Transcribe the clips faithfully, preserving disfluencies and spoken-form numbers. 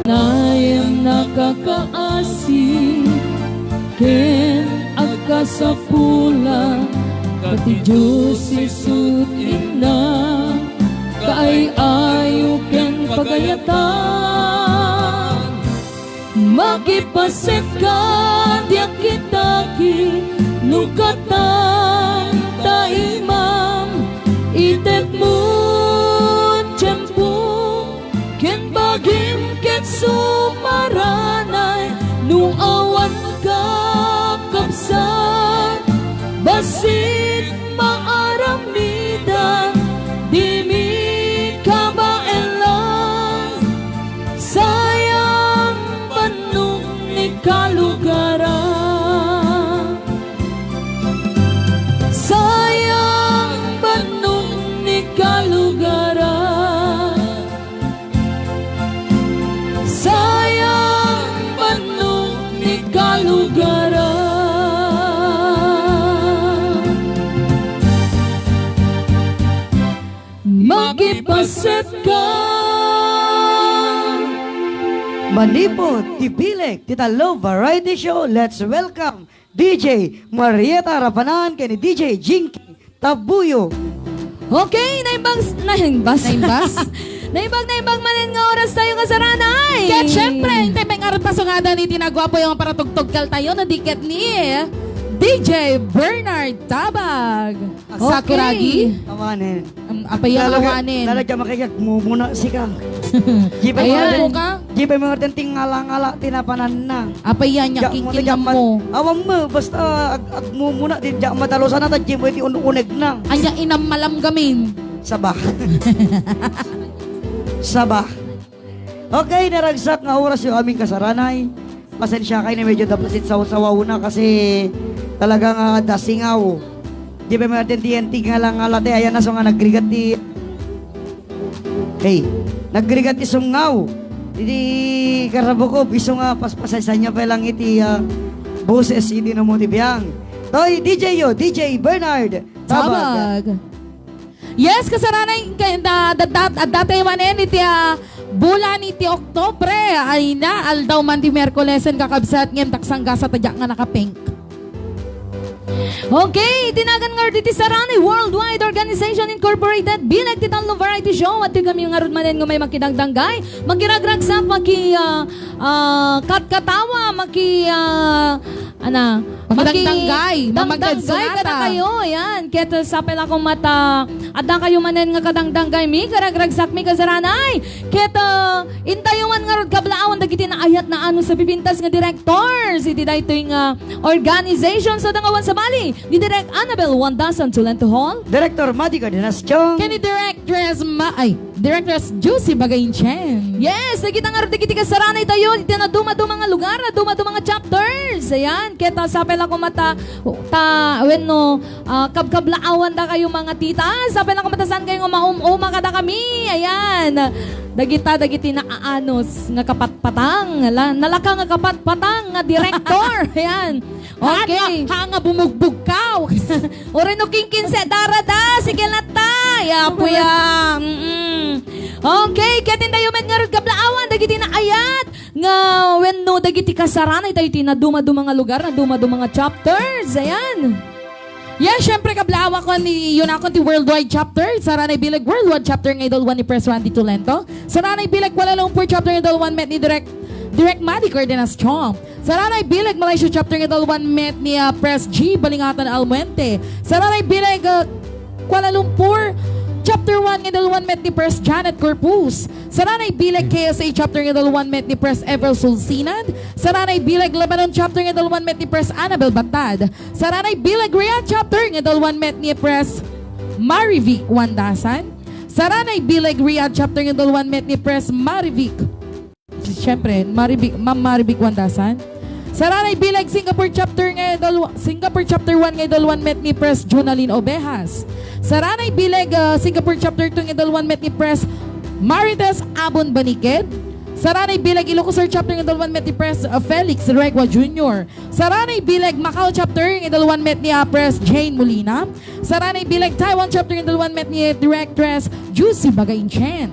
Nayen nakakaasi ken agkasapula, ta ti Dios isut' inna kaay-ayo ken pagayatan. Makipaset ka, diak kitaki, no katan ta imam, itedmo tiempo ken bagim ket sumaranay. No awan ka, kabsat, bassit maaramidan, dimi kabaelan. Sayang bannok ni kalugaran. Sayang bannok ni kalugaran. Sayang bannok ni kalugaran. Makipaset ka. Manipud ti bileg ti tallo variety show, let's welcome D J Marieta Rapanan ken ni D J Jinky Tabuyo. Okay, naimbag, naimbag. Naimbag? Naimbag, naimbag manen nga oras tayo, kasaranay. Ket syempre, intay met ngarud pasungadan iti naguapo nga paratugtugkal tayo, no di ket ni D J Bernard Tabag. Agsakuragi. Okay. Awanen. Um, apay yan, awanen. Talaga makikagmumuna sika. Di pa Ayan. Mga, di pa mga ting ngala-ngala, tinapananna. Apay yan, ya, yakikinam mo. Awan mo, basta ag, agmumuna, di, di matalusan na, tadji mo iti un-uneg na. Anya inam malam gamin. Saba. Saba. Okay, naragsak nga oras yo amin kasaranay. Pasensya kay ni medyo dapasit sawsawaw na kasi talaga nga dasingaw. Di pa martin ti antig nga lang nga late, ayan na, so nga nagrigat ti, hey, nagrigat ti sungaw. Iti karabukob, iso nga paspasaysa niya pa lang iti, ah, boses iti namo ti biang. Toy, D J yo, D J Bernard. Tabag. Tabag. Yes, kasaranay, kay, da, da, da, da, dati manen iti, ah, bulan iti Oktubre, ay na, aldaw man ti Miyerkulesen, kakabsat, ngem taksang gasa ta diak nga nakapink. Okay, iti nagan ngarud iti Saranay Worldwide Organization Incorporated, bileg ti tallo variety show, adtoy kami ngarud manen nga may makidangdanggay, makiragragsak, maki, ah, ah, katkatawa, maki, ah, Ana, makidangdanggay, makidangdanggay kada kayo, ayan. Ket, uh, sapay la koma ta, adda kayo manen nga kadangdanggay mi, karagragsak mi, kasaranay. Ket, uh, intayo man ngarud kablaawan dagiti naayat naano sa pipintas nga directors iti daytoy nga organization. So, dangawan sabali, ni Direk Annabel Wandasan Tulento Hall. Director Madi Cardenas Chong. Ken ni Direk Tres Ma-, ay, Directress Juicy Bagain Chen. Yes, nakita nga dagiti kasaranay tayo, iti na dumaduma nga lugar, na dumaduma nga chapters. Ayan, ket, ah, sapay la koma ta, ta, wenno, ah, kabkablaawan da kayo mga tita. Sapay la koma ta saan kayo nga maum-uma kada kami. Ayan. Dagita, dagiti naaanos nga kapatpatang. La, nalaka nga kapatpatang nga direktor. Ayan. Okay. Haan nga, haan nga bumugbog ka. Uray no kinkinse, darada, sige latta. Ya, puya. Mm-mm. Okay, ket intayo met ngarud kablaawan, dagiti naayat nga wenno dagiti kasaranay tayo iti na dumaduma nga lugar, na dumaduma nga chapters. Ayan. Yes, syempre, kablaawakon ni, yun akon ti worldwide chapter. Saranay bileg worldwide chapter nga idol one ni Pres Randy Tulento. Saranay bileg Kuala Lumpur chapter nga idol one met ni Direk, Direk Madi Cardenas Chong. Saranay bileg Malaysia chapter nga idol one met ni, ah, Pres G Balingatan Almuente. Saranay bileg, ah, Kuala Lumpur chapter one nga idol one met ni Pres Janet Corpus. Saranay bileg K S A chapter nga idol one met ni Pres Ever Sulsinan. Saranay bileg Lebanon chapter nga idol one met ni Pres Annabel Bantad. Saranay bileg Riyadh chapter nga idol one met ni Pres Marivic Wandasan. Saranay bileg Riyadh chapter nga idol one met ni Pres Marivic. Siyempre, Marivic, Ma'am Marivic Wandasan. Saranay bileg Singapore chapter nga idol, Singapore chapter one nga idol one met ni Pres Junalin Ovejas. Saranay bileg, ah, Singapore chapter two nga idol one met ni Pres Marites Abon Baniked. Saranay bileg Ilocos Sur chapter nga idol one met ni Pres, ah, Felix Regua Junior. Saranay bileg Macau chapter nga idol one met ni, ah, Pres Jane Molina. Saranay bileg Taiwan chapter nga idol one met ni Directress Juicy Bagain Chen.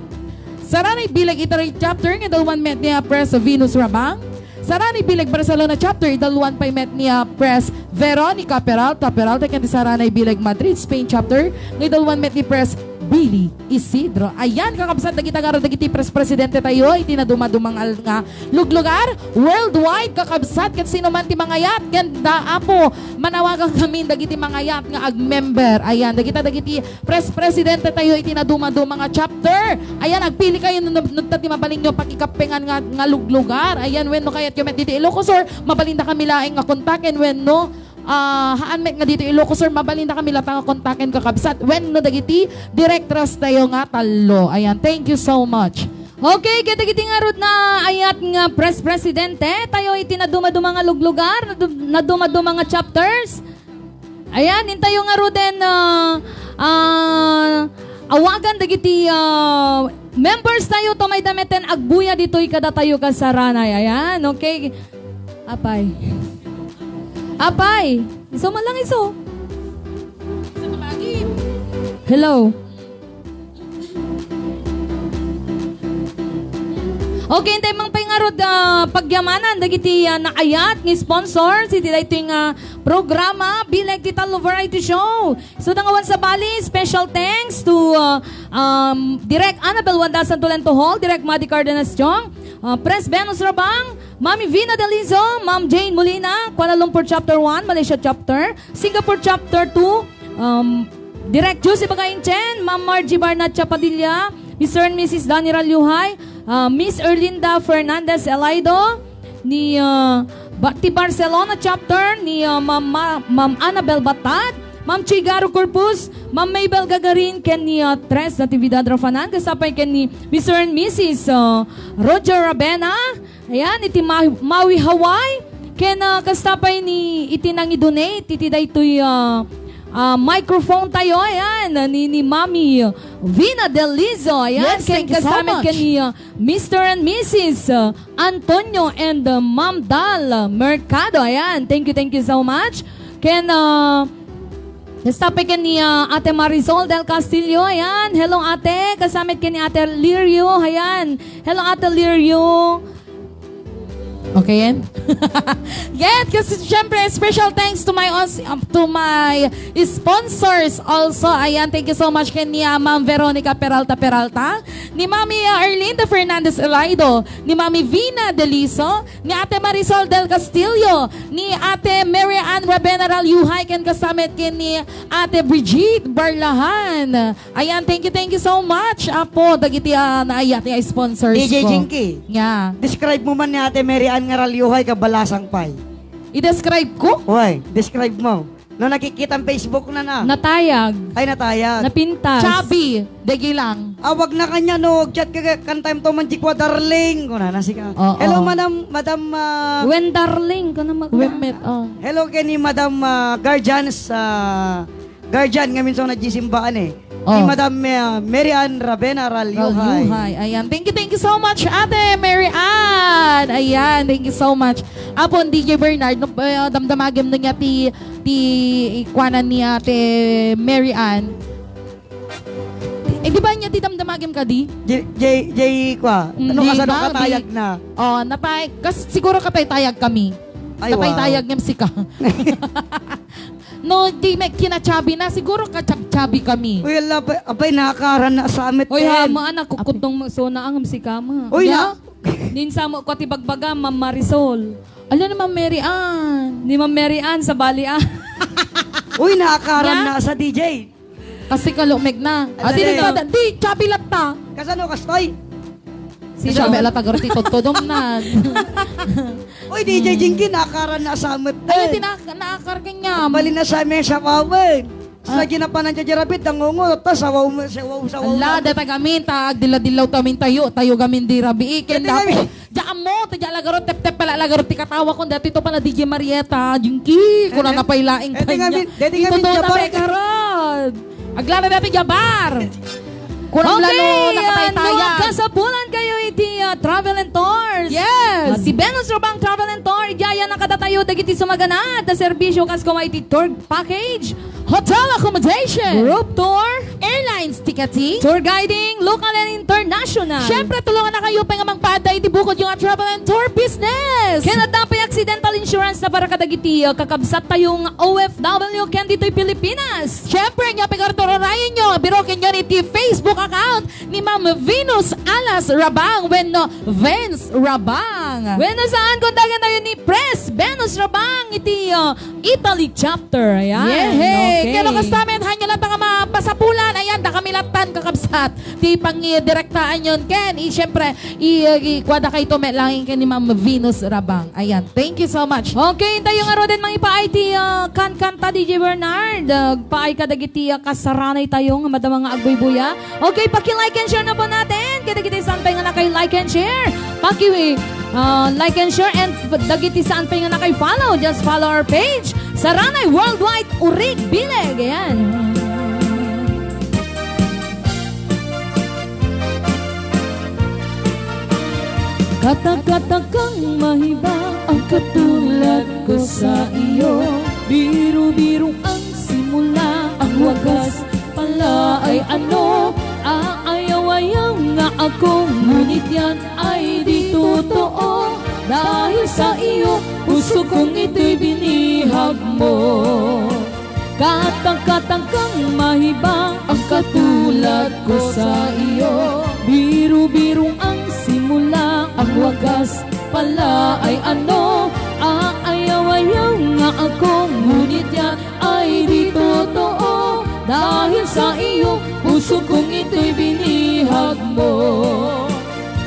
Saranay bileg Italy chapter nga idalwan met ni, ah, Pres Venus Rabang. Saranay bileg Barcelona chapter, idalwan pay met ni, ah, Pres Veronica Peralta, Peralta ken ti saranay bileg Madrid, Spain chapter, nga idalwan met ni Pres Billy Isidro. Ayan, kakabsat, dagita ngarud dagiti pres-presidente tayo iti nadumaduma nga al-, nga luglugar, worldwide, kakabsat, ket sino man ti mangayat, ken da, Apo, manawagan kami dagiti mangayat nga agmember. Ayan, dagita dagiti pres-presidente tayo iti nadumaduma nga chapter. Ayan, agpili kayo no, no, no, ti mabalinyo pakikappengan nga, nga luglugar. Ayan, wenno kayatyo met dito Ilocos Sur, mabalinda kami laeng nga kontaken wenno, ah, haan met nga dito Ilocos Sur, mabalinda kami latta nga kontaken, kakabsat. Wenno dagiti directors tayo nga tallo. Ayan, thank you so much. Okay, ket dagiti ngarud naayat nga pres-presidente tayo iti nadumaduma nga luglugar, nadu-, nadumaduma nga chapters. Ayan, intayo ngaruden, ah, ah, awagan dagiti, ah, members tayo, to mayda meten agbuya ditoy kadatayo kasaranay. Ayan, okay. Apay. Apay, isu man lang isu. Hello. Okay, intay man pay ngarud, ah, pagyamanan dagiti, ah, naayat nga sponsors iti daytoy nga programa, bileg ti Tallo Variety Show. So, dangawan sabali, special thanks to, ah, um, Direk Annabel Wandasan Tolentehol, Direk Madi Cardenas Chong, ah, Pres Venus Rabang, Mami Vina Delizo, Ma'am Jane Molina, Kuala Lumpur Chapter one, Malaysia Chapter, Singapore Chapter two, um, Direk Josie Bagainchen, Ma'am Margie Barnat Chapadilla, Mister and Missus Danny Ralyuhay, ah, Miss Erlinda Fernandez Elaido, ni, ah, Ba-, ti Barcelona Chapter, ni, ah, Ma'am, Ma-, Ma'am Annabel Batad, Ma'am Chigaro Corpus, Ma'am Mabel Gagarin, ken ni, ah, Tres Natividad Rafanan, kasapay ken ni Mister and Missus, ah, Roger Rabena, ayan, iti Ma-, Maui, Hawaii, ken, ah, kasta pay ni iti nangi-donate iti daytoy, ah, ah, microphone tayo, ayan, ni, ni Mami Vina Delizo, ayan, Yes, ken thank you so kasta met much. ken ni, ah, Mister and Missus, ah, Antonio and, ah, Ma'am Dal Mercado, ayan, thank you, thank you so much. Ken, ah, kasta pay ken ni, ah, Ate Marisol del Castillo, ayan, hello ate, kasta met ken ni Ate Lirio, ayan, hello Ate Lirio. Okay, yan? Yes, kasi syempre, special thanks to my os-, um, to my sponsors also. Ayan, thank you so much ken ni, ah, Ma'am Veronica Peralta Peralta, ni Mami, ah, Arlinda Fernandez Elaido, ni Mami Vina Deliso, ni Ate Marisol del Castillo, ni Ate Mary Ann Rabenaral Yuhay, ken kasta met ken ni Ate Brigitte Barlahan. Ayan, thank you, thank you so much, Apo, dagiti, ah, naayat nga sponsors D J ko. Jinky. Nga. Describe mo man ni Ate Mary Ann nga Ralyuhay, kabalasang pay. I-describe ko? Uy, describe mo. No, nakikita ang Facebook na na. Natayag. Ay, natayag. Napintas. Chubby, degi lang. Awag na kanya, no, chat ka, kantay mo to man, Jikwa, darling. Kuna na, sika. Oo. Hello, madam, madam, ah, When darling, ka na mag- When met, oh. Hello, kay ni Madam, ah, Guardians, ah, Guardian nga minsan nagsisimbahan eh. Ni Oh. Madam, ah, Mary Ann Ravena Ralyuhay. Ralyuhay. Ayan. Thank you, thank you so much, Ate Mary Ann. Ayan, thank you so much. Apon, D J Bernard, no, eh, damdamagem no niya ti, ti ikuanan ni Ate Mary Ann. Eh, di ba niya ti damdamagem kadi? J-, J-, J-, kwa? Mm, Ano di kasano ba? Katayag Di-, na? Oh, natay-, kas-, siguro katay-tayag kami. Ay, wow. Katay-tayag ngem sika. No, di met kinachabi na. Siguro kachab-chabi kami. Uy, ala, abay, abay, nakakaran na sa amit, Hoy, Ken. Hama, anak, kukutong mo, so, naangam si kama. Uy, Yeah? na- Ninsa mo ko ti bagbaga, Ma'am Marisol. Ala ni Ma'am Mary Ann. Ni Ma'am Mary Ann, sa bali, ah. Uy, nakakaran Yeah? na sa D J. Kasi kalumeg na. Ala, Ah, sino di. Pada-, di, chabi latta. Kasano, kastoy? Sino? Chabi latta, garti, todtodom na. Uy, D J Jinky, nakakaran na sa amit, Ay, eh. Di na, naakar kanya. Bali na sa amin sa Wawen. Sa Ah. ginapanan dyan, Jerabit, nangungo, ta, sawaw mo, sawaw, sawaw Ala, na. Data kami, ta, agdila-dilaw tamin tayo, tayo gamin di rabii, Dati kenda kami. po. Diyan mo, ta, diyan lagaro, tep-tep pala lagaro, ti katawa ko, dati to pala, D J Marieta, Jinky, kuna Eh, eh, napailaing eh, di kanya. kami, dati Ito kami, to, Jabar. Tabi, karod. Aglana dati, Jabar. Kunam Okay, lalo, ah, nakataytayag. Kasapulan kayo iti, ah, Travel and Tours. Yes. Ah, ti Venus Robang Travel and Tour, idiayan na kadatayo dagiti sumaganad a serbisyo kas kuma iti tour package, Hotel accommodation. Group tour. Airlines ticketing. Tour guiding, local and international. Siyempre, tulungan na kayo pa nga mangpaadda iti bukod yung travel and tour business. Ken adda pay accidental insurance na para kadagiti, uh, kakabsat tayo nga O F W ken ditoy Pilipinas. Siyempre, nga pagkarturayan nyo, biroken nyo iti Facebook account ni Ma'am Venus Alas Rabang wenno Venus Rabang. Wenno saan, kontaken tayo ni Pres Venus Rabang iti, uh, Italy chapter. Ayan. Yehey! Okay. Kano kastamen, hanyo lang nga mapasapulan. Ayan, da kami latan, kakabsat. Ti pangidirektaan yon. Ken, i, siyempre, i, i, kuwada kayo to met langin ken ni Ma'am Venus Rabang. Ayan. Thank you so much. Okay, tayo nga roden mangipaay ti, ah, kankanta, D J Bernard. Ah, paay kadagiti, ah, kasaranay tayo nga madama nga agbuybuya. Okay, paki-like and share na po natin. Kadagiti saan pay nga nakay-like and share. Paki, ah, like and share and dagiti saan pay nga nakay-follow. Just follow our page. Saranay Worldwide Urig Bileg. Ayan. Katakatag kang mahiba ang katulad ko sa iyo. Biru-biru ang simula, ang wagas pala ay ano? Aayaw-ayaw nga ako, ngunit yan ay di totoo. Dahil sa iyo, puso kong ito'y binihag mo. Katang-katang kang mahiba ang katulad ko sa iyo. Biru-biru ang simula, ang wagas pala ay ano? Aayaw-ayaw nga ako, ngunit yan ay di totoo. Dahil sa iyo, puso kong ito'y binihag mo.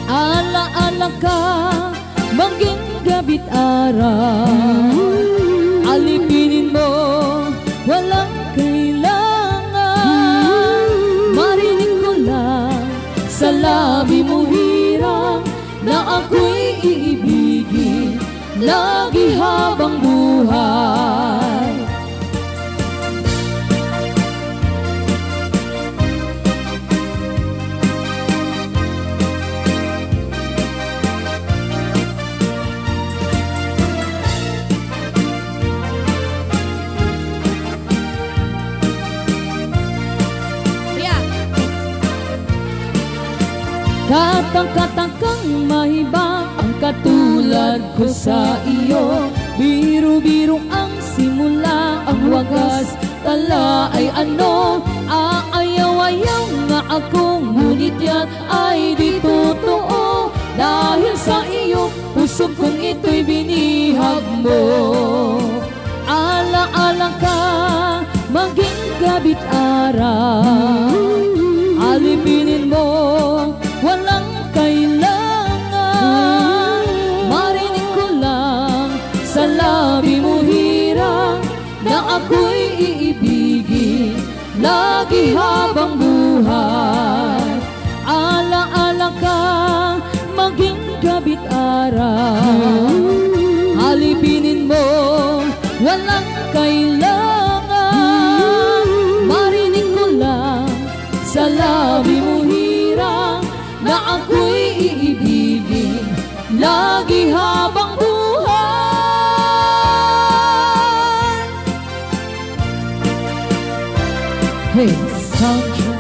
Ala-ala ka, maging gabit ara. Alipinin mo, walang kailangan. Marinig ko lang sa labi mo hirang na ako'y iibigin lagi habang buhay. Yeah. Katang-katang kang mahiba ang katulad ko sa iyo. Biru-biru ang simula, ang wagas pala ay ano? Aayaw-ayaw nga ako, ngunit yan ay di totoo. Dahil sa iyo, puso kong ito'y binihag mo. Ala-ala ka, maging gabit ara. Alipinin mo, walang kailangan. Marinig ko lang sa labi mo hirang na ako'y iibigin lagi habang buhay. Ala-ala ka, maging gabit ara. Alipinin mo, walang kailangan. Marinig ko lang sa labi mo hirang na ako'y iibigin lagi habang buhay. Hey, sound check.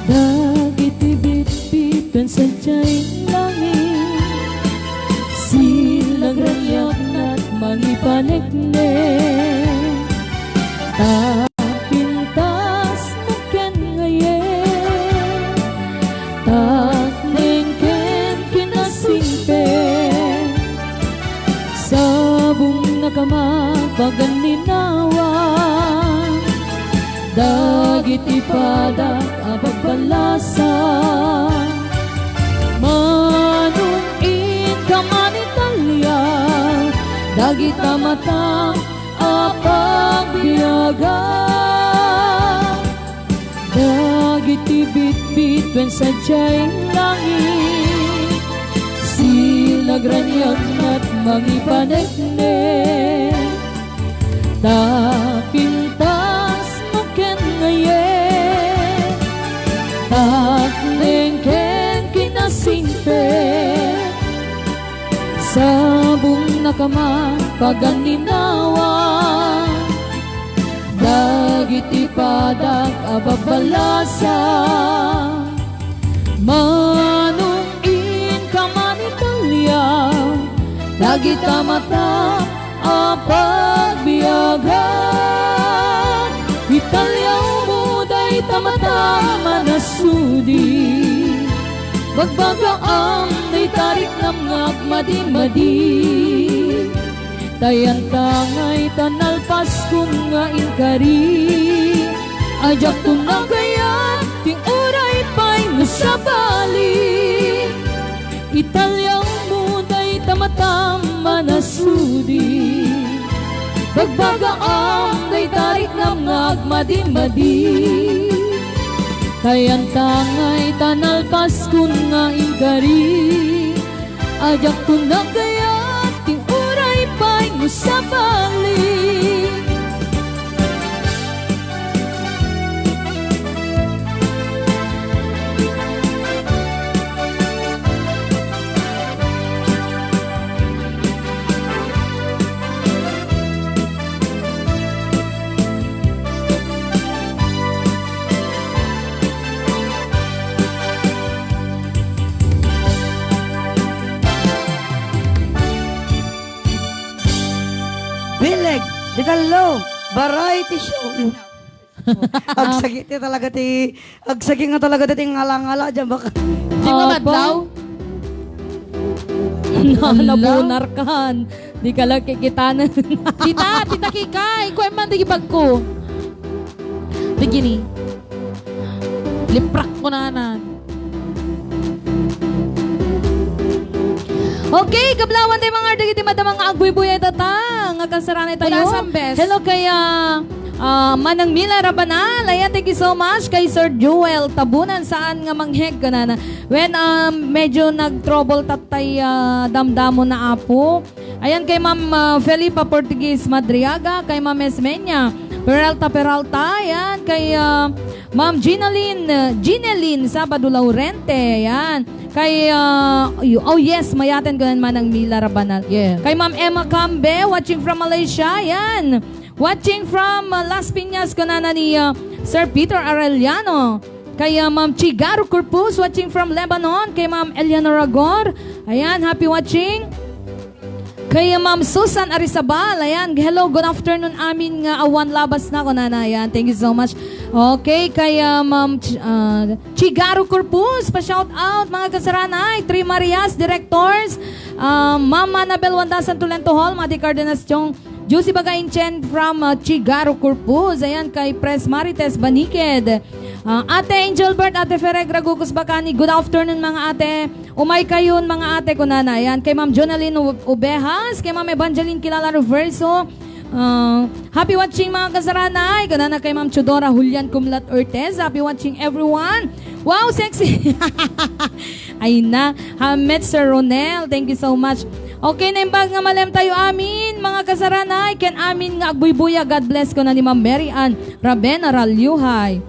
Dagiti bitbituen sadiay langit, sila agraniagna' mangipaneknek. Ta pintas met ken ngayen, takneng ken kinasingpet. Sabong na kama paganinawan dagiti padak a pagbalasa. Manong inka man Italia, dagita mata a pagbiagan. Dagiti bitbituen sadiay langit, Nagraniag met mangipaneknek, ta pintas mo ken ngayen. Takneng ken kinasingpet, sabong nakaman paganinawa. Dagiti padak a babbalasa, manong inka man italiaw, dagita mata a pagbiagan. Italiawmo dayta mata manasudi, bagbagaam dayta riknam nga agmadimadi. Ta yanta ngay ta nalpaskon nga inkari, a diakto nagayat ti uray pay no sabali. Italiawmo dayta matam manasudi, bagbagaam dayta riknam nga agmadimadi. Ta yanta ngay ta nalpaskon nga inkari, a diakto nagayat ti uray pay no sabali. Bileg, Ditallo, Variety Show. Agsagi ti talaga ti, agsagi nga talaga ti ngala-ngala dyan baka. Di ba Apo? Madlaw? Na, Ala? Nabunar kan. Di ka lang kikitanan. Tita, tita Kikay, kuwan man, di bagko. Di gini. Liprak ko na, anan. Okay, kablawan tayo, mga ardagiti madama nga agbuybuya itata, nga kasaranay tayo. Wala sang best. Hello, kaya, ah, Manang Mila Rabanal. Ayan, thank you so much kay Sir Jewel Tabunan. Saan nga mangheg ka na, na? When, ah, medyo nag-trouble tatay, ah, damdamo na apo. Ayan, kay Ma'am, ah, Felipa Portuguez Madriaga, kay Ma'am Esmeña Peralta Peralta, ayan, kay, ah, Ma'am Ginaline, ah, Ginaline Sabado Laurente, ayan. Kay, ah, y-, oh yes, mayaten ko nan Manang Mila Rabanal. Yeah. Kay Ma'am Emma Cambe, watching from Malaysia, ayan. Watching from, ah, Las Piñas, kunana ni, ah, Sir Peter Arellano. Kay, ah, Ma'am Chigaro Corpus, watching from Lebanon. Kay Ma'am Eleanor Agor, ayan, happy watching. Kay, ah, Ma'am Susan Arizabal, ayan, "Hello, good afternoon, amin nga awan labas na," kunana, ayan, thank you so much. Okay, kay, ah, Ma'am Ch-, ah, Chigaro Corpus, pa-shout out, mga kasaranay, Three Marias, directors, ah, Ma'am Annabel Wanda Santulento Hall, Madi Cardenas Chong, Juicy Bagain Chen from, ah, Chigaro Corpus, ayan, kay Pres Marites Banikid, ah, Ate Angel Bert, Ate Ferregra Gugus Bacani, good afternoon, mga ate. Umay kayon, mga ate, kunana. Ayan, kay Ma'am Jonalyn U-, Ovejas, kay Ma'am Evangeline Kilala Reverso. Ah, happy watching, mga kasaranay. Kunana kay Ma'am Chudora Julian Kumlat Ortez. Happy watching, everyone. Wow, sexy. Ay na. Ha, met Sir Ronel. Thank you so much. Okay, naimbag nga malem tayo amin, mga kasaranay. Ken amin nga agbuybuya. God bless, kuna ni Ma'am Mary Ann Ravena Ralluhay.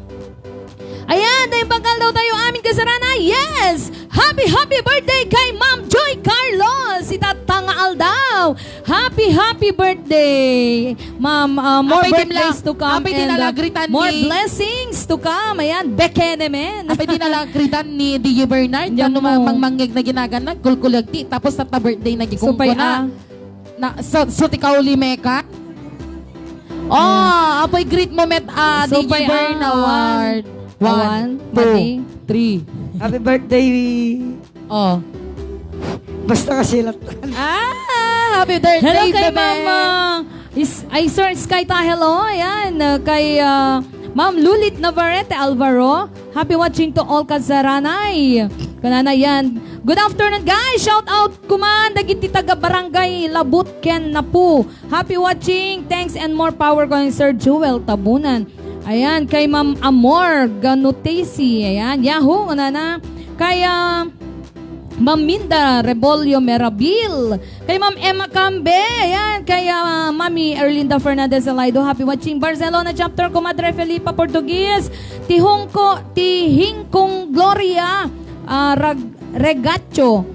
Ayan, dahil pagkaldaw tayo amin kasarana. Yes! Happy, happy birthday kay Ma'am Joy Carlos. Itatta nga aldaw. Happy, happy birthday, Ma'am. Ah, more Apay din birthdays la-, to come apay din and, ah, nalagritan more ni blessings to come. Ayan, bekenemen. Apay din nalagritan ni D J Bernard. Yan Ano mo. ma-, mang-, mangyag na ginaganag, kulkulag ti, tapos tatta birthday na Supay, gikungkuna. ah. Na, so, so, ti kauli, Meka? Oh, apoy greet mo met, ah, So, D J pay, ah, Bernard. One, one, two, madi. three. Happy birthday. Oh. Basta kasilat. Ah, happy birthday, Hello kay bebe. Ma'am, ah, is-, ay, Sir Sky ta, hello. Ayan, ah, kay, ah, Ma'am Lulit Navarrete Alvaro. Happy watching to all kasaranay. Kunana yan. Good afternoon, guys. Shout out kuman dagiti taga Barangay Labut ken Napu. Happy watching. Thanks and more power ko ni Sir Jewel Tabunan. Ayan, kay Ma'am Amor Ganutesi. Ayan, Yahoo, kunana. Kay, ah, Ma'am Minda Rebollo Merabil. Kay Ma'am Emma Cambe. Ayan. Kay, ah, Mami Erlinda Fernandez Alaido. Happy watching Barcelona chapter, Comadre Felipa Portuguese. Ti Hongko-, ti Hingkong Gloria, ah, Rag-, Regacho.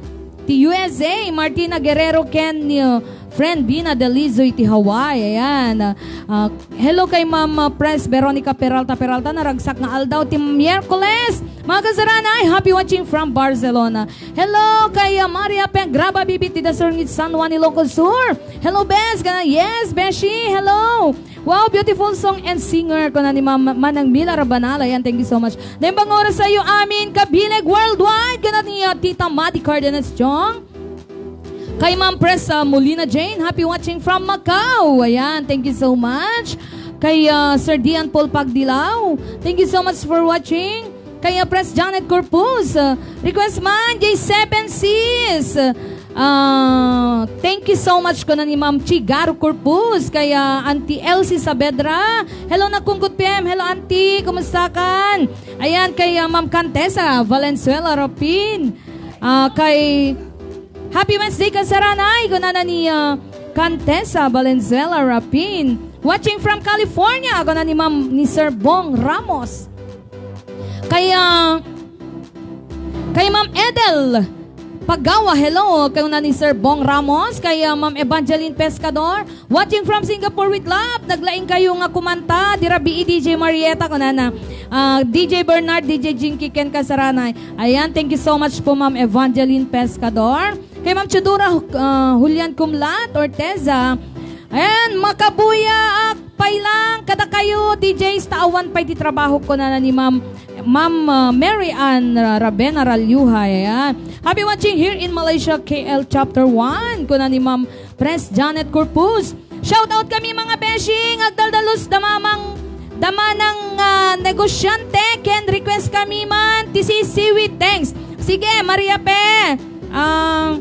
Ti U S A, Martina Guerrero ken, uh, friend Bina Delizo iti Hawaii. Ayan. Ah, hello kay Ma'am, ah, Pres Veronica Peralta Peralta, naragsak nga aldaw ti Miyerkules. Mga kasaranay, happy watching from Barcelona. Hello kay, ah, Maria Peng Graba Bibit ti Dasurngi, San Juan, Ilocos Sur. Hello, Bes. Gana-, yes, Beshi. Hello. Wow, beautiful song and singer, kuna ni Ma'am Manang Mila Rabanal. Ayan, thank you so much. Naimbag nga oras sa'yo amin, kabileg worldwide, kuna ni, ah, Tita Madi Cardenas Chong. Kay Ma'am Presa Molina Jane, happy watching from Macau. Ayan, thank you so much. Kay, ah, Sir Dian Paul Pagdilaw, thank you so much for watching. Kay, ah, Pres Janet Corpus, ah, request man, J seven sis. Ah, thank you so much, kuna ni Ma'am Chigaro Corpus. Kay, ah, Auntie Elsie Saavedra. Hello, Nakunggot P M. Hello, Auntie. Kumusta kan? Ayan, kay, ah, Ma'am Cantesa Valenzuela Rapin. Ah, kay Happy Wednesday, kasaranay, kunana ni, ah, Cantesa Valenzuela Rapin. Watching from California, kuna ni Ma'am, ni Sir Bong Ramos. Kay, ah, kay Ma'am Edel Pagawa, hello. Kay una ni Sir Bong Ramos, kay, ah, Ma'am Evangeline Pescador, watching from Singapore with love. Naglaing kayo nga kumanta, di rabii D J Marieta, kunana. Ah, D J Bernard, D J Jinky, ken kasaranay. Ayan, thank you so much po, Ma'am Evangeline Pescador. Kay Ma'am Chudora, ah, Julian Kumlat, Orteza. Ayan, makabuyaak pay lang kadakayo, D Js, ta awan pay ti trabaho, kunana ni Ma'am, Ma'am, ah, Mary Ann Ra-, Ravena Ralyuhay. Ayan. Happy watching here in Malaysia, K L Chapter one, kuna ni Ma'am Pres Janet Corpus. Shout out kami, mga beshi, nga agdaldalus damamang, damanang, ah, negosyante, ken request kami man ti sisiwit. Thanks. Sige, Maria Pe. Ah,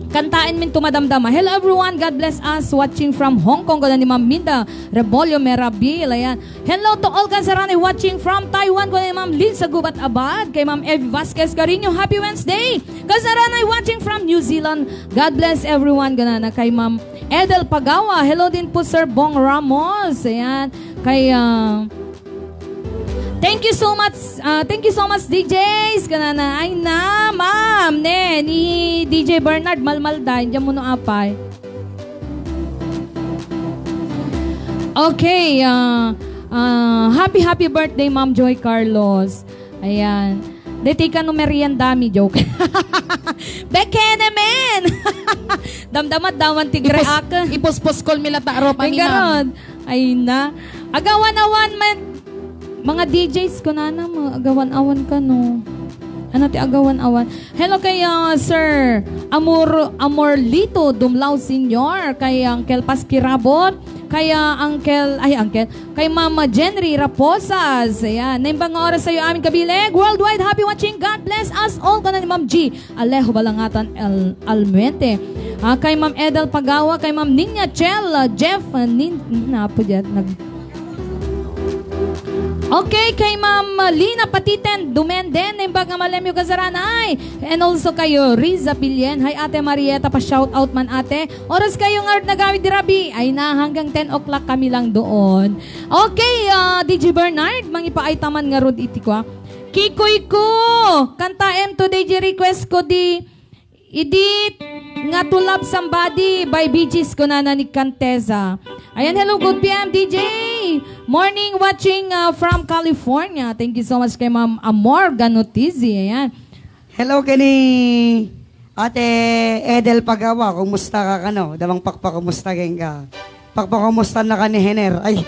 kantaen min to madamdama. Hello everyone, God bless us. Watching from Hong Kong, kuna ni Ma'am Minda Rebollo Merabil. Ayan. Hello to all kasaranay watching from Taiwan, kuna ni Ma'am Linsa Gubat Abad, kay Ma'am Evi Vasquez Carino. Happy Wednesday. Kasaranay watching from New Zealand. God bless everyone, kunana kay Ma'am Edel Pagawa. Hello din po, Sir Bong Ramos. Ayan. Kay, ah, thank you so much, ah, thank you so much, D Js. Kunana, ay na, ma'am, ne, ni D J Bernard, malmalda, diyan mo no apay. Okay, ah, ah, happy, happy birthday, Ma'am Joy Carlos. Ayan. Deti ka no meriendami, joke. Bekene, men! Damdamat daman ti Ipos-, greak. Ipuspos call mi lata, Ropa, ni Ma'am. Ay na. Agawan-awan met. Mga D Js, kunana, mga agawan-awan ka, no? Ano ti agawan-awan? Hello kay, ah, Sir Amor-, Amorlito Dumlao Senior, kay Uncle Paski Rabot, kay, ah, Uncle, ay, Uncle, kay Mama Jenry Raposas. Ayan. Naimbag nga oras sa'yo, amin kabileg. Worldwide, happy watching. God bless us all. Kanan ni Ma'am G. Alejo Balangatan El Almuente. Ah, kay Ma'am Edel Pagawa, kay Ma'am Ninya Chel, ah, Jeff, ah, Nin-, napo diyan, nag-, Okay, kay Ma'am, ah, Lina Patiten Dumenden, naimbag nga malemyo kasaranay. And also kayo, Riza Billen. Hi, Ate Marieta, pa-shout out man, ate. Oras kayo nga nagawid di rabii. Ay na, hanggang ten o'clock kami lang doon. Okay, ah, D J Bernard, mangipaay taman nga rod iti kwa. Kikoy ko! Kantaem to, D J, request ko di Edit nga To Love Somebody by Bee Gees, kunana ni Cantesa. Ayan, hello, good P M, D J. Morning watching, uh, from California. Thank you so much kay Ma'am Amor Ganutizi. Ayan. Hello, kini Ate Edel Pagawa. Kumusta ka kano? Damang pakpakumusta ka. Pakpakumusta na ka ni Hener. Ay.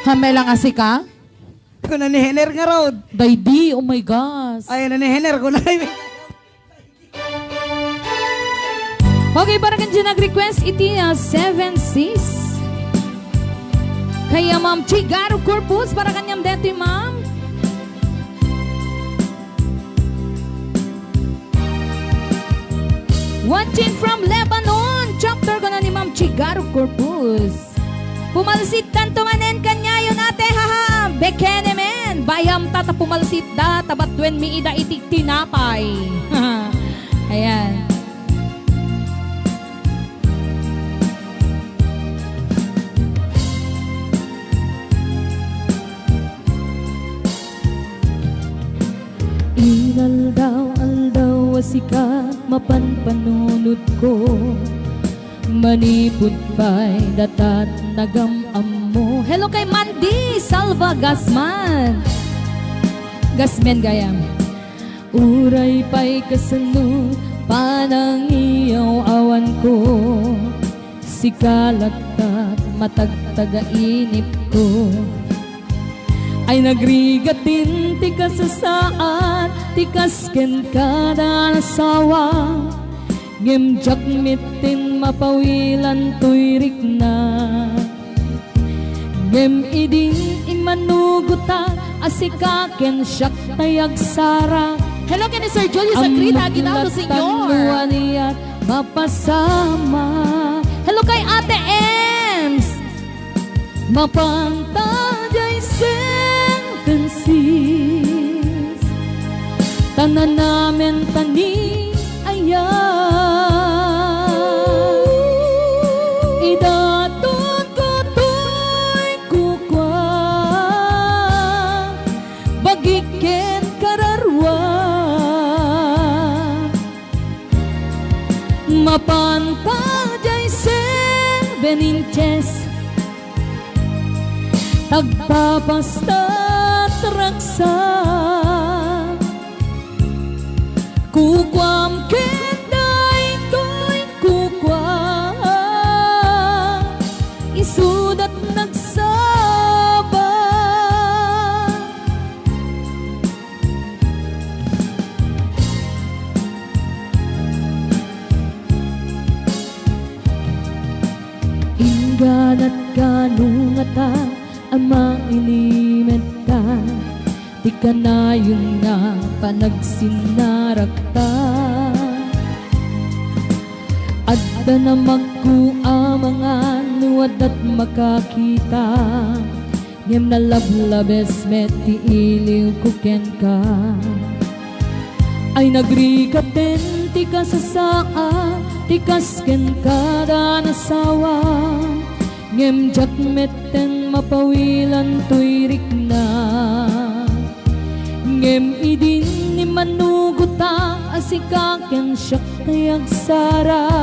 Hamela nga sika? Kuna ni Hener nga raod. Daydi, oh my gosh. Ay, na ni Hener, kuna. Okay, para kandiay nag-request iti, ah, Seven Seas. Kaya Ma'am Chigaro Corpus, para kaniam detoy, Ma'am. Watching from Lebanon, chapter ko na ni Ma'am Chigaro Corpus. Pumalsit tanto manen kaniayo, ate, haha. Bekene men. Bayam ta ta pumalsit da, ta batuen mi ida iti tinapay. Ayan. Inaldaw-aldaw a sika mapan panunotko. Manipud pay datat nagam-ammo. Hello kay Mandy Salva Gasman. Gasmen gayam. Uray pay kasano panangiyaw-awanko. Sika lattat matagtagainipko. Ay nagrigat ti kasasaad, ti kas ken kada asawa. Ngem diak met ten mapawilan toy rikna. Ngem idin immanugotak a sika ken siak tay agsara. Hello ken ni Sir Julius Agrita, Aguinaldo Senior. Ammok lattan no aniat mapasama. Hello kay Ate Ems. Mapanta jay sentensis. Tananamen tani aya. Idaton ko toy kukua. Bagik ken kararua. Mapanta jay seven inches. Tagpapastat raksa. Kukuam ken daytoy kukuam. Isudat nagsaba. Ingganat kano ngata a mailimed ta, ti kanayon nga panagsinnarakta. Adda namakko a mangan no addat makakita. Ngem nalablabes met ti iliwko kenka. Ay nagrikaten ti kasasaad, ti kas ken kada nasawa. Ngem diak metten mapawilan toy rikna. Ngem idin immanugotak a sika ken siak ti agsara.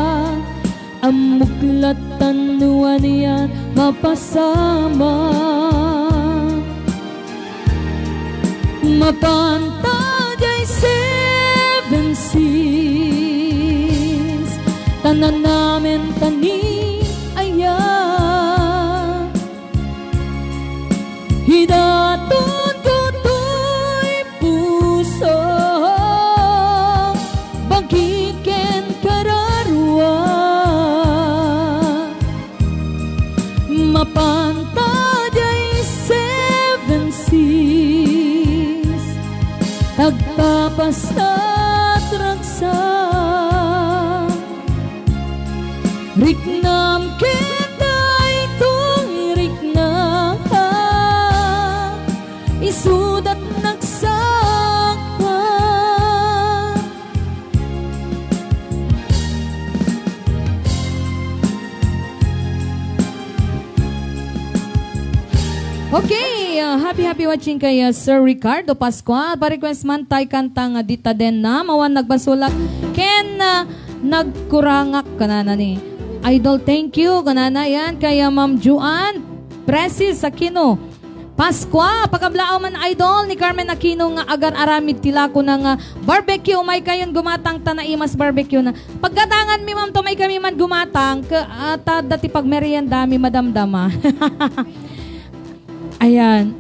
Ammok lattan no anian mapasama. Mapanta jay seven seas, tananamen tani aya. Idaton ko toy puso, bagi ken kararua. Mapanta jay seven seas, tagpapastat raksa. Riknam ket daytoy rikna, isudat nagsakbay. Okay, uh, happy, happy watching kay, uh, Sir Ricardo Pascual. Pa-request man tay kanta nga Dita Denna, mawan nagbasulat ken, uh, nagkurangak kanana ni Idol. Thank you kanana yan kay, uh, Ma'am Juan Precis Aquino. Pascua, pakablaaw man, idol, ni Carmen Aquino nga agar-aramid ti lakona nga barbecue. Umay kayon gumatang ta naimas barbecue na. Paggatangan mi, ma'am, to, umay kami man gumatang, ke-, ah, ta adda ti pagmerienda mi, madamdama. Ayan.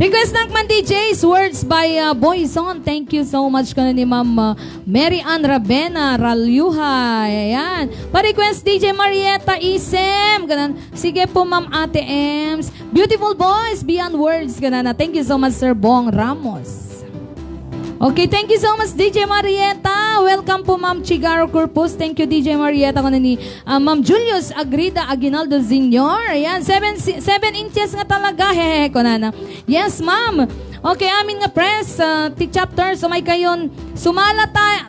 Request nak man, D Js, words by, ah, Boyzone. Thank you so much, kano ni Ma'am, ah, Mary Ann Ravena Ralyuhay. Ayan. Pa-request, D J Marietta Isem. Ganan. Sige po, Ma'am Ate Ems. Beautiful voice, beyond words, kanana. Thank you so much, Sir Bong Ramos. Okay, thank you so much, D J Marietta. Welcome po, Ma'am Chigaro Corpus. Thank you, D J Marietta. Kuno ni, ah, Ma'am Julius Agrida Aguinaldo Senior. Ayan, seven, si-, seven inches nga talaga. Hehe, kunana. Yes, ma'am. Okay, amin nga press, ah, ti chapter. So, umay kayon, sumala ta,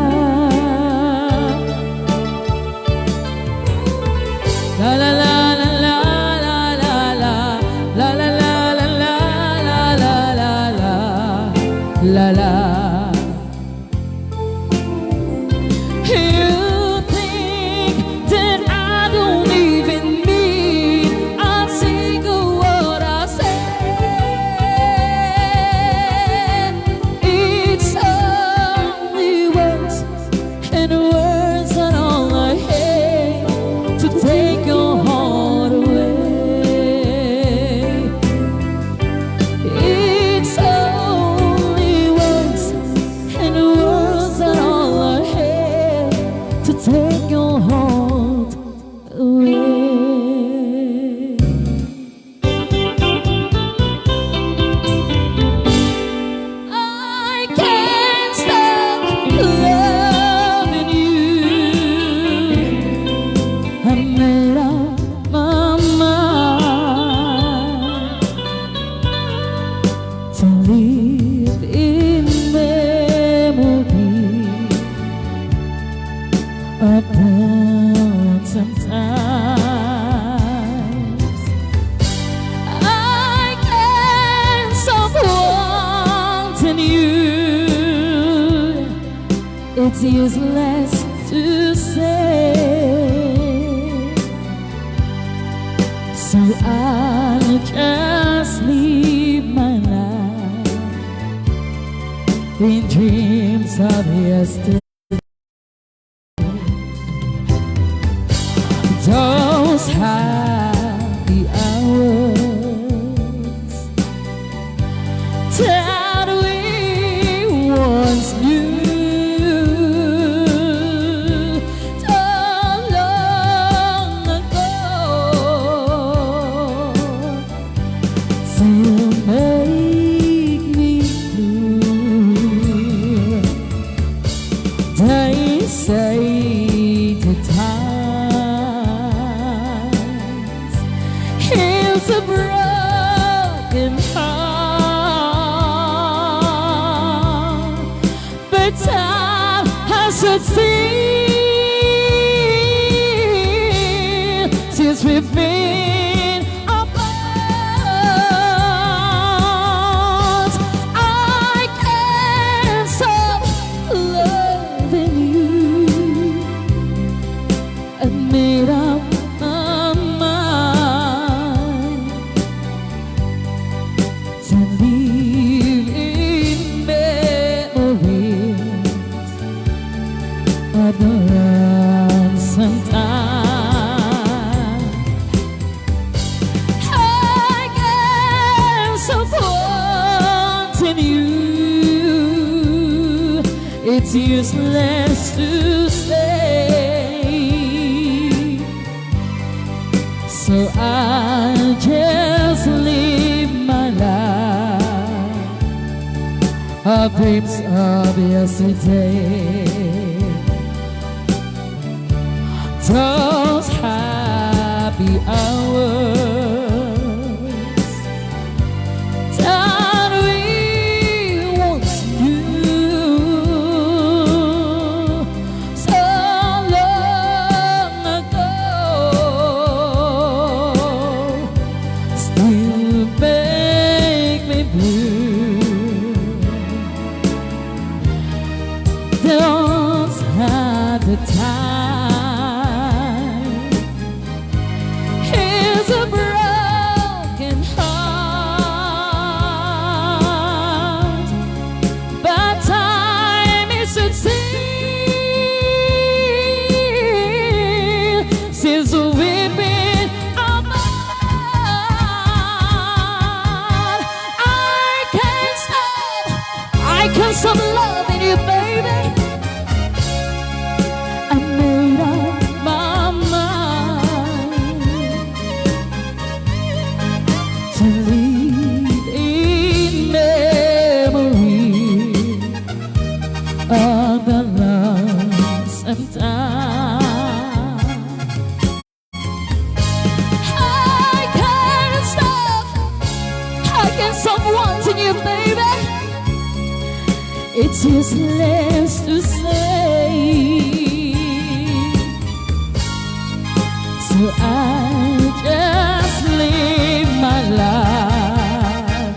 La la la la la la la la la la la la la la your heart away. I can't stop loving you. I made up my mind to live in memory of the lonesome times. I can't stop wanting you. It's useless to say. So I'll just live my life in dreams of yesterday. Those happy hours that we once knew so long ago still make me blue. They say the time heals a broken heart, but time has stood still since we've been apart. I can't stop loving you. I made up my mind to live in memories of the lonesome time. I can't stop wanting you. It's useless to say. So I'll just live my life of dreams of yesterday. Those happy hours that we once knew so long ago still make me blue. Those are the time is a broken heart, but time is a since we've been apart. I can't stop, I can't stop loving you, baby. I made up my mind to live in memory of the lonesome time. I can't stop. I can't stop wanting you, baby. It's useless to say. So I just live my life.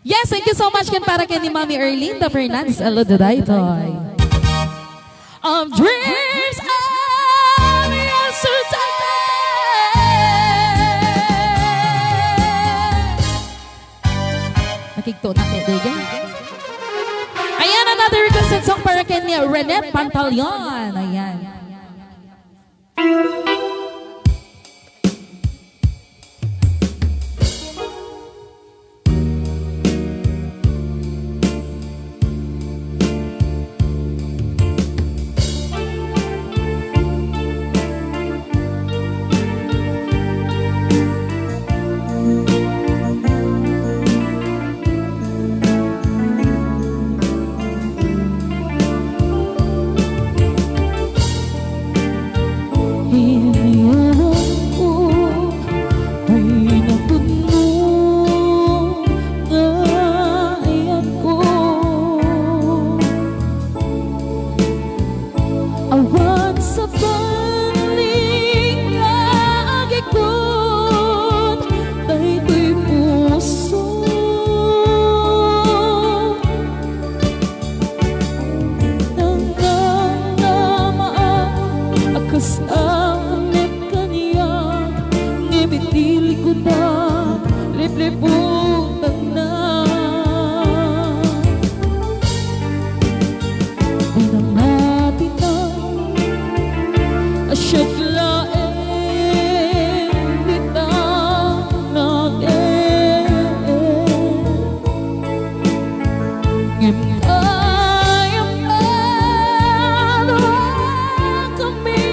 Yes, thank you so much ken para ken ni Mami Erlinda Fernandez Aldo daytoy. Of dreams of yesterday. Nakigto na kay Dege. Ayan, another requested song para ken ni Renette Pantaleon. Ayan. Awan sa bali nga agikot daytoy puso. Nangangamaak a kas-, a met kaniak, ngem iti likod-na, lipliputangna. Pinangatinak a siak laeng dita nagem. Ngem kayatna a duakami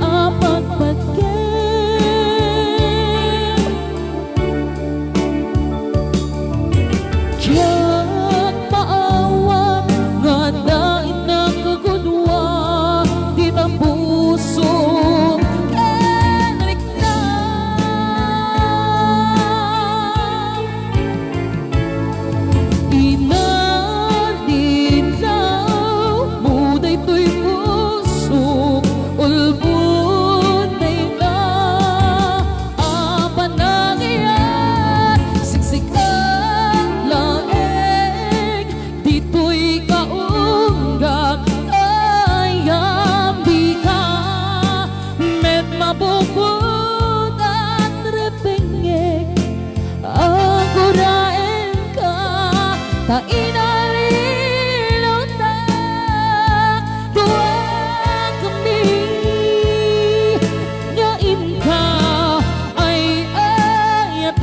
a pagpatgem. Diak maawan nga adda innak a gudua dita puso ken rikna. Inallilaw mo daytoy puso, ulbod dayta a panagayat, siksika laeng ditoy kaunggan, agyamatika met mabukod a repengngeg. Aguraenka ta inallilaw ta, duakami nga inka ay-ayaten.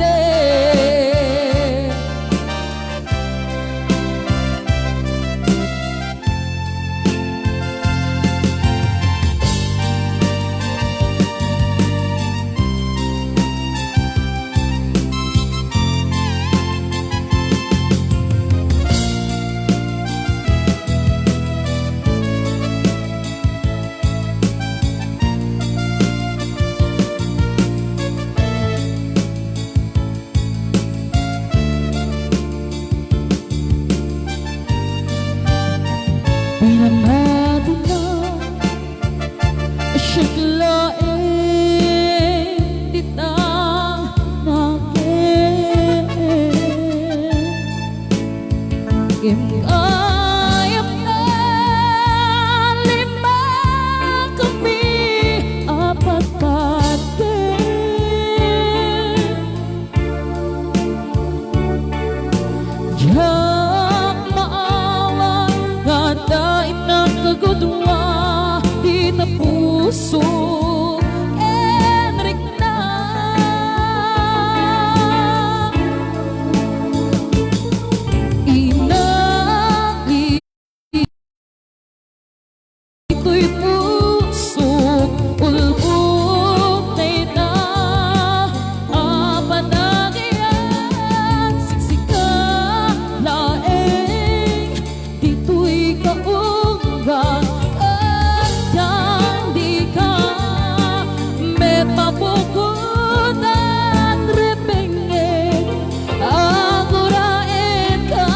Pinamatinak, siak laeng ti tangnaken. Ngem kayatna limakami a patpatgen. Diak maawan nga adda innak a gudua dita puso ken rikna. Inallilaw ditoy puso, ulbod dayta a panagayat, siksika laeng ditoy kaunggan, agyamatika met mabukod a repengngeg. Aguraenka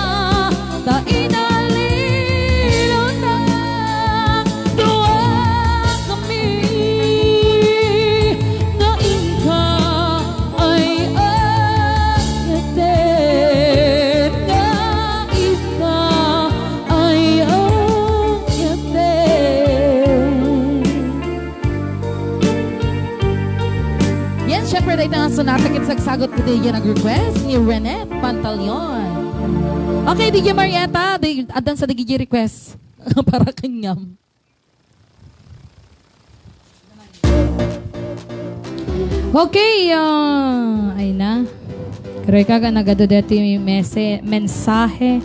ta inallilaw ta, duakami nga inka ay-ayaten, nga inka ay-ayaten. Yan, syempre, dayta nga sonata ket sagsagut iti nag-request ni Rene Pantaleon. Okay, D J Marietta, di, addan sa D J request para kaniam. Okay, ah, ay na. Karoy ka, nagadu deti mese-, mensahe.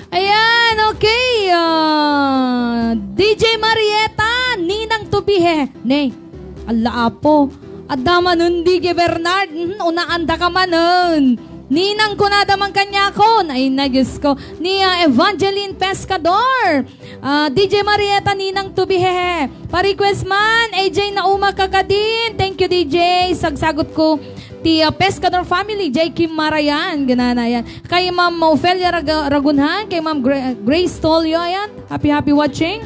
Ayan, okay, ah, D J Marietta, Ninang Tubihe. Ne, Alla Apo. Adda manen D J Bernard, mhm, unaandaka manen. Ninang kunada man kaniakon. Ay na, Diyos ko. Ni, ah, Evangeline Pescador. Ah, D J Marietta, Ninang Tubihehe. Pa-request man, A J Nauma Kakadin. Thank you, D J. Sagsagut ko. Ti, ah, Pescador family, Jay Kim Marayan, ganana, ayan. Kay Ma'am Ofelia Raga-, Ragunhan, kay Ma'am Gra-, Grace Tolio, ayan. Happy, happy watching.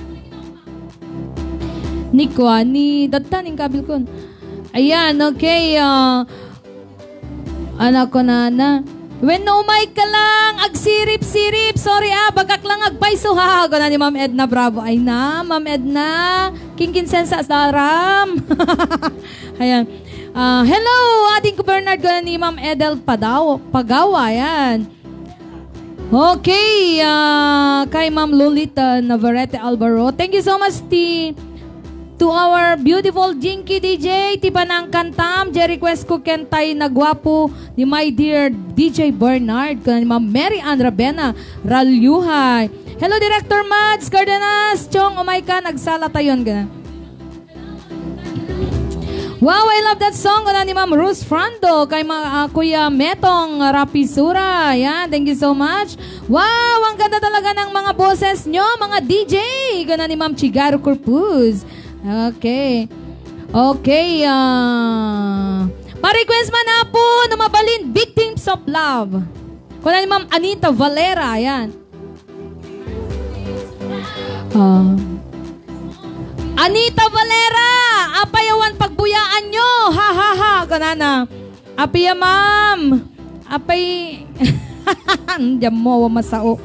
Ni kuan, ni Dadtan, ing kabil kun. Ayan, okay, ah, anak ko na na. Wenno umay ka lang, agsirip-sirip. Sorry, ah, bagak lang agpayso, ha. Kuna ni Ma'am Edna Bravo. Ay na, Ma'am Edna. King kinsensa sa aram. Ayan. Ah, hello, ading ko Bernard, kuna ni Ma'am Edel Padaw, Pagawa. Ayan. Okay, ah, kay Ma'am Lolita Navarrete Alvaro. Thank you so much, ti, to our beautiful Jinky D J, ti panangkantam, di request ko ken tay naguapo ni my dear D J Bernard, kuna ni Ma'am Mary Ann Ravena Ralyuhay. Hello, Director Mads Cardenas, Chong, umay ka, nagsala tayon, gana. Wow, I love that song. Kuna ni Ma'am Rose Frando, kay ma-, ah, Kuya Metong Rapisura. Ayan, thank you so much. Wow, ang ganda talaga ng mga boses nyo, mga D J. Kuna ni Ma'am Chigaro Corpus. Okay. Okay, ah, pa-request man, Apo, no mabalin, Victims of Love. Kuna ni Ma'am Anita Valera, ayan. Ah. Anita Valera, apay awan pagbuyaan nyo? Ha, ha, ha, kunana. Apay a, ma'am. Apay, diyan mo, awan masao.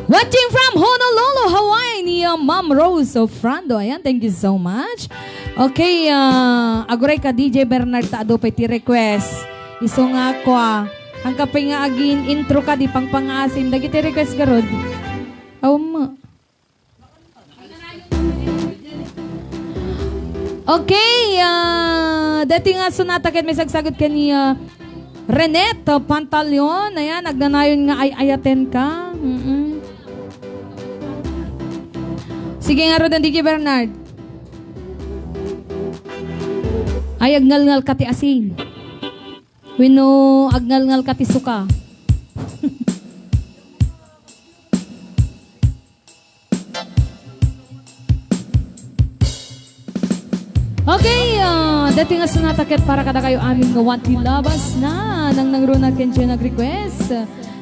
Watching from Honolulu, Hawaii, ni, uh, Ma'am Rose Ofrando. Ayan, thank you so much. Okay, uh, aguray ka, D J Bernard, ta adu pay ti request. Isu nga kua, ang kapay nga agin-intro ka, di pangpangaasim. Dagiti request garud. Awan mo. Okay, ah, dati nga sonata ket may sagsagot ken ni, ah, Renette Pantaleon. Ayan, agnanayon nga ay-ayaten ka. Mm-mm. Sige nga, Rodan, D J Bernard. Ay, agngalngal ka ti asin. Wenno agngalngal ka ti suka. Okay, ah, dati nga sonata ket para kadakayo amin nga one ti labas na nangnangruna ken nag-request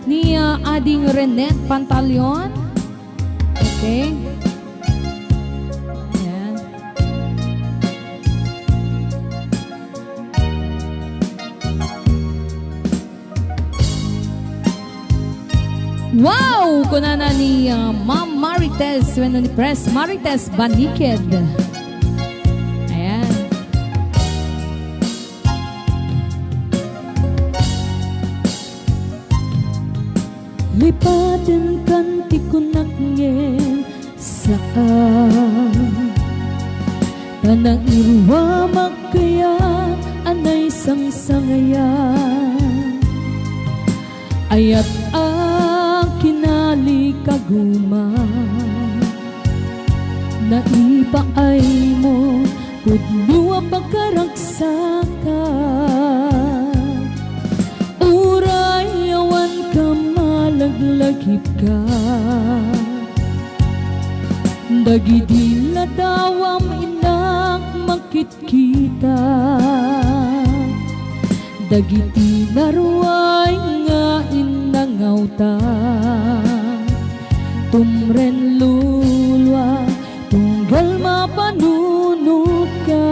ni, ah, Ading Renette Pantaleon. Okay. Ayan. Wow! Kunana ni, ah, Ma'am Marites, wenno ni Pres Marites Baniked. Ayan. Lipaten kan ti kunak ngem saan. Ta nairua makayat a naisangsangayan. Ayat a kinalikaguma. Naipaaymo pudno a pagkaragsaka. Uray awan ka malaglagipka. Dagidi ladawam innak makitkita. Dagiti naruay nga innangawta. Tumren lulua tunggal mapanunotka.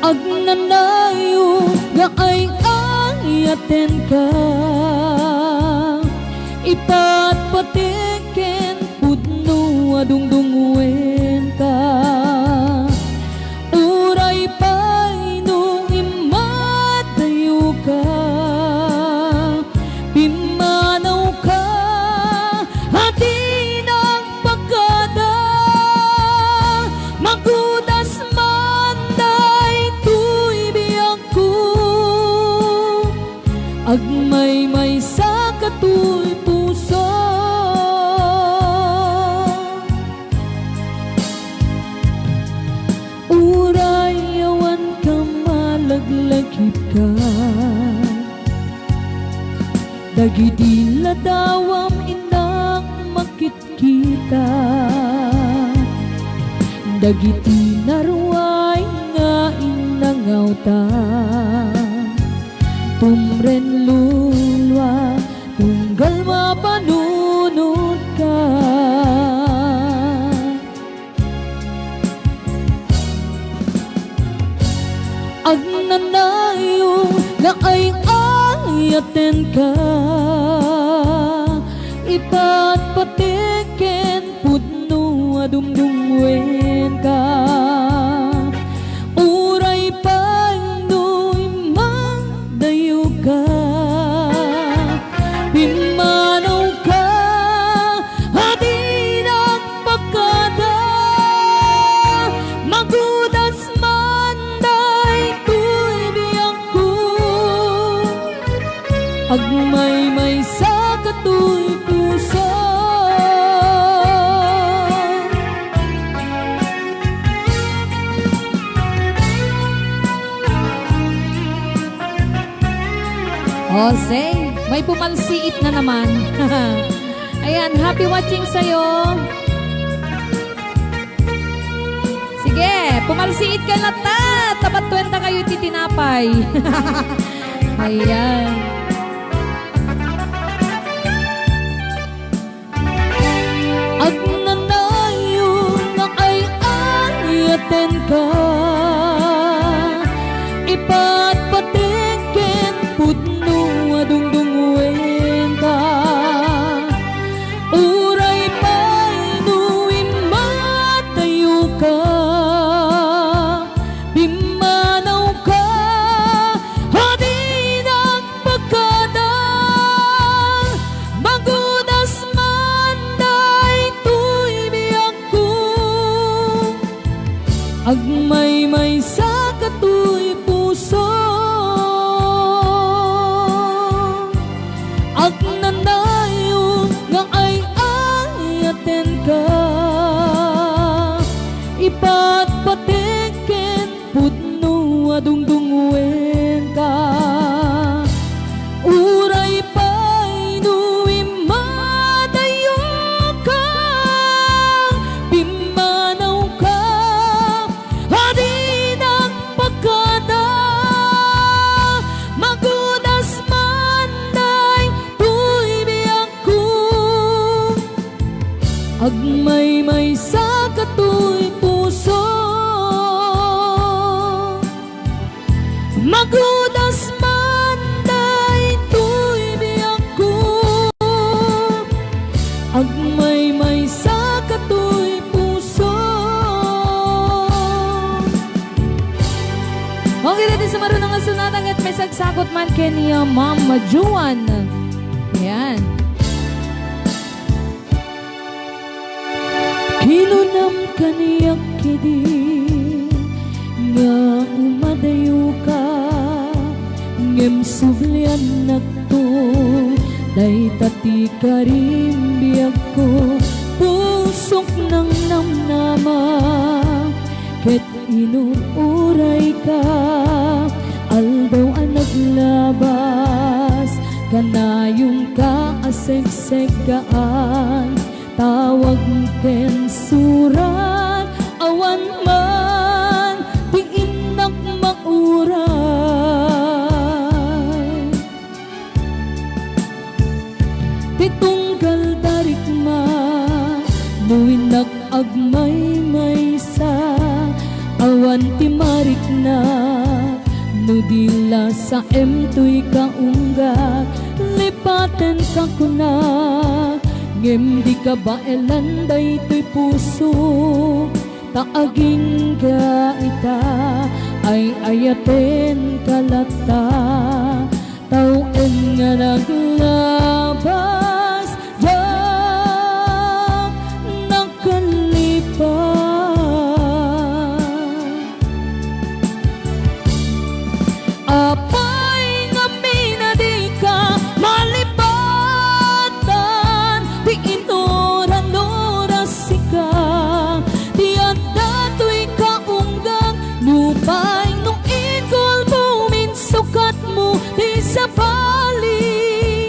Agnanayon nga ay-ayatenka. Ipatpatek ken pudno a dungdungngoenka. Uray pay no immadayoka, pimmanawka a di nagpakada. Magudas man daytoy biagko, agmaymaysa katoy puso. Uray awan ka malaglagipka, dagidi ladawam innak makitkita. Dagiti naruay nga innangawta, tumren lulua, tunggal mapanunotka. Agnanayon nga ay-ayatenka, ipatpatek ken pudno a dumdumngegka. Uray pay no immadayoka, pimmanawka, a dinak pagkada, magudas man daytoy biagko. Agmaymaysa katoy puso. O, say, may pumalsiit na naman. Ayan, happy watching sa'yo. Sige, pumalsiit kayo latta. Tapatuen ta kayo iti tinapay. Ayan. Agnanayon nga ay-ayatenka, ipatpatek ken pudno a dungdungngoenka. Uray pay no immadayoka, pimmanawka, a dinak pagkada, magudas man daytoy biagko. Agmaymaysa katoy puso. Agnanayon nga ay-ayatenka, ipatpatek ken pudno a dungdungngoenka. Uray pay no immadayoka, pimmanawka, a dinak pagkada, magudas man daytoy biagko. Agmaymaysa katoy puso. Magudas man daytoy biagko, agmaymaysa katoy puso. Okay, ready sa marunong nga sunata ket may sagsakot man ken ni Ma'am Joan. Ayan. Kinunam kaniak idi nga umadayoka, ngem subliannakto, dayta ti karim biagko, pusok nangnamnama. Ket inururayka, aldaw a naglabas, kanayonka a segseggaan, tawag ken surat, awan man ti innak mauray. Ti tunggal darikma, no innak agmaymaysa, awan ti mariknak, no di lasaem toy kaunggat, lipatenka kunak, ngem dika baelan daytoy puso, ta agingga ita, ay-ayatenka latta. Tawen nga naglabas, diak nakalipatan. Apay ngamin a dika malipatan, ti inuran-uras sika, ti adda toy kaunggan, nupay no ikulbom insukatmo ti sabali.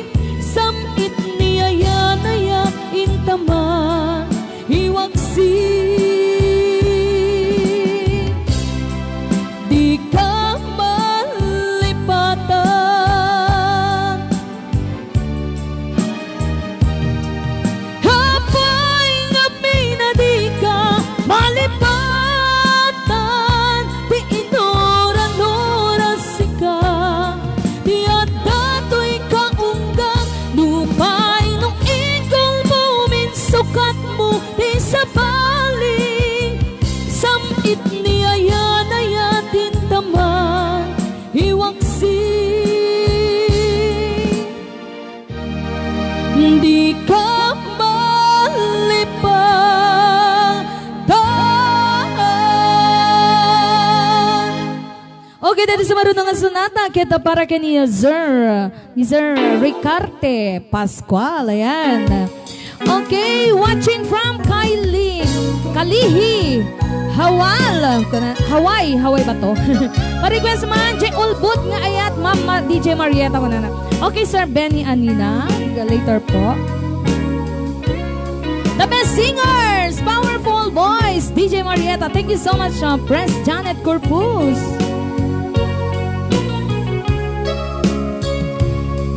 Iti sumaruno nga sonata, ket para ken ni Sir, ni Sir Ricarte Pascual. Ayan. Okay, watching from Kylie, Kalihi, Hawal. Kuna-, Hawaii, Hawaii ba to? Pa-request man, J Ulbut nga ayat, Ma'am Ma-, D J Marietta, kunana. Okay, Sir Benny Anina, later po. The best singers, powerful voice, D J Marietta. Thank you so much, uh, Pres Janet Corpus.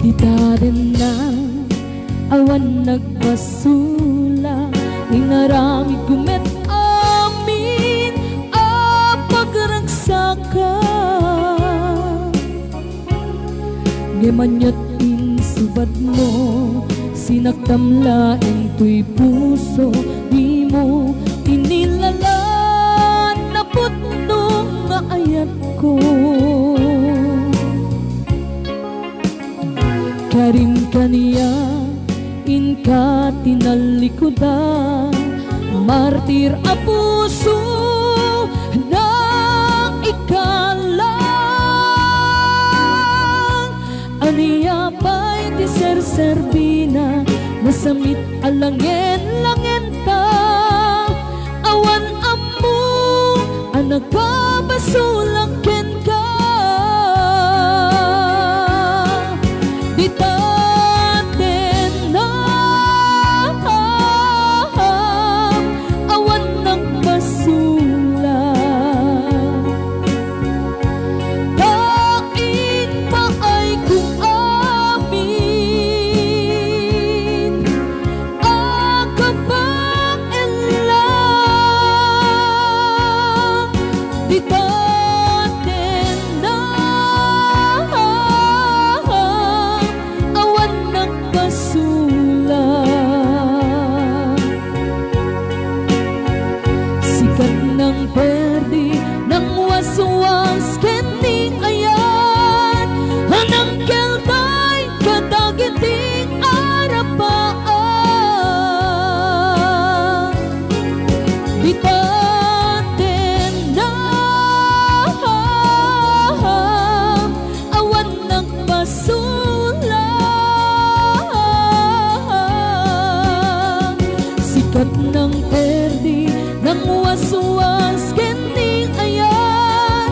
Dita denna, awan nagbasula, inaramidko met amin a pagragsakam. Ngem aniat insubadmo, sinaktam laeng toy puso, dimo inilalan a pudno nga ayatko. Karim kaniak, inka tinallikuda, martir a puso, naikalang. Ania pay ti serserbina, nasamit a langen-langenta, awan ammo a nakabasolak kenka. Dita denna, awan nagbasula. Ta impaayko amin a kabaelan. Dita denna, awan nagbasula. Sikat nang perdi, nang waswas ken ni ayat, a nangkeltay kadagiti arapaak. Dita denna, awan nagbasula. Sikat nang perdi, nang waswas ken ni ayat,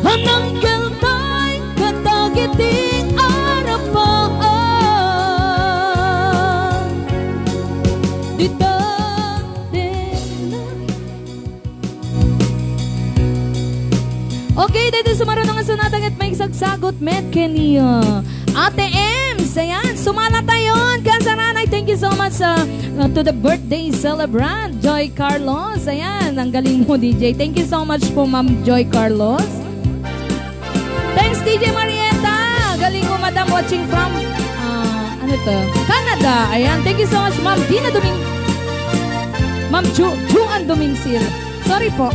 a nangkeltay kadagiti arapaak. Dita denna. Okay, daytoy sumaruno nga sonata ket maisagsagut met ken ni, uh, Ate Ems. Ayan, sumalatayon. Kasaranay, thank you so much, uh, uh, to the birthday celebrant, Joy Carlos. Ayan, ang galing mo, D J. Thank you so much po, Ma'am Joy Carlos. Thanks, D J Marietta. Galing mo, madam, watching from, uh, ano to? Canada. Ayan, thank you so much, Ma'am Dina Doming-, Ma'am Ju-, Juan Domingsil. Sorry po.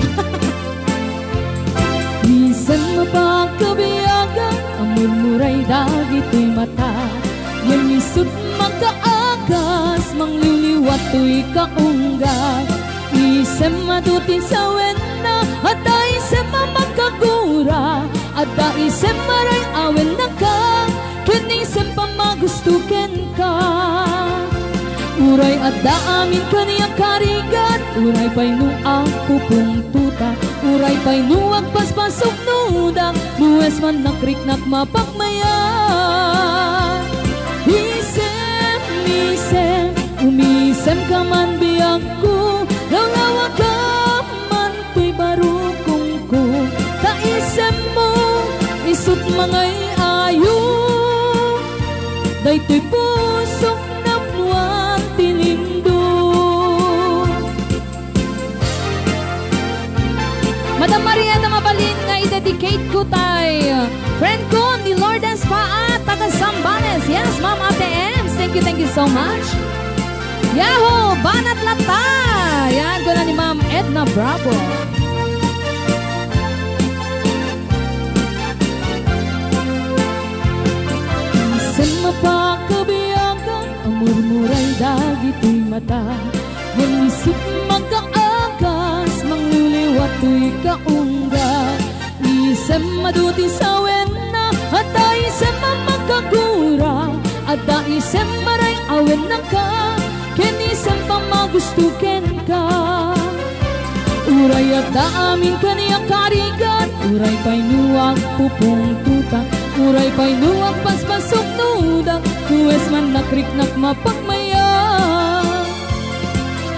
Isem a pakabiagan, a murmuray dagitoy mata. Ngem isut' makaagas, mangliliwat toy kaungga. Isem adu ti sawenna, adda isem a makagura, adda isem a ray-awen naka, ken isem pamagusto kenka. Uray adda amin kaniak karigat, uray pay no agpupungtotak, uray pay no agpaspasuknodak, no es man nakriknak mapakmayat. Isem, isem, umisemka man biagko, lawlawagka man toy barukongko, ta isemmo, isut' mangay-ayo, daytoy pusok napnoan ti lindong. Madam Marietta, mabalin nga i-dedicate ko tay friend ko ni Lourdes Paat, taga Zambales. Yes, Ma'am Ate Ems. Thank you, thank you so much. Yahoo! Banat latta! Yan, kuna ni Ma'am Edna Bravo. Isem a pakabiagan, a murmuray dagitoy mata. Ngem isut' makaagas, mangliliwat toy kaungga. Is- Isem adu ti sawenna, adda isem a makagura, adda isem a ray-awenna ka, ken isem pamagusto kenka. Uray adda amin kaniak karigat, uray pay no agpupungtotak, uray pay no agpaspassuknodak, no es man nakriknak mapagmayat.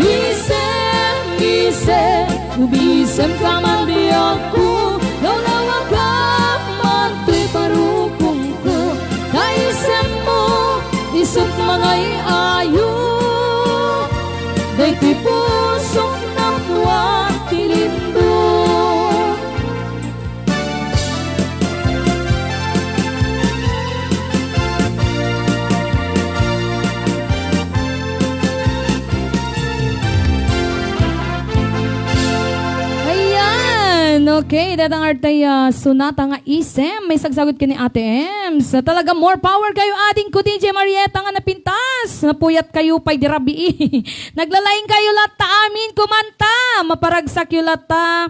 Isem, isem, ubisemka man diakko, lawlawagka man toy parukongko. Ta isemmo, isut mangay-ayo, daytoy pusok napnuan ti lindong. Ayan. Okay, datang artaya sonata nga isem. May sagsagot ka ni Ate Ems. Talaga, more power kayo, ading ko, D J Marietta nga napintas. Napuyat kayo pay di rabii. Naglalaing kayo latta amin, kumanta. Maparagsak yo latta.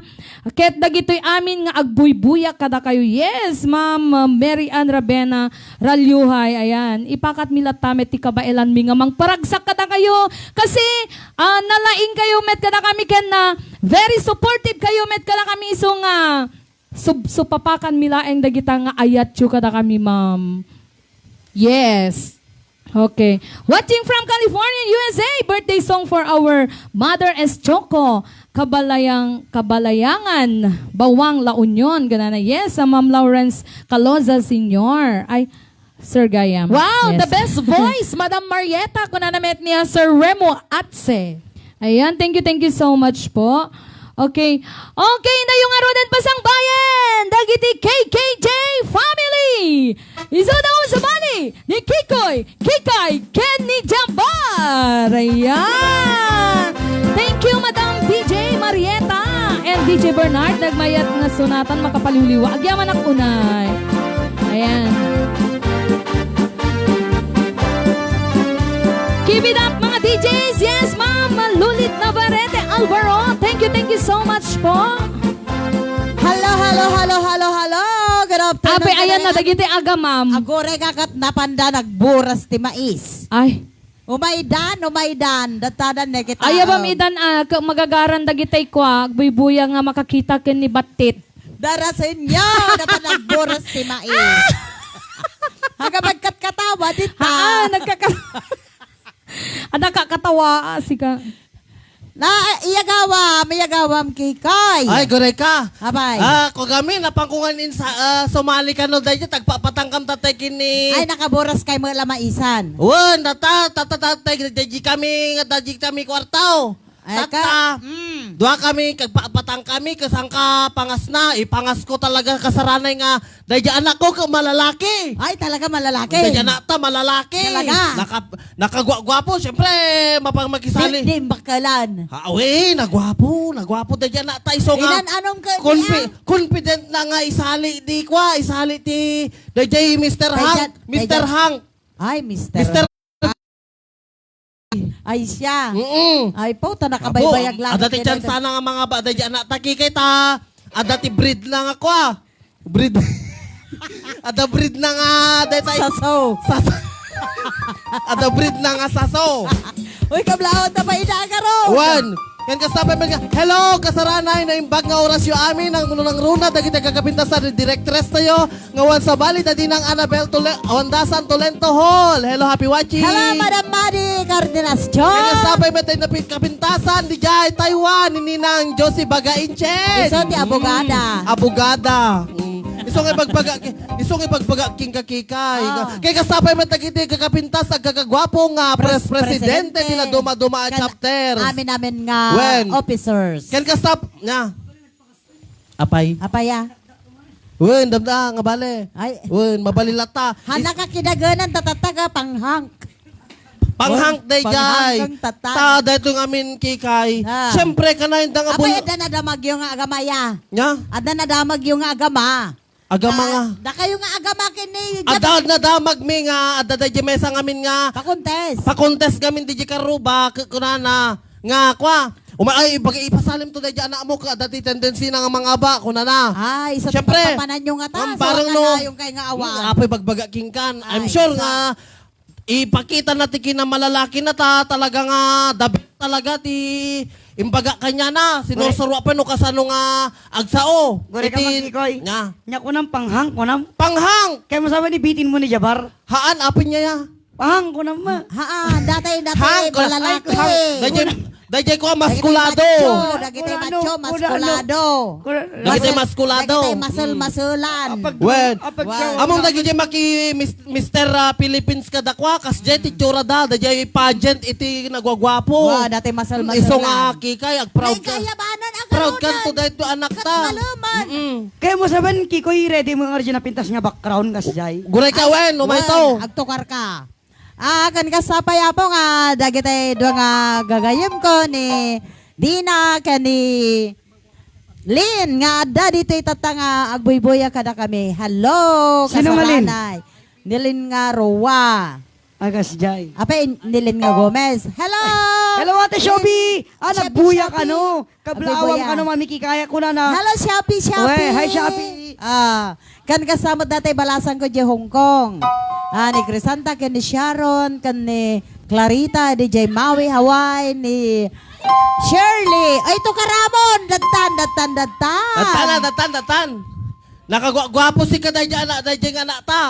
Ket dagitoy amin nga agbuybuyak kadakayo. Yes, Ma'am, uh, Mary Ann Ravena Ralluhay. Ayan, ipakatmi latta met ti kabaelanmi nga mangparagsak kadakayo. Kasi, ah, nalaing kayo met kadakami ken na very supportive kayo met kadakami isu nga sub-, supapakanmi laeng dagita nga ayatyo kadakami, ma'am. Yes. Okay. Watching from California, U S A. Birthday song for our mother is Choco Kabalayang, Kabalayangan, Bawang, La Union. Ganana. Yes, sa Ma'am Lawrence Caloza Senior. Ay, Sir Gayam. Wow, yes. The best voice, Madam Marietta. Kunana met ni Sir Remo Atse. Ayan, thank you, thank you so much po. Okay. Okay, dayo ngaruden, pasangbayen dagiti K K J family. Isu daw sabali ni Kikoy, Kikay, ken ni Jambar. Ayan. Thank you, Madam D J Marietta and D J Bernard. Nagmayat nga sonatan, makapaliwliwa. Agyamanak unay. Ayan. Keep it up, mga D Js. Yes, Ma'am Lulit Navarrete Alvaro. Thank you, thank you so much po. Hello, hello, hello, hello, hello. Good afternoon. Ape, ayan na, dagiti aga, ma'am. Aguray ka ket napanda nagburas ti mais. Ay. Umaydan, umaydan. Datadan na kita. Ay, abam, oh, idan, ah, ka-, magagaran dagitay kwa, agbuybuya nga makakita ken ni Battit. Darasenyo, data nagburas ti mais. Aga magkatkatawa, dita. Ah, nagkaka-, Ada ka katawa, ah, sika. Na, iyagawam, iyagawam, Kikoy. Ay, guray ka. Abay. Ah, kagami, napangkungan insa, ah, sumali ka no, daydi, tagpapatangkam tatay kini. Ay, nakaburas kay mo la maisan. Wen, tata, tata, tatay, daydi kami, nga daydi kami kwartaw. Ay, ka-, tata, mm, dua kami, kagpapatang kami, kasangka pangasna, ipangas ko talaga kasaranay nga Daydi anakko ket malalaki. Ay, talaga malalaki. Daydi anakta malalaki. Talaga. Naka-, nakaguaguapo, siyempre, mapang makisali. Di, di, bakalan. Ah, uy, naguapo, naguapo. Daydi anakta isu nga. Inan anong ka-, confi-, ah, confident na nga isali, di kwa, isali ti, daydi Mister Daydi, Hank. Mister daydi. Hank. Ay, Mister Mister Ay, siya. Mm-mm. Ay, po, ta nakabaybayag lang. Abo, adda ti chance na nga mga ba, adda ti anak ta, Kikay, ta. Adda ti breed na nga kwa. Breed. Adda breed na nga, deta. Saso. Saso. Adda breed na nga saso. Uy, kablaon ta pa ida, Agaro. One. Ken kasta pay met nga, "Hello, kasaranay, naimbag nga orasyo amin, nangrunangruna dagiti agkakapintasan ni Direktres tayo, nga wan sabali, da dinang Annabel Tole-, Wandasan Tolento Hall. Hello, happy watching." Hello, Madam Madi Cardenas John. Ken kasta pay met daydi napi-, kapintasan, diay Taiwan, ni Ninang Josie Baga Inchen. Isu ti abogada. Mm, abogada. Mm. Isu nga ibagbaga, isu nga ibagbaga, king kakikay. Ah. Ken kasta pay met dagiti kakapintas, agkakaguapo nga pres-, pres-, presidente, presidente ti naduma-duma a chapters. Amin-amin nga officers. Ken kasta, nga. Apay? Apay, ah. Wen, damda, nga bale. Ay. Wen, mabali latta. Hana ka kidagenan, tatataga, panghang. Panghang, wen, dayjay. Panghang kang tata. Ta, daytoy nga amin, Kikay. Ah. Siyempre, kanayon da nga. Apay, bul- adda nadamagyo nga agama, ya. Nya? Adda nadamagyo nga agama. Agama nga. Ah, dakayo nga agama ken ni Adda, nadamagmi nga, adda dayjay mesa ngamin nga. Pakontes. Pakontes ngamin, dayjay karuba, k-, kunana. Nga, kwa, Uma-, ay, baga ipasalim to daydi anakmo, ka, dati tendency na nga mangaba, kunana. Ay, sa Siyempre, papananyo nga ta, ang so, barang nga no, na, yung kay nga awan. Hmm, apoy bagbaga kingkan. I'm Ay, sure sa nga ipakita na ti kinamalalaki na ta, talaga nga, the best talaga ti imbaga kanya na, sinursuro pa no kasano nga agsao. Gure ka Iti, man, Kikoy. Nga. Nya kunam, panghang, kunam. Panghang! Kaya mo sabi ni bitin mo ni Jabar? Haan, apin niya ya. Pang, kunam ma. Haan, dati, dati, Hang, kuna-, malalaki. Ay, hang. Dayjay, dayjay ko, maskulado. Dagiti macho, dagiti Kuna ano, macho, kuna ano? maskulado. Kuna-, Dagiti Masul-, maskulado. dagiti masul-masulan. Apag-, Wen. apag-, Wow. Among dagiti maki mis-, Mister, ah, Philippines kadakwa, kasjay ti itsura da, dayjay pageant iti nagwagwapo. Wow, dati masul-masulan. Isu nga aki kay, ag-proud ka. Naigayabanan ang Proud ka karunan. to dayto anak ta. Kat maluman. Mm-mm. Kaya mo saben, Kikoy, ready mo nga origin na pintas nga background, kasjay. Guray ka, Ay, Wen, umay Wen, to. agtukar ka. Ah, ken kasta pay, Apo, nga dagiti dua nga gagayemko ni Dina ken ni Lin nga adda ditoy tatta nga agbuybuya kadakami. Hello, Sino nga Lin? kasalanay. Ni Lin nga Rua. Agasjay. Apay, ni Lin nga Gomez. Hello! Hello, Ate Lin. Shobi! Ah, Shobi, nagbuya Shobi. ka, no? Kablaawang Abubuya. ka no, Mami Kikaya, kunana. Hello, Shopee, Shopee. Uy, hi, Shopee. Ah, kan kasama dati balasan ko di Hong Kong. Ah, ni Crisanta, ken ni Sharon, ken ni Clarita, di jay Maui, Hawaii, ni Shirley. Ay, to karamon. Dattan, dattan, dattan. Dattan, dattan, dattan. Nakagwa-, gwapo si ka dayjay anak, dayjay nga anak ta.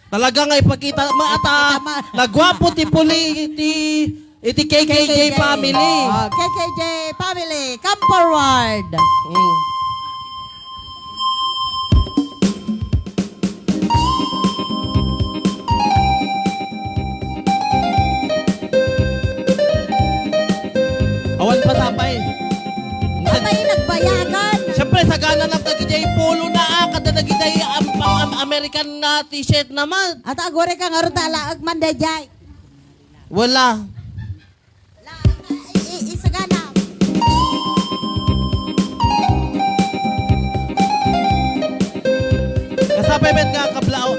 Talaga nga ipakita, ma-, ata, Ipakita ma- nagwapo ti puli iti, iti K K J K K J. family. Oh, K K J family, come forward. Mm. Awan pa sapay. Apay, nagbayagan. Siyempre, sagana na dagiti polo na, ah, kada dagiti am-, am-, am-, American na t-shirt naman. At agore ka nga ro ta alaag man dayjay. Wala. La, i-, i-, isagana. Kasapay met nga kablaon.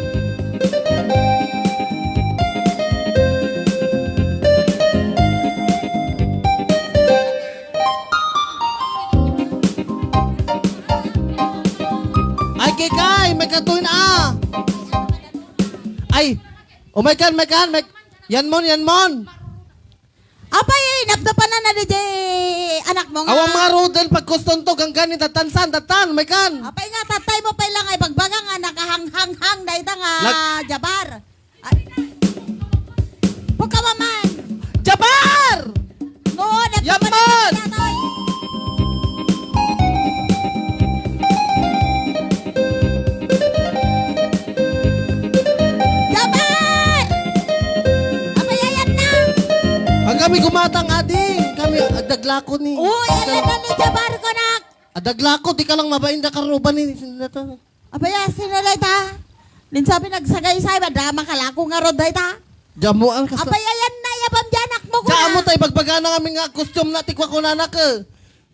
Ay, Kikay, may katuin, ah. Ay, umay kan, may kan, may, yan mon, yan mon. Apay, napnapanan na di jay anak mo nga. Awan nga ruden pagkuston to, ganggan ni datan san, datan, may kan. Apay nga, tatay mo pay lang ay bagbaga nga nakahanghang-hang dayta nga Nag- Jabar. Ay. Pagkamaman. Jabar! No, Yan man! Jabar! Apay, ayan na! Ang kami gumatang, ading. Kami, agdaglako ni. Uy, ayan na ni Jabar, konak. Adaglako, di ka lang mabain, da karuba ni. Apay, ah, sino dayta? Linsabi nagsagaysay, madama ka lako nga rod dayta? Jamuan ka sa Apay, ayan na, yabam di anak mo ko Diyan na. mo tayo, bagbagana nga amin nga costume na, ti kwa kunana ka.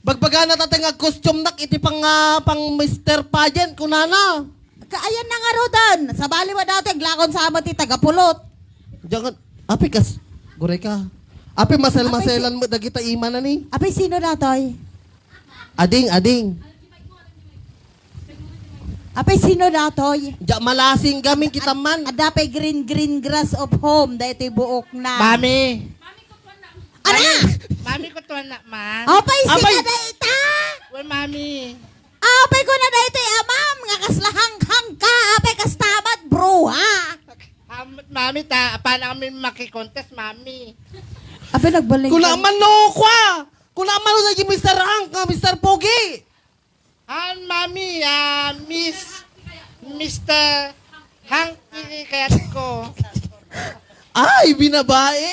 Bagbagana tatay nga costume nak, iti pang, ah, pang Mister Pageant, kunana. Ka, ayan na nga rodan. Sabali wa dati, aglakon sa ama ti tagapulot. Diyan ka, api kas, guray ka. Api masel-maselan mo, dagita ima na ni. Apay, sino datoy? Ading, ading. Apay, sino datoy? Diya malasing gamin kita man. Adda pay green, green grass of home, daytoy buok na. Mami. Ana! Mami, kutuan na man. Apay, Apay! sika dayta! Well, mami. Apay, kuna daytoy amam, nga kasla hanghang ka, apay, kastamat, bruha. Am-, mami, ta, paano kami makikontes, mami? Apay, nagbaling Kuna ka. man no, kwa! Kuna man no, naging Mister Hank, nga Mister Pogi! Han, mami, ah, Miss, Mister Hank, kayat ko. Ay, binabae.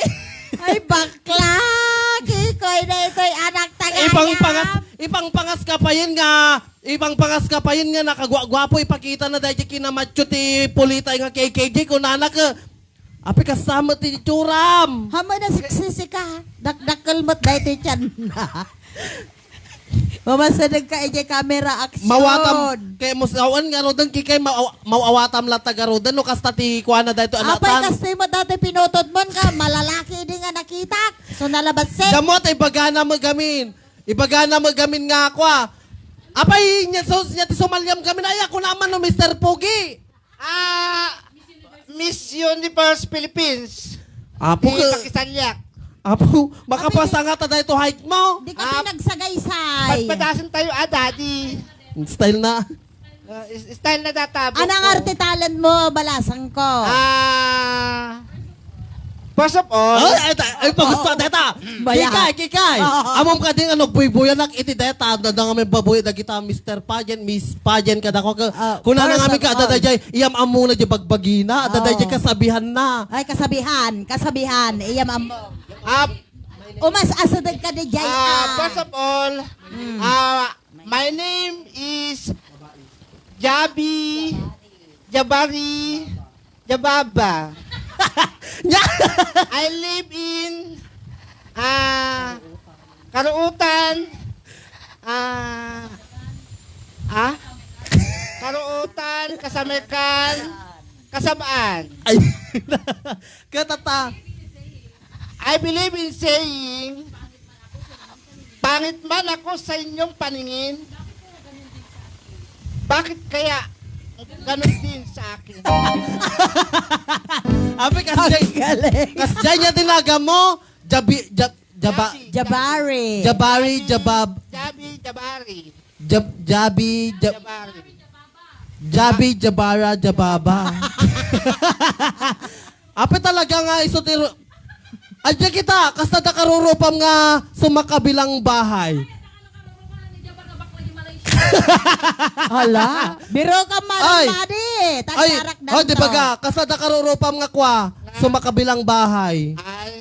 Ay, bakla! Kikoy na ito'y anak taga Ipang pangas, ipang pangas kapayen nga, ipang pangas kapayen nga nakagwa-gwapo, ipakita na dahil kinamacho ti pulitay nga K K J, kunana ka, Api, kasama ti itsuram. Hama na siksisi ka. Dakdakkel met daytoy tiyan na. Mamasadeg ka idiay camera action. Mawatam. Kay musawan nga roden, kikay maw-, mawawatam la taga roden, no kasta ti kuana dayto Apay, anatan. Kastoy mo dati pinutod mon ka, malalaki di nga nakitak. Nalabasin. Diammo ta ibagana met gamin. Ibagana met gamin nga ako, ah. Apay, nia, so, nia ti sumaliam gamin. Ay, ako naman no, Mister Pogi. Ah, Miss Universe Philippines. Apo Di ka, pakisaliak. Apo, makapasa nga ta dayto height mo. Di ka Ah, pinagsagaysay. Patpatasan tayo, ah, Daddy. Style na. Ah, is- style na data, Anong buko. arte talent mo, balasang ko? Ah, first of all, Ay, ay, ay, ay, pagusto, deta. Baya. Kikay, kikay. Oo. Amom ka din, ano, buybuyanak iti deta. Dadang may babuy, dagita, Mister Pageant, Miss Pageant, kada ko, ka, Ah, kuna na first nga mi of ka, all. dada, jay, iyam amuna, jay, bagbagina, dada, Oo. jay, kasabihan na. Ay, kasabihan, kasabihan, iyam ammo. Ah, Umas asadag ka di jay, ah, ah. First of all, Mm. ah, my name is Jabi, Jabari, Jababa. Nya- I live in, ah, Karuutan, ah, ah? Karuutan, Kasamekan, Kasabaan. Ay, katata. I believe in saying, pangit man ako sa inyong paningin, bakit kaya ganun din sa akin? Abi, Ang kasjay, galing. kasjay niya tinaga mo, jabi, jab, jaba, Jabi. Jabari. jabari, jabab, Jabi, Jabari. jab, jabi, jab, Jabari. jabi, jabara, jababa. Ape talaga nga iso ti ru-, adya kita, kasta da karurupam nga sumakabilang bahay. Hala, biro ka man, Ay. Daddy. Ay, Tagkarak oh, di ba danto. ga? Kasta da karurupam nga kwa, sumakabilang bahay. Ay.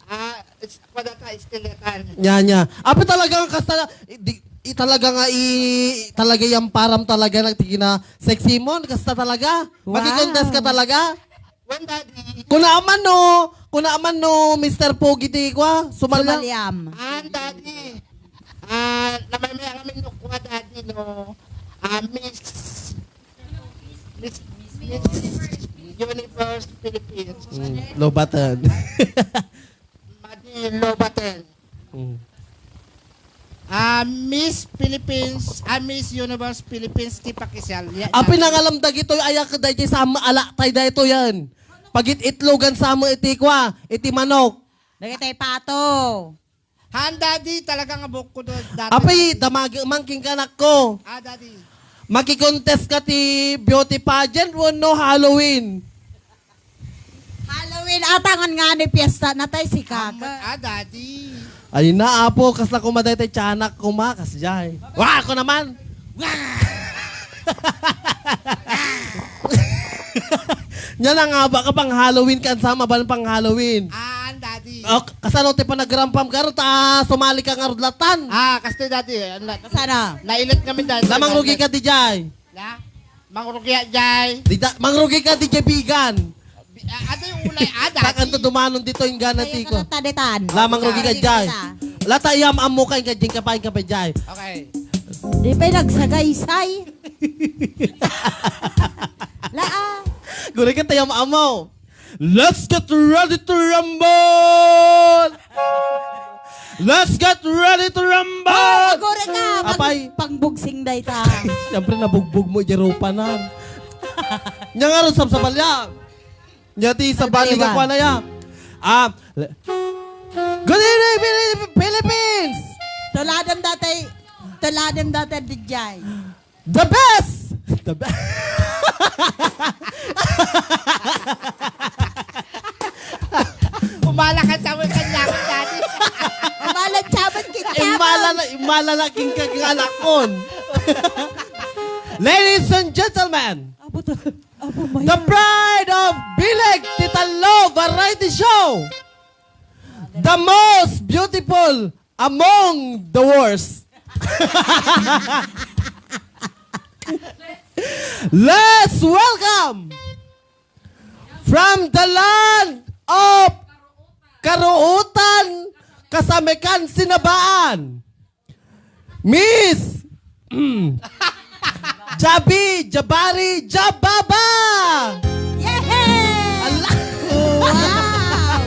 Ah, is-, kwadata, iskeletan. Nya, nya. Ape talaga nga kasta, di, i-, talaga nga i-, talaga yang param talaga nagtigina sexy mo, kasta talaga. Wow. Magki-contest ka talaga. Wen, Daddy. Kuna man no, kuna man no, Mister Pogi ti kwa, sumalyam. Sumalyam. Ah, Daddy. Ah, namamaya kami no kwa, Daddy, no. Ah, Miss, Miss, Miss Universe Philippines. Mm, Lobatan. Madi Lobatan. Mm. Ah, Miss Philippines, ah, Miss Universe Philippines, ti pakisal. Ya, Ape ya. Nangalam dagitoy ayak dayjay sama ala tay daytoy yan. Pagit-itlogan sama iti kwa, iti manok. Dagitoy pato. Han, Daddy, talaga nga bukod dati. Apay, damag man king kanak ko. Ah, Daddy. Makikontest ka ti beauty pageant wenno Halloween? Halloween, atangan nga ni fiesta na tay si Kaka. Ah, Daddy. Ay na, apo, kasla kuma daytay tiyanak kuma, kasjay. Wa, ako naman. Wa! Nya na nga ba ka pang Halloween kan sama ban pang Halloween? Ah, Daddy. Oh, kasano ti panagrampam garo ta sumali ka ngarud latan? Ah, kastoy, Daddy. Na, Kasano? nailit kami, Daddy. Lamang rugi ka, dijay. Na? Mangrugi, jay. Dita, mangrugi ka, dijay bigan. Bi-, ah, ato yung ulay, ah, Dati. Takan to dumanon dito yung gana Kaya tiko. ka taditan. Lamang rugi ka, Kaya jay. ka. Lata iyam ammo ka, yung kajing ka pa, yung ka pa, jay. Okay. Di pa'y nagsagaysay. Laa. Guri ka tayo ammo. Let's get ready to rumble! Let's get ready to rumble! Oh, guri ka! Pang-, Apay. pangbugsing dayta. Siyempre, nabugbog mo, idiya rupa na. Nya nga ron, sabsabalya. Nya ti sabali Ano, ka Iwan? kwa na ya. Ah, le-, Good evening, Philip-, Philippines! Tuladem dati, tuladem dati, dijay. The best! The best! Umala ka sa mga kanya ko, Daddy. Umala sa mga kanya ko. Imala na, imala na king kag-, anak kon. Ladies and gentlemen, Abo to. Abo, the maya. pride of Bileg Tita Lo Variety Show. The most beautiful among the worst. Let's welcome from the land of Karuutan, Kasamekan, Sinabaan, Miss Jabi, Jabari, Jababa! Yehey! Ala! Wow!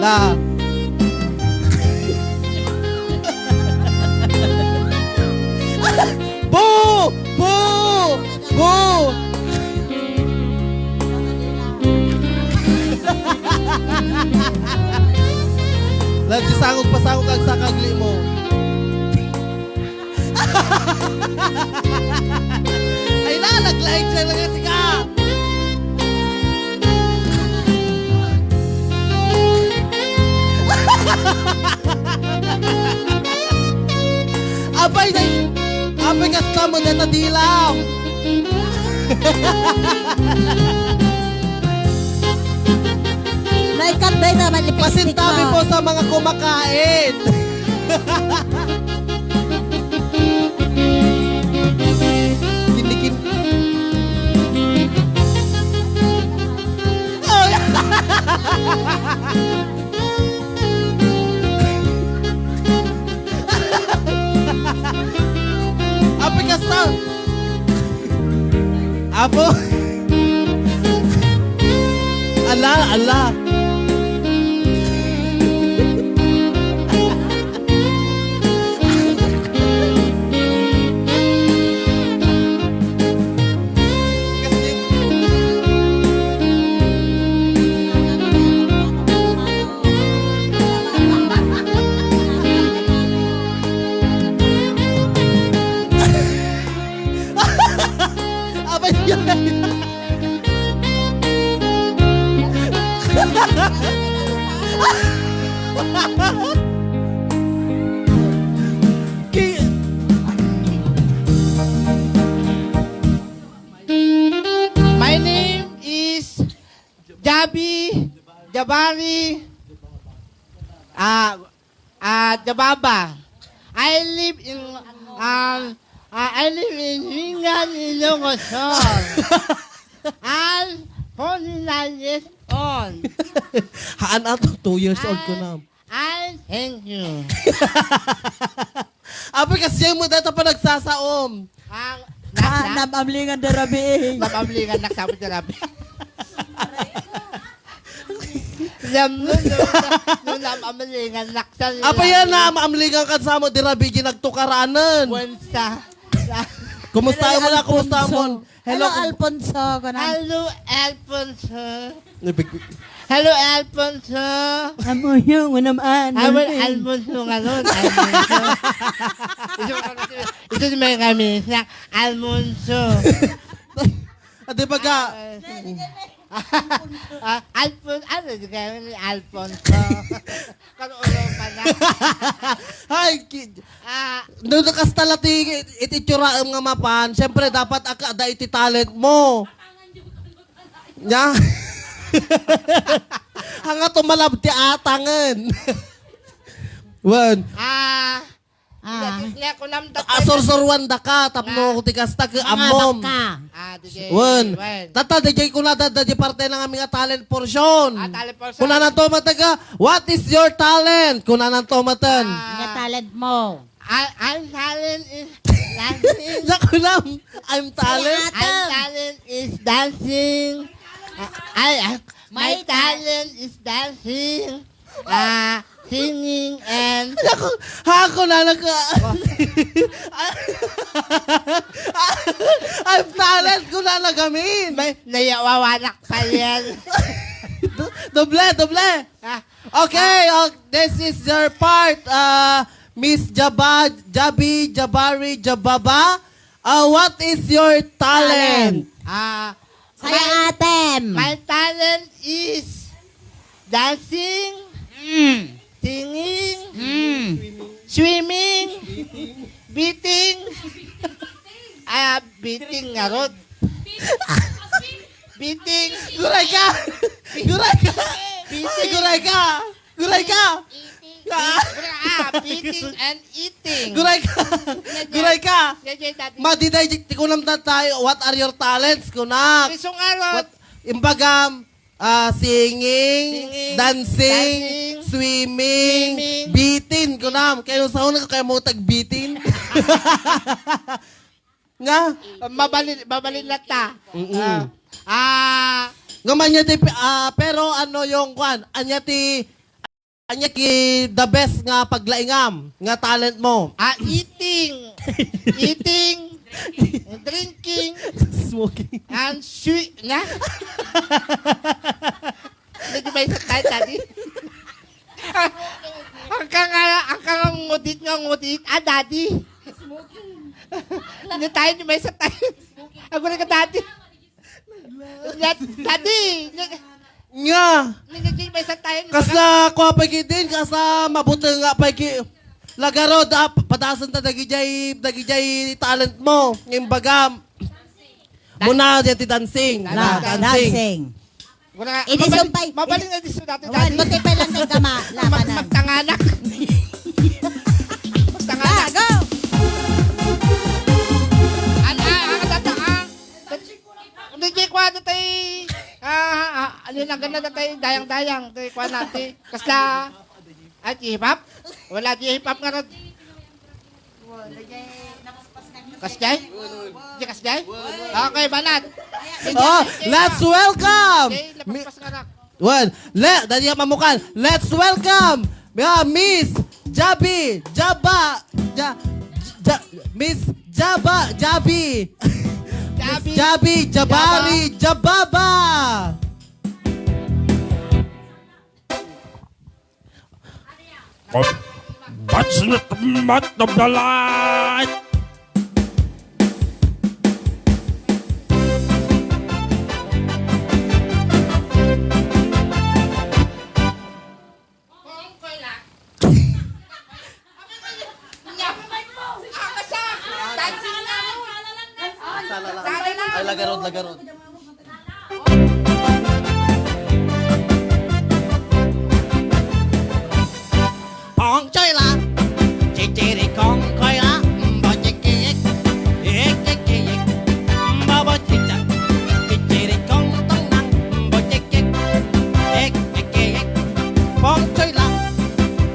Ah. Boo! Boo! Boo! Lagi sangog pa sangog ang sakagli mo. Ay na, naglaing siya nga siga. Apay na, apay kasta mo deta dilaw. Naikat day naman lipstick Pasintabi mo. po sa mga kumakain. Kinikin. Ay! Api ka sa Apo! Ala, ala! Abay, Ki- My name is Jabi, Jabari, ah, ah, Jababa. I live in, um, ah, I live in Ringan, Ilocos Sur. I'm forty-nine years old. Haan ato, two years old ko na. I thank you. Apoy, kasi mo data pa nagsasaom. Ang Ah, nasa? Namamlingan da rabi eh. Namamlingan naksabot da rabi. Alam mo, no, no, namamlingan naksal. Apa yan na, maamlingan ka sa mo, di rabi, ginagtukaranan. Wansa. Kumusta Hello, mo na, kumusta Alfonso. mo? Hello, Hello, Alfonso. Ganun. Hello, Alfonso. Nabig- Hello, Alfonso. Amo yung naman. Awan, Alfonso nga nun. Alfonso. Ito, ito, ito si may kami sa Alfonso. Ah, di ba ka? Ah, Alfon-, ano, di kaya ni Alfonso? Kanulo pa na. Ay, ki-, Ah, no, nakastala ti, iti tsuraem nga mapan, siyempre, dapat akada iti talent mo. Nya? Hanga tumalab ti atangen. Wen. ah, Ah. Nya, nya, kunam da, Ah, sursuruan da ka, tapno Nga. ti kasta ke Mga ammom. baka. Ah, D J. Wen. Wen. Tata, D J, kuna da, da, di parte na nga mga talent portion. Ah, talent portion. Kuna na to, mataga, "What is your talent?" Kuna na to, matan. Ah. Nga talent mo. I, I'm talent is dancing. Nakunam, I'm talent. Kaya I'm talent is dancing. Ah, ay, ah, my My ta- talent is dancing. Ah, singing and Ako, ako na nag- Ang talent ko na nagamin. May nayawawanak pa yan. Do-, doble, doble. Ah. Okay, Ah. oh, this is your part, uh, Miss Jaba-, Jabi, Jabari, Jababa. Uh, what is your talent? Talent. Ah, Kaya my, atem. my talent is dancing, Mm. singing, Mm. swimming, beating, ah, beating nga rod. Beating. Guray ka! Guray ka! Beating. Ay, guray ka! Guray ka! Eating. Ah. Ah, beating and eating. Guray ka! Guray ka! Medyo dati. Madiday, ti kunam na tayo, what are your talents, kunak? Isu nga rod. What, imbagam, ah, singing, Singing, dancing, dancing, swimming, swimming. Beating, kunam. Kaya sa una, kaya mo tag-beating. Nga? Mabalin, mabalin na ta. Mm-mm. Ah, ah, Nga man niya ti, ah, pero ano yung kwan, anya ti Ania ti the best nga paglaingam nga talent mo? Ah, eating. Eating. Drinking. Smoking. And sweet na. Medyo may isa tayo, Daddy. Ang ka nga, ang ka nga ngudit nga ngudit. Ah, Daddy. Hindi tayo, hindi may isa tayo. Ang gulo ka, Daddy. Daddy. Nga. Hindi, hindi may isa tayo. Kasla, kuha pa ki din, kasla, mabuti nga pa ki. Lagarod, ah, padasan ta dagijay, dagijay talent mo. Yung bagam. Muna, dyan ti dancing. Na, dancing. Dancing. Wala nga. Idi sumpay. Mabaling na diso dati, Awan, dati. Matipay lang kay kama. Mag-, labanan. Magtanganak. Magtanganak. Ah, go! An-, ah, ah, data, ah. Hindi, di kwa na tayo. Ah, ah, ah, ano na, ganda na tayo, dayang-dayang. Tayo kwa natin. Kasla, ay, di hip-hop? Wala, di hip-hop nga rin. Kasjay? Di kasjay? Okay, banat. Oh, let's welcome. Okay, napaspas nga na. Well, le, dali ka mamukal. Let's welcome, yeah, Miss Jabi, Jaba, Ja-, Ja-, Miss Jaba, Jabi. Miss Jabi. Jabi, Jabari, Jaba. Jababa. What's in the mat of the light? Sala lang. Ay, lagarod, lagarod. Pongchoy la, chichirikongkoy la, mbochikik, ikikik, mbobochichang, chichirikongtong nang, mbochikik, ikikik, pongchoy la,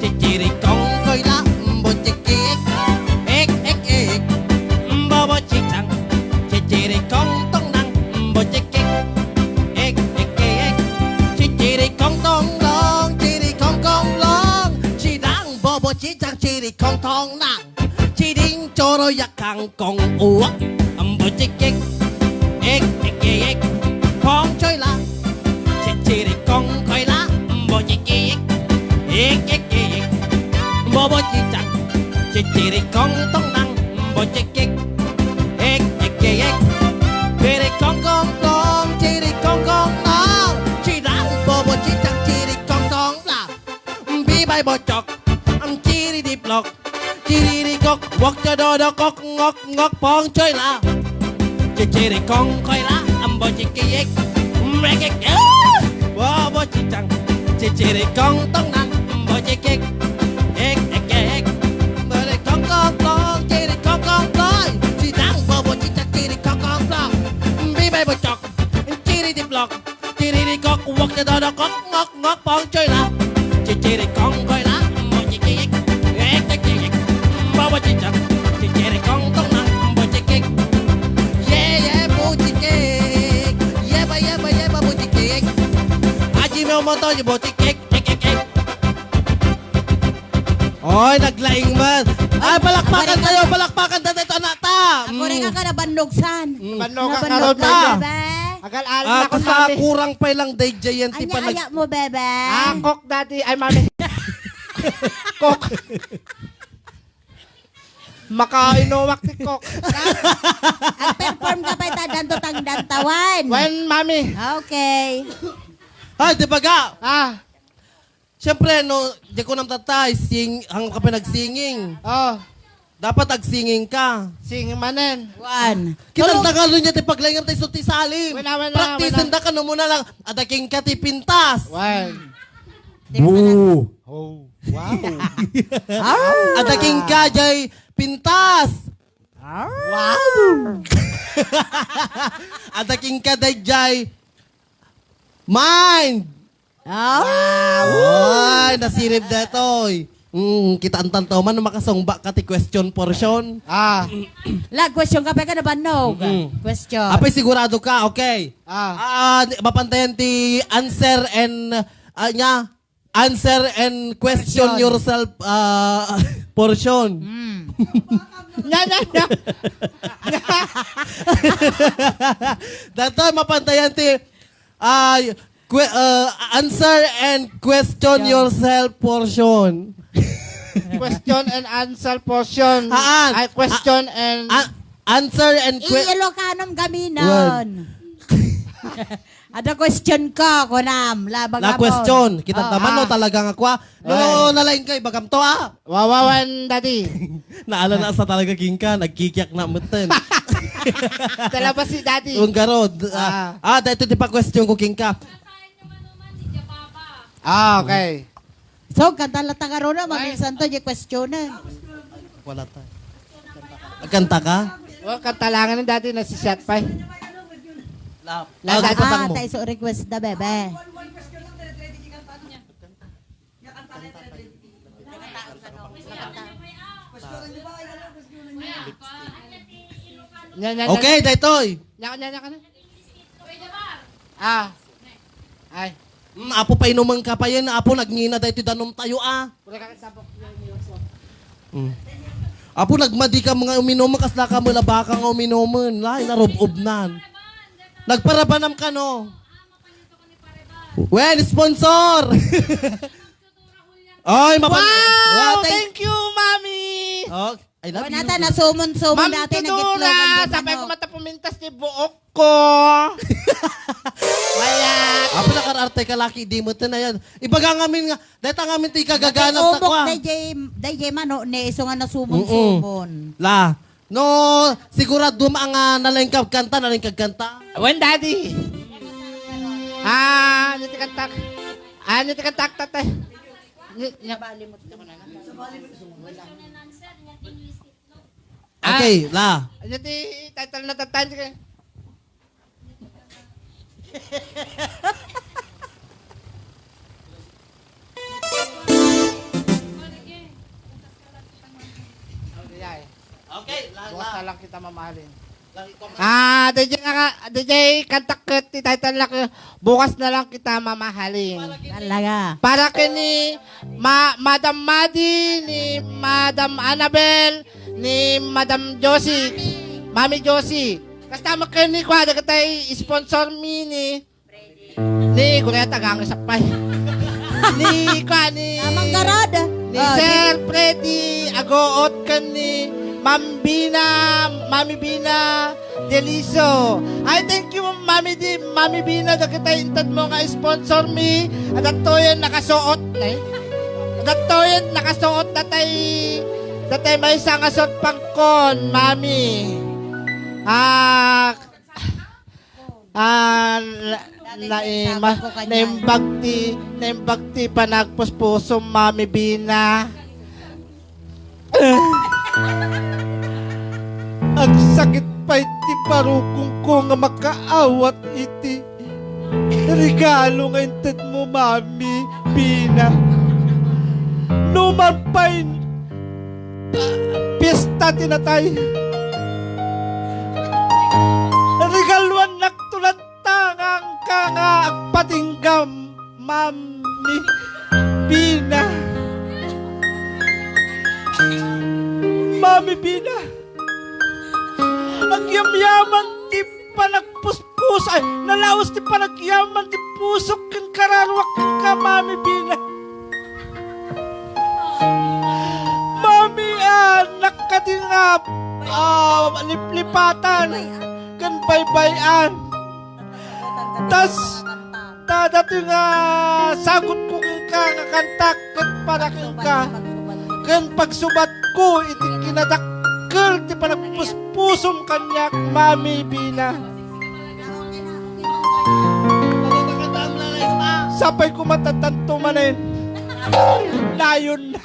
chichirikongkoy la, mbochikik, ikikik, mbobochichang, chichirikongtong nang, mbochikik, ikikik, chichirikongtong dong, chirikongkong long, chidang, bobochichang, chirikongtong nang, chiding, choroyak, kangkong, uwak, mbochikik, ikikik, pongchoy la, chichirikongkoy la, mbochikik, ikikik, bobochichang, chichirikongtong nang, mbochikik, ikikik, pirikongkongtong, chirikongkong nang, chidang, bobochichang, chirikongkong la, bibay bochok, ang chiridiplok, chiririkok, wak, chadodokok, ngok, ngok, pongchoy la. Chichirikongkoy la, mbochikik, mekik, ah! Bobochichang, chichirikongtong nang, mbochikik, ik, ik, ik. Mbochikongkongkong, chirikongkongkong, chidang, bobochichang, chirikongkongkong. Bibay bochok, chiridiplok, chiririkok, wak, chadodokok, ngok, ngok, pongchoy la. Chichirikongkoy la, mbochikik, ikikik, bobochichang, chichirikongtong nang, mbochikik. Yeah, yeah, bochikik. Yeah, ba, yeah, ba, yeah, ba, bochikik. Aji mo mo to, bochikik, ikikik. Oy, naglaing man. Ay, palakpakan tayo, palakpakan tayo, anak ta. Ako rin Mm. Ka nabannog san. Mm. Nabannog ka, Nabannog ka, bebe. Agal-agal Ah, na ako, basta mami. Kurang pa lang, day, giant, Anya, pa nag- aya mo, bebe? Ah, Coke, daddy. Ay, mami. Coke. Makainumak ti Coke. Ang perform ka pa ita, danto tang dantawan. When, mami. Okay. Ay, di ba ga? Ah. Siyempre, no, di ko nang tatay, sing, ang ka pa nag-singing. Oh. Dapat ag-singing ka. Singing manen. One. Kitang Tagalo niya ti paglaingam tayo ti salim. Wala, wala, Practice wala. Da ka no muna lang. Adaking ka ti pintas. One. Boo. Oh, wow. Adaking ka jay pintas. Wow. Adaking ka dayjay mind. Oh. Ay, nasirib detoy. Mm, kitaan tanto man, makasungba ka ti question portion. Ah. La, question ka pa ka nabannog. Mm-mm. Question. Apay sigurado ka, okay. Ah. Ah, di- mapantayan ti answer and, ah, nya, Answer and question Question. yourself, ah, portion. Mm. Nya, nya, nya. Daytoy, mapantayan ti, ah, que-, ah, answer and question Yan. yourself portion. Question and answer portion. Haan. Ay, question A-, and a-, answer and que- Ilokanom gaminon. Well. Ada question ko, kunam, labag La question. Kita Oh, naman, ah. no, talaga nga kwa. No, Ay. nalaing ka, ibagam to, ah. Wawawan, Daddy. Naala na sa talaga, Kingka, nagkikiak na mutten. Talabas si Daddy. Ang garod. Ah, Ah. ah, dahil ito di pa question ko, Kingka. Ah, okay. So, kanta la ta karon, Ay. maminsan to, di questionan. Wala ta. Agkanta ka? Well, kanta langan ni Daddy, nasisiat pa eh. Lap. La, Ah, Daddy. patang mo. tayo so request da, bebe. Nya, nya, nya, Okay, nya. daytoy. Nya, nya, nya, ka na. Ah. Ay. Mm, Apo, painuman ka pa yan. Apo, nagngina daytoy danom tayo, ah. Wala ka sabak. Mm. Apo, nagmadi ka mga uminom, kasla ka malabaka nga uminom. Lain na rub-ubnan. Nagparabanam ka, no? Wen, sponsor! Ay, mapan- Wow! Wow, thank- Thank you, Mami! Oh, I love Wala you. ta, nasumon-sumon Ma'am dati, Tudora, nagitlogan din, sabay ano. ko matapumintas ni buok ko. Wala. Apo, nakararte ka, laki, di mo to na yan. Ibaga ngamin nga, deta ngamin ti kagaganap na Umok, kwa. D J, D J Mano, ne, iso nga nasumon-sumon. Mm-mm. La, no, sigurado ma nga nalengkag kanta, nalengkag kanta. Wen, Daddy. Ah, ano ti kantak? Ah, ano ti kantak, tatay? Ni-, ni-, Ah. Okay, la. Ano ti title na tatay? Sige. Okay, la, Bukas la. na lang kita mamahalin. Lagi ko ma- Ah, D J na ka, D J, kantak ket ti title na ke, Bukas na lang kita mamahalin. Talaga. Para ken ni Ma-, Madam Madi, ni Madam Annabel, ni Madam Josie, Mami Josie. Kasta met ken ni kwa, dagitay sponsor mi ni, ni, kunay tagang sapay. Ni kwa, ni Tamang garod. Ni Oh, Sir Freddy Agoot ken ni Ma'am Bina, Mami Bina Deliso. Ay, thank you, Mami Di-, Mami Bina, dagitay inted mo nga sponsor mi. Adatoyen nakasuot, eh. Adatoyen nakasuot datay, datay maysa nga suot pangkon, Mami. Ah, Ah, na, Dati naima-, sa ko kanya. naimbag ti, naimbag ti panagpuspusom, Mami Bina. Agsakit pay ti barukongko nga makaawat iti regalo nga inted mo, Mami Bina. Numan pay, ah, pista ti natay. Regaluannak to latta nga agka nga agpatinggam, Mami Bina. Mami Bina. Agyamyaman ti panagpuspus-, ay, nalaus ti panagyaman ti pusok ken kararuak kenka, Mami Bina. Mami, ah, nakadingap, ah, liplipatan ken baybay-an. Tas, ta dati nga sagut ko kenka nga kanta ket para kenka, ken pagsubat ko iti kinadakkel ti panagpuspusom kaniak, Mami Bina. Sapay ko matatanto manen. Nayon na.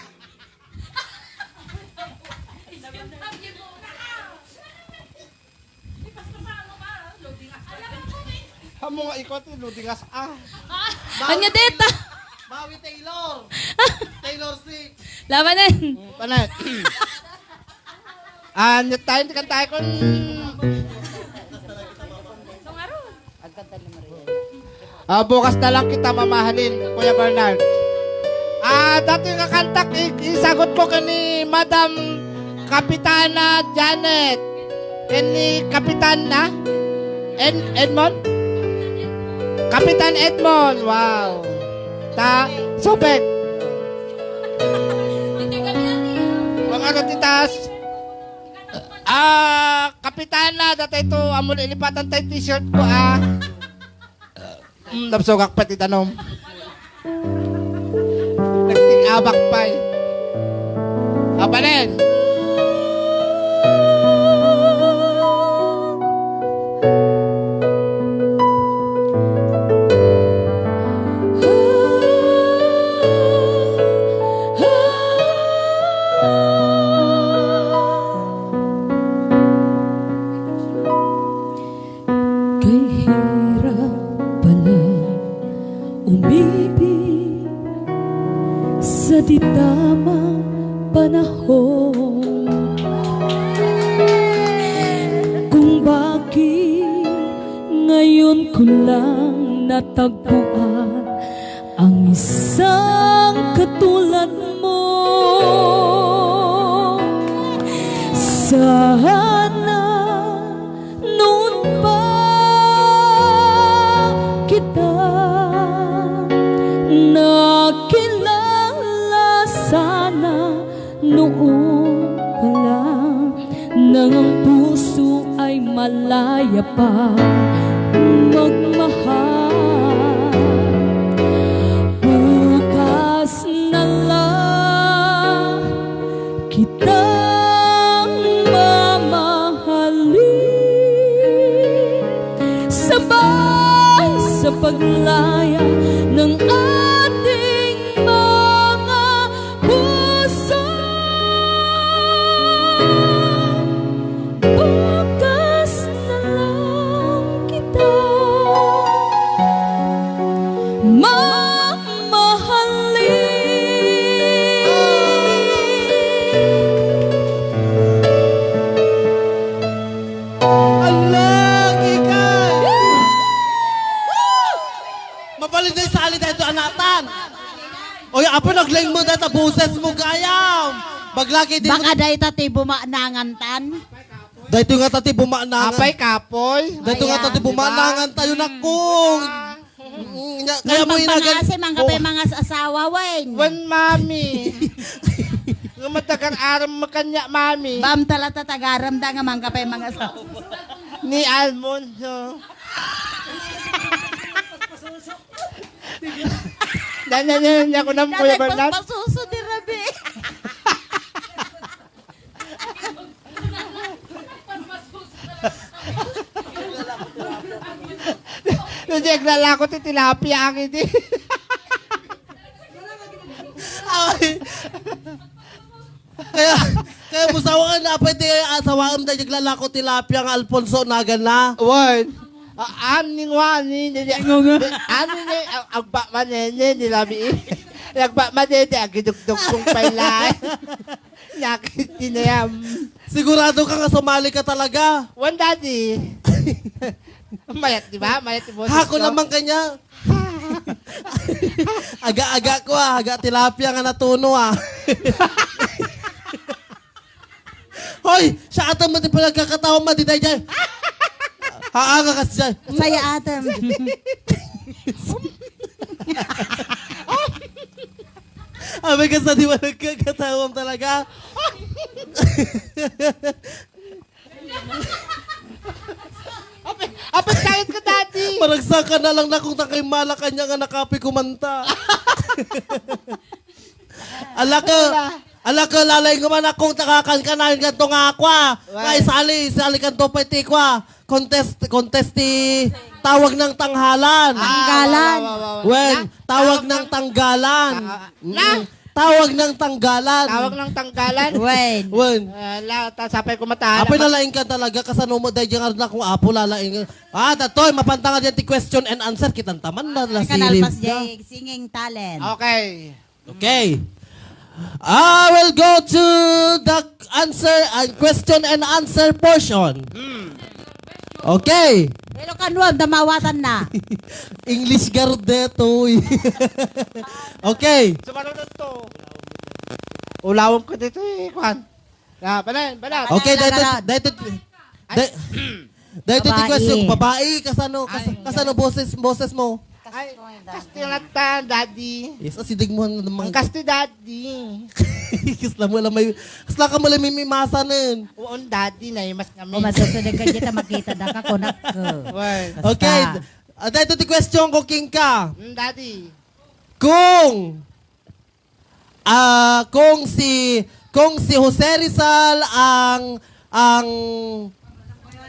Amo nga ikaw ti ludingas, ah. Anya deta? Bawi Taylor. Taylor Swift. Labanan. Mm, panay. Anya tayo, ti kantaay kon. Ah, bukas na lang kita mamahalin, Kuya Bernard. Ah, datoy nga kantak, i-, isagot ko ken ni Madam Kapitana Janet. Ken ni Kapitan, ah? Ed-, Edmond? Kapitan Edmond, wow. Ta, supek. Mga ratitas. Ah, Kapitana, datoy to, ammo ilipatan tayo t-shirt ko, ah. Mm, napsugak pay ti danom. Nagtig-abak pay. Kapanen. Kay hirap pala umibig sa di tamang panahon. Kung bakit ngayon ko lang natagpuan ang isang katulad mo. Sana noon pa kita nakilala, sana noon pa lang, nang ang puso ay malaya pa magmahal. Bukas na lang kitang mamahalin, sabay sa paglaya ng ating mga puso. Bukas na lang kita mamahalin. Ala, Kikay! Mabalin na isali tayo to, anatan. Oy, apo, naglaing mo data boses mo gayam. Baglaki din mo. Baka dayta ti bumanangan tan. Daytoy nga ta ti bumanangan. Apay kapoy. Daytoy nga ta ti, ayan, di ba? Bumanangan tayo, nakong. Mm, nya, kaya mo inagan. Mangkapay mga asawa, wen. Wen, mami. Nga matagar aram mo kanya, mami. Bam tala tatagaram da nga mangkapay mga asawa. Ni Almonso. Danya, danya, danya ko na, Kuya Bernard. Pasuso di rabi. Hindi, naglalako ti tilapia ang hindi. Ay. Kaya, kaya mo sawa nga, apay ti asawaem, daydi naglalako tilapia nga Alfonso, nagan na. Wen. Ah, ani nga, ani, ani, ani, ag-, agba manene, ni Lami. Agba manene, agidugdug kong pailay. Nakit tinayam. Sigurado ka nga sumali ka talaga? Wen, Daddy. Mayat, di ba? Mayat ti boses ko. Hako naman kanya. Aga-aga ko, ah. Aga tilapia nga natuno, ah. Hoy! Siya atam mo ti pinagkakatawa mo, di tayo dyan. Haa nga kasi dyan. Saya atam. Abay ka sa di ba nagkakatawang talaga? Apay, apay, kayat ka, Daddy. Maragsakan na lang na kung takay Malacañang nga nakapoy kumanta. Ala ka, ala ka, lalay nga man akong takakan ka na yung ganito nga ako, ah. Why? Nga isali, isali ka to pa iti ko, ah. Contest, contest ti tawag ng tanghalan. Ah, tanggalan. Wow, wow, wow, wow. Wen, na, tawag ng tanggalan. Ah, mm, na? Tawag ng tanggalan. Tawag ng tanggalan? Wen. Wen. Ah, la, ta, sapay ko matahala. Apay, nalaing ka talaga, kasano mo, dahil dyan nga rin akong apo, lalaing. Ah, datoy, mapantanga dyan ti question and answer, kitang taman na, ah, nasilip ka. Kanalpas jay singing talent. Okay. Okay. I will go to the answer and question and answer portion. Hmm. Okay. Pero kanuam, damawatanna. English garud detoy. Okay. Sumalunod to. Ulawom ko dito eh, kwan. Ah, banan, banan. Okay, Banan, dahil banan. Dahil Ay. Dahil dahil Babae. Question, babae, kasano, kas-, Ay. Kasano boses, boses mo? Ay, Kastilatan, daddy. Yes, asidig mo naman. Ang kasto, daddy. Kasla mo lang may, kasla ka mo lang may mimasanen. Uon, daddy, na mas kami. O, masusunod ka dito, makita na ka, kunak ko. Well. Basta. Okay. Ah, dahil ito ti question ko, King ka. Mm, daddy. Kung, ah, kung si, kung si Jose Rizal ang, ang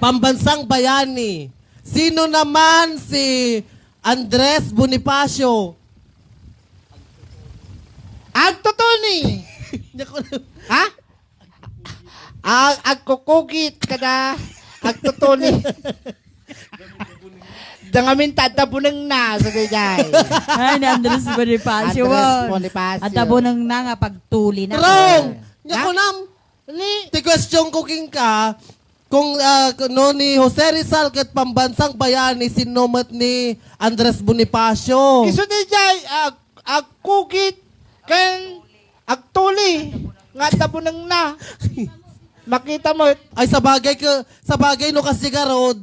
pambansang bayani, sino naman si Andres Bonifacio? Agtutuni! Naku, Ha? Ag-, agkukugit kada agtutuni. Dangamin ta adda bunengna, so, daydiay. Ay, ni Andres Bonifacio, Andres wow. Bonifacio. Adda bunengna nga pagtuli na. Wrong! Ha? Nya kunam, Ni ti question ko, King ka, kung, ah, no ni Jose Rizal ket pambansang bayani, sino met ni Andres Bonifacio? Isu daydiay, ag-, agkugit ken agtuli nga adda bunengna. Makita met. Ay, sabagay ke, sabagay no kasi garod.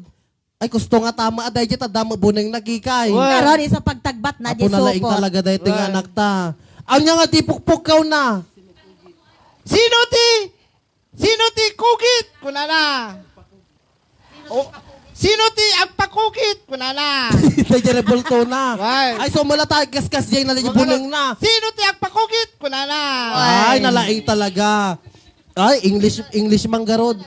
Ay, kusto nga tama, a, daydiay ta damo bunengna, Kikay. Wa. Karon, isu pagtagbatna, Apo di nalaing supot. Talaga daytoy nga Wa. Anak ta. Anya nga di pukpukawna? Sino ti, sino ti kugit? Kunana. O, sino ti agpakugit? Kunana. Daydiay rebultona. Wa. Ay, so mula ta, kaskas jay na daydiay Wa. Bunengna. Sino ti agpakugit? Kunana. Ay, nalaing talaga. Ay, English, English man garod.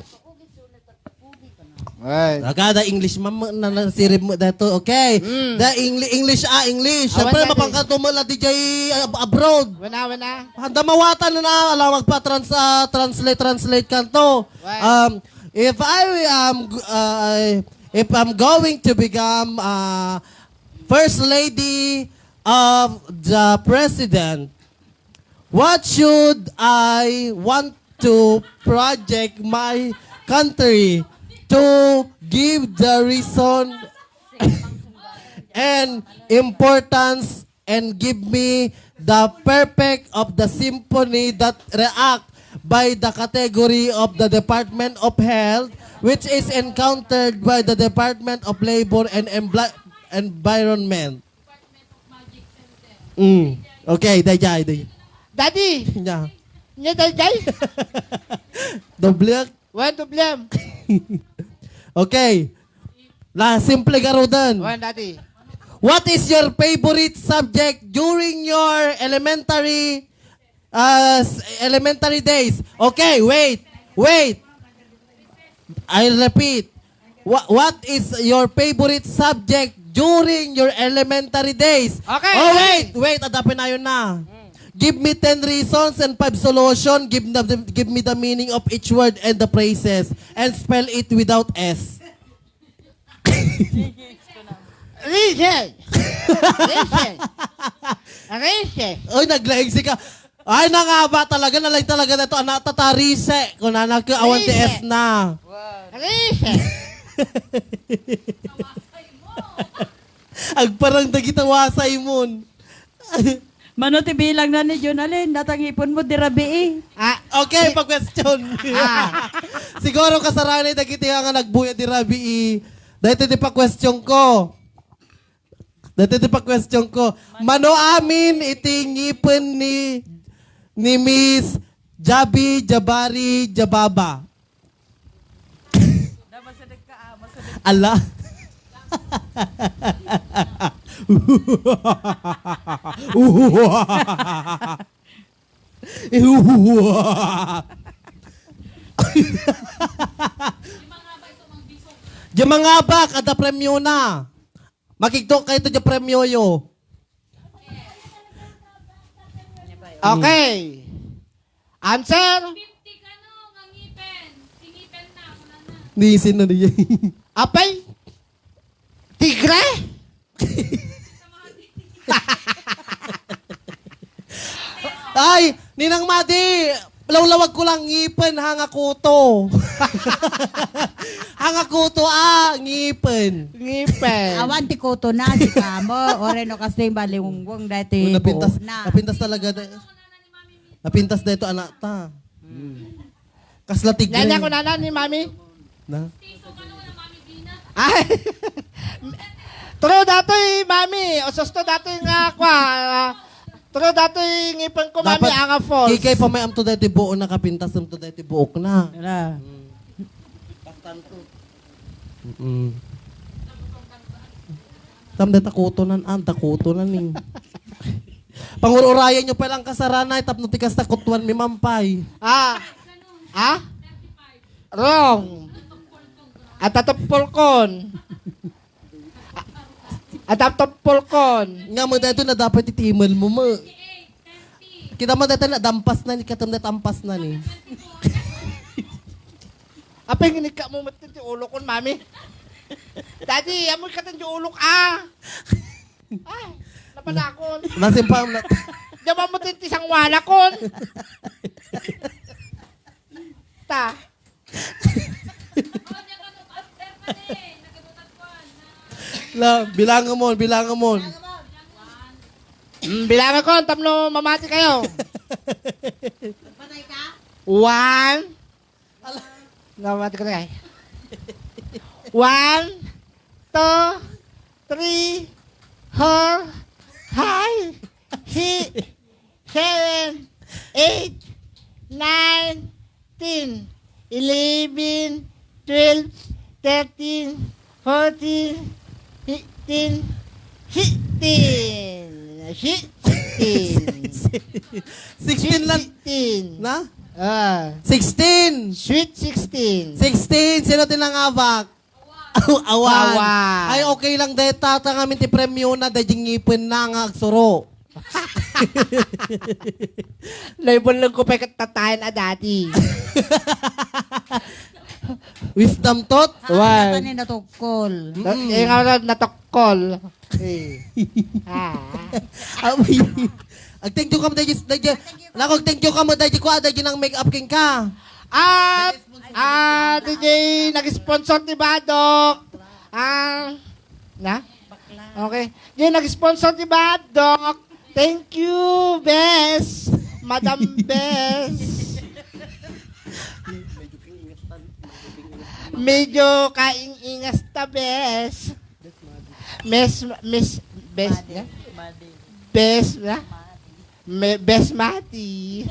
Ay. Agada English, ma'am, na, nasirib mo dito. Okay. Mm. The Engli-, English, ah, English. Awan Siyempre, na, mapangkanto mo lang D J ab-, abroad. Wana, wana. Handa mawatan na, alam, magpa-trans-, ah, translate, translate kanto. Right. Um, if I am, g-, uh, if I'm going to become, uh, First Lady of the President, what should I want to project my country to give the reason and importance and give me the perfect of the symphony that react by the category of the Department of Health, which is encountered by the Department of Labor and Embla-, Environment. Mm. Okay, dayjay, day. Daddy! Nya. Nya, dayjay? Doble. One to blame. Okay. La, simple garuden. One, Daddy. What is your favorite subject during your elementary, uh, s-, elementary days? Okay, wait. Wait. I repeat. Wha-, what is your favorite subject during your elementary days? Okay, Oh, ready? Wait, wait, adapin ayon na. Mm. Give me ten reasons and five solution. Give the, give me the meaning of each word and the phrases. And spell it without S. Reason. Reason. Reason. Oy, naglaing si ka. Ay, nangaba talaga, nalay talaga na ito, anak, tatarise. Kung anak ko, awan ti Rise. S na. Rise. Agparang dagita wasay mon. Mano ti bilang na ni Jonalyn, datang ipon mo, di rabii. Ah, Okay, eh. Pag-question. Ah. Siguro kasarani dagiti nga nagbuya di rabii. Dahil ti pa-question ko. Dati ti pa-question ko. Mano amin iti ngipen ni, ni Miss Jabi Jabari Jababa? Ala. Di mangabak, ada premyo na. Makigto kayo to di premyo yo. Okay. Answer? Ni sino na yan? Apay? Tigre? Ay, Ninang Madi, lawlawag ko lang ngipen, ha, nga kuto. Ang akuto, ah, ngipen. Ngipen. Awan ti kuto na, si kamo. Ore no kastoy balingungong dati. Oh, napintas, buok na. Napintas talaga. Da-, napintas da ito, anak ta. Hmm. Kasla tigre. Nana ko nana ni Mami. Na? Ay! True datoy, Mami. Ususto datoy nga, kwa, ah, true datoy ngipen ko, Mami, dapat anga false. Kikay pa may amto dati buo na kapintas amto dati buok na. Ala. Hmm. Mm. Tam da takutonan, ah, takutonan, eh. Pangur-urayan nyo pa lang kasaranay, tapno ti kasta kutuan mi mampay. Ah. Ah? Wrong. Atatupulkon. Atatupulkon. Nga mo dito na dapat itimel mo mo. Kita mo dito na dampas na ni, katam na dampas na ni. Apay, nginikka mo met ti ulokon, Mami. Daddy, amoy katan ti ulok, ah. Ay, napanakon. Nasimpam na. Diyan mo met ti sangwalakon. Ta. La, bilangan mo, bilangan mo. Mm, bilangan ko, tapno mamati kayo. One. Namati ko na, ay. One, two, three, four, five, six, seven, eight, nine, ten, eleven, twelve, thirteen, fourteen, fifteen, sixteen. Sixteen. Sixteen lang. Sixteen. Na? Ah. Sixteen. Sweet sixteen. Sixteen. Sino ti nangabak? Awan. Awan. Ay, okay lang deta. Ta ngamin ti premyo na, daydi ngipen na nga agsuro. Naibulong ko pa ket tatayan a dati. Wisdom tooth? Ah, Wan. Kani natukkol. Mm. Eh, nga na natukkol. Eh. Ah. Awi. Ag-thank you kamo, daydi, daydi. Nako, ag-thank you kamo, daydi ko, ah, daydi nang make up king ka. At, ah, D J, nag-sponsor ti Badok. Ah, na? Okay. Di nag-sponsor ti Badok. Thank you, Bes. Madam Bes. Medyo kaing-ingas ta, Bes. Mes, Mes, Bes, Madi, na? Madi. Bes, na? Madi. Me-, Bes Mati.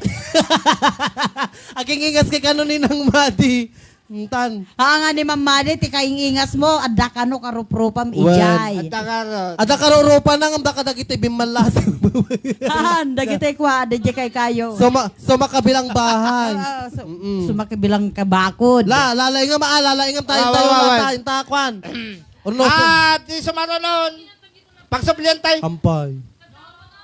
Aging-ingas kay kano ni Nang Madi. Intan. Haa nga ni Ma'am Madi, ti kaing-ingas mo, adda kano karuprupam, wen, ijay. Adda karo. Adda karurupa na nga baka dagiti bimmallas. Haan, dagiti kwa, adda di kay kayo. Suma-, sumakabilang bahay. Oo, su-, mm-mm, sumakabilang kabakod. La, lalaingam, ah, lalaingam tayo, ah, tayo, wa, wa, wa, tayo, inta, kwan. Orno, ah, ti sumarunon. Pagsublian tayo. Ampay.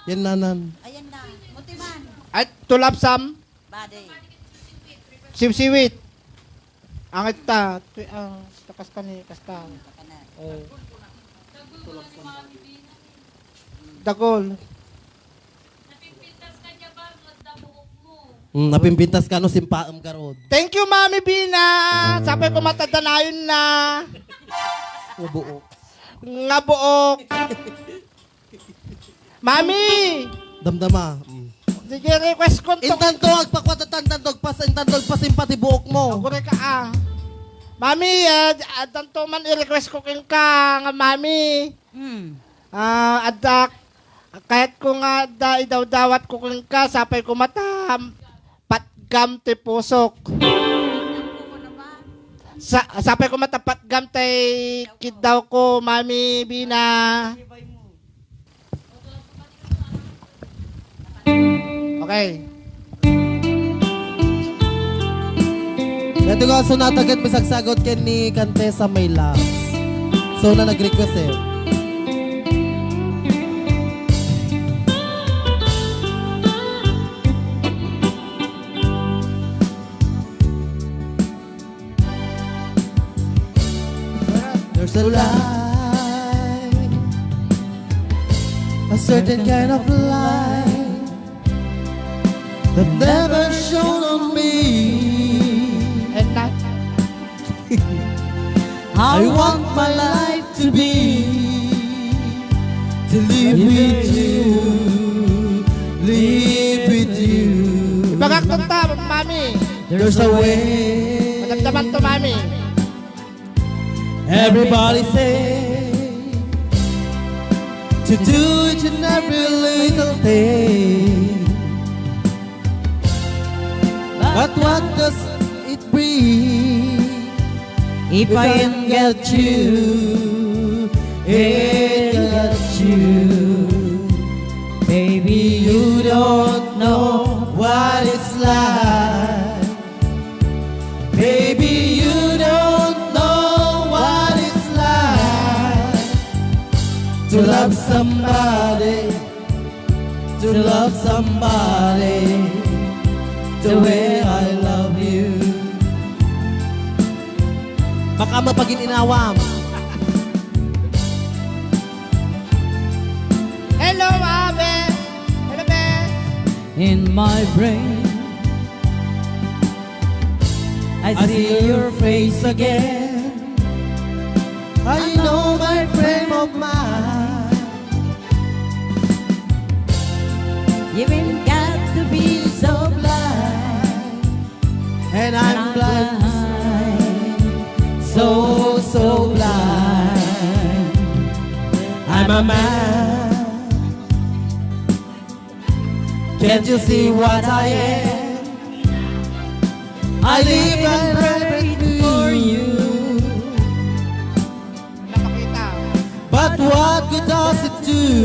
Yan nanan. Ayan na. Mutiman. Ay, tulapsam. Bade. Siwsiwit. Angit ta. Tui-, ah, kasta, kasta ni, kasta. Oh. Dagol. Mm, napimpintas ka, no, simpaem garud. Thank you, Mami Bina. Sapay ko matadanayon na. Nga buok. Nga buok. Mami! Damdama. Mm. Sige, request ko to. Intanto, agpakwatatan, tanto, agpas-, intanto, agpasimpa ti buok mo. Agure ka, ah. Mami, ah, tanto man i-request ko kenka nga, Mami. Hmm. Ah, adda, kayat ko nga adda idawdawat ko kenka, sapay ko mata, patgam ti pusok. Sa-, sapay ko mata patgam tay kiddaw ko, Mami Bina. Okay. Dati ko, sonata ket misagsagot ken ni Cantesa My Love. So, na nag-request eh. There's a light, a certain kind of light that never shone on me. And not I want my life to be to live with you, live with you. Ibagak to ta, Mami. There's a way. Madamdaman to, Mami. Everybody say to do each and every little thing. But what does it bring if I ain't got you, ain't got you? Baby, you don't know what it's like. Baby, you don't know what it's like to love somebody, to love somebody the way I love you. Baka mapagininawam. Hello, Abe. Hello, Be. In my brain, I see your face again. I know my frame of mind. You ain't got to be so blind. And I'm blind, so, so blind. I'm a man. Can't you see what I am? I live and breathe for you. But what good does it do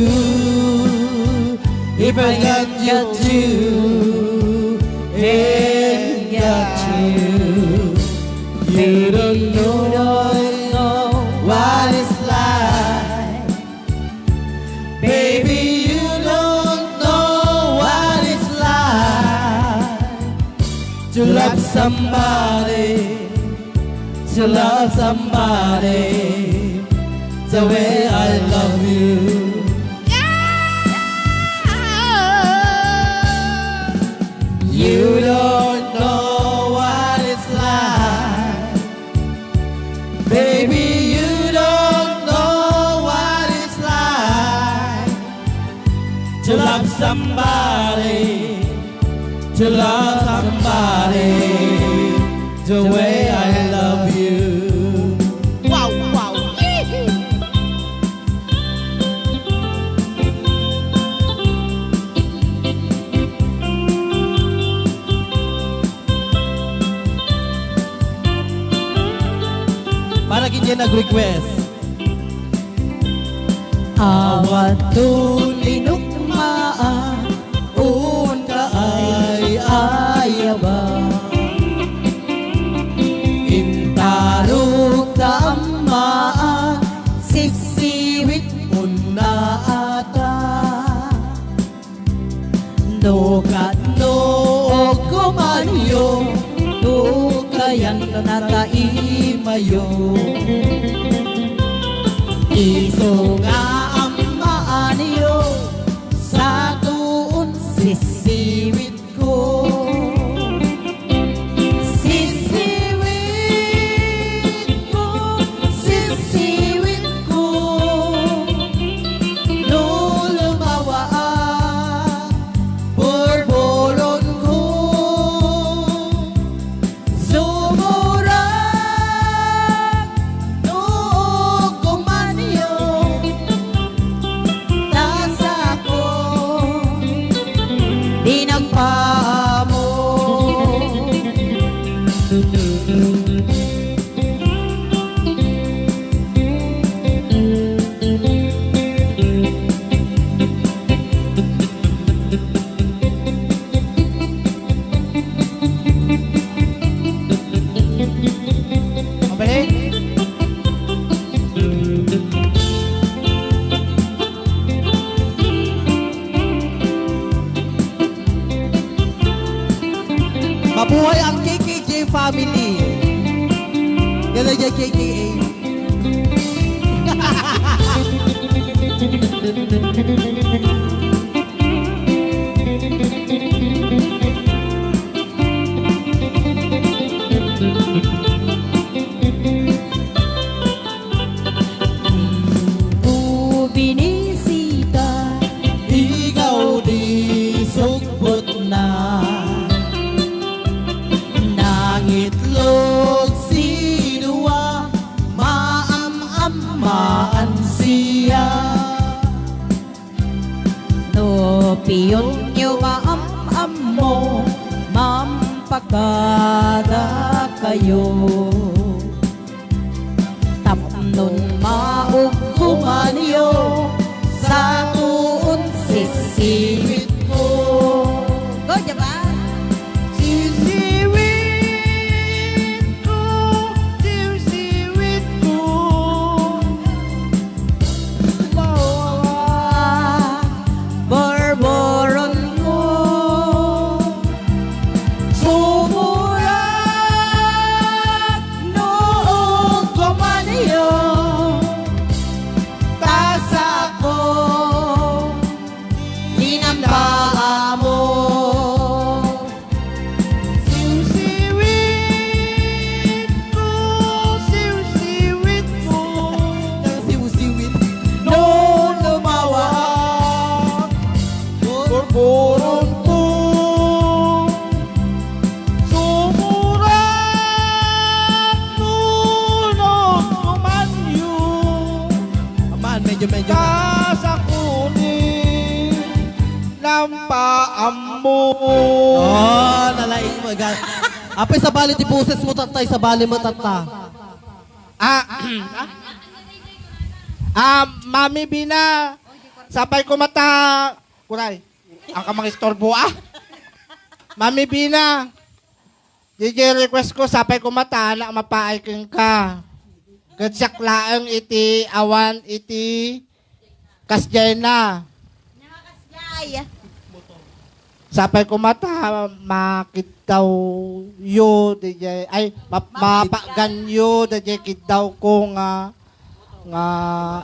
if I got you, ain't got you? You don't know what it's like. Baby, you don't know what it's like to love somebody, to love somebody the way I love you. You don't know what it's like. Baby, you don't know what it's like to love somebody, to love somebody the way I love you. Wow, wow. Para ken diay nag-request. Awan ti linukmaan, unka ay ayaba. Intarok ta ammaan, sisiwit unna ata. No kat no okomanyo, no kayan na ta imayo. Isu nga ammaanyo, satuon sisiwitko. Sisiwitko, sisiwitko, no lumawaak, burburonko. Sumurak no okomanyo, ta sako di nagpaamo. Mabalik. Mabuhay ang K K J family. Gala dyan, K K A. Maan siya. No piyonyo maam-ammo, mampakada kayo. Tapnon mauggumanyo, satoon sisiwit ko. Go, Japan! Sisiwit ko, sisiwit ko. Bawa, borboron ko. Sumurak no uggumanyo, ta sako ti nampaamo. Siwsiwit ko, siwsiwit ko. Siwsiwit. No lumawa, burburon ko. Sumurat, nunot, kumanyo. Aman, medyo, medyo na. Kasakuni. Nampaammo. Oh, nalaing mo, ga-, apay, sabali ti boses mo, tatta, sabali mo, tatta. Ah, ah, Mami Bina, sapay ko mata, kuray, ang kamang istorbo, ah. Mami Bina, D J request ko, sapay ko mata, anak mapaay kenka. Ket siak laeng iti awan iti kasdiayna. Nakakasdiay. Sapay ko mata, makiddaw yo, D J, ay, ma-, mapaganyo, D J, kiddaw ko nga, nga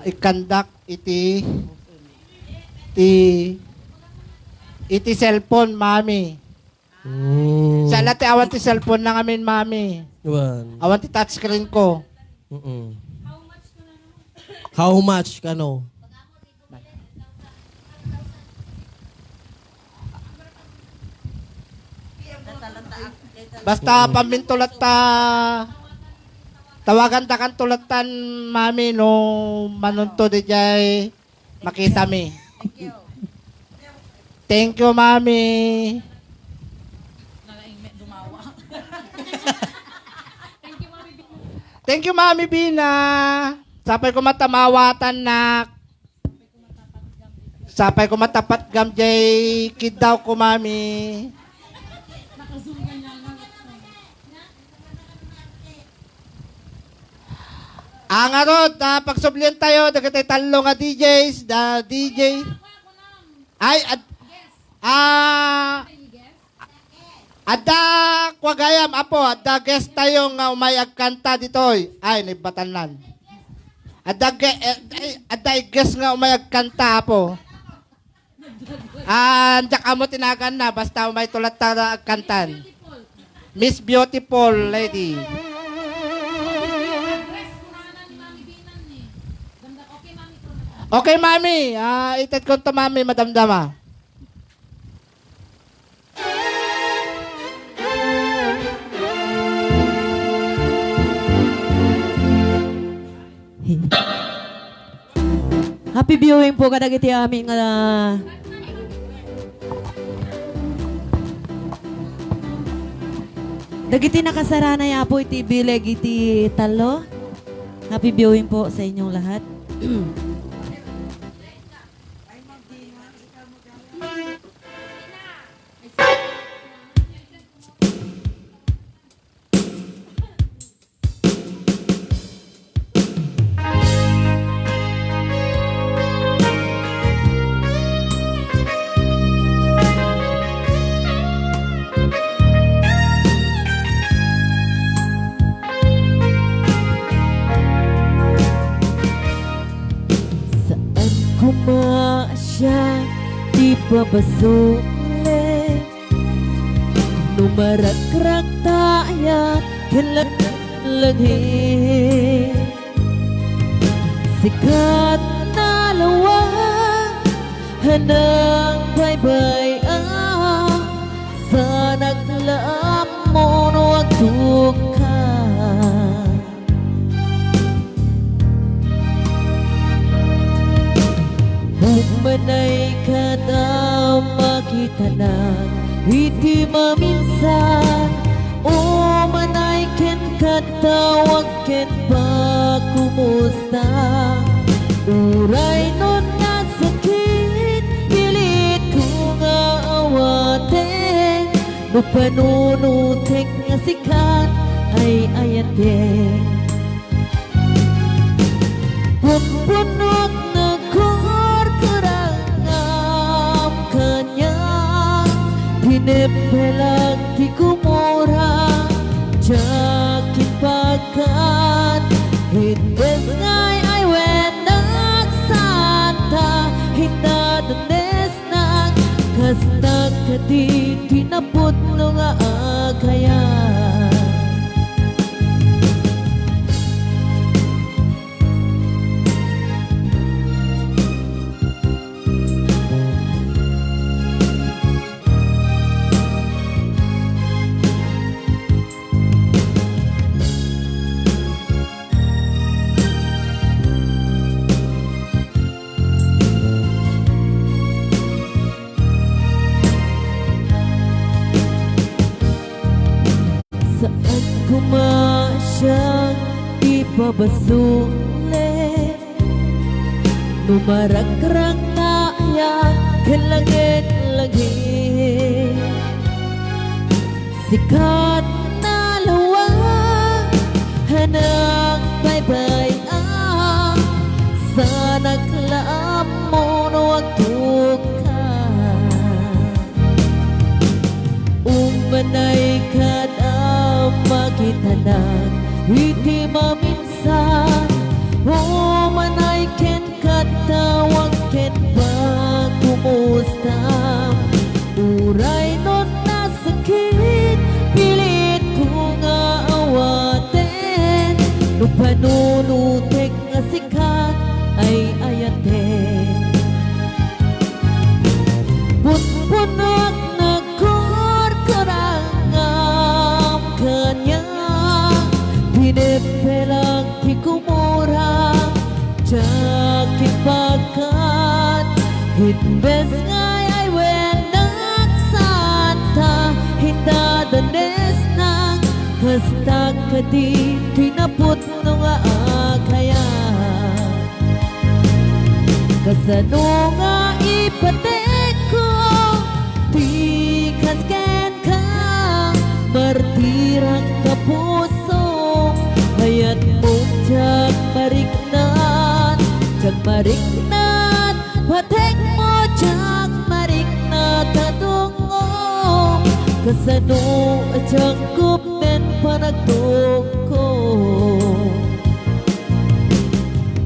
ikandak iti, ti, iti cellphone, mami. Mm. Sa latta awan ti cellphone na ngamin, mami. Wan. Awan ti touchscreen ko. Mm-mm. How much kano? Basta paminto latta, tawagan ta kanto lattan, mami, no manunto di jay. Makita mi. Thank you, Mami. Thank you, Mami Bina. Sapay ko mata mawatan, nak. Sapay ko mata patgam jay kiddaw ko, Mami. Ah, ngarud, ah, pagsublian tayo, dagiti tallo nga D Js, da D J. Ay, ad-, ah, adda, kua gayam, Apo, adda guest tayo nga umay agkanta ditoy. Ay, naibatannan. Adda ge-, eh, ay, adda guest nga umay agkanta, Apo. Ah, diak ammo ti naganna, basta umay to latta agkantan. Miss Beautiful Lady. Okay, Mami. Ah, itedkonto, Mami, madamdama. Happy viewing po kadagiti amin nga dagiti nakasaranay, Apo, iti bileg iti tallo. Happy viewing po sa inyong lahat. Saan ko maasya ti pabasol. No marakrak ta ayat ken langit, sikat na lawag a nagbaybay-am, sa naglaam mo no agtukka. Umanay kada makitanak iti maminsan, umanay ken katawag ken pakumusta. Uray no nasakit, pilit ko nga awaten, no panunutek nga sikat ay ayaten. Pumpunot nagkurkurangam kaniak, pinepelak ti kumura, diak impagkat, imbes ngay ay wennak santa, hindadanes nang kasnak kadi ti napudno nga agayat. Saan koma siak ipabasol, no marakrang nga ayat ken langit-langit. Sikat na lawag a nagbaybay-am, saanak la ammo no agtugka. Umanay kada makitanak iti maminsan, umanay ken katawag ken pakumusta. Uray no nasakit, pilit ko nga awaten, no panunutek nga sikat ay ayaten. Punpunak nagkurkurangam kaniak, pinepelak ti kumura, diak impagkat, imbes ngay ay wennak santa, hindadanes nang kasnak kadi ti napudno nga agayat. Kasano nga ipatekko ti kas kenka, martirang kapuso, ayatmo diak mariknan, diak mariknan, patekmo diak marikna ta dungngo, kasano a diak gupnen panagtungko.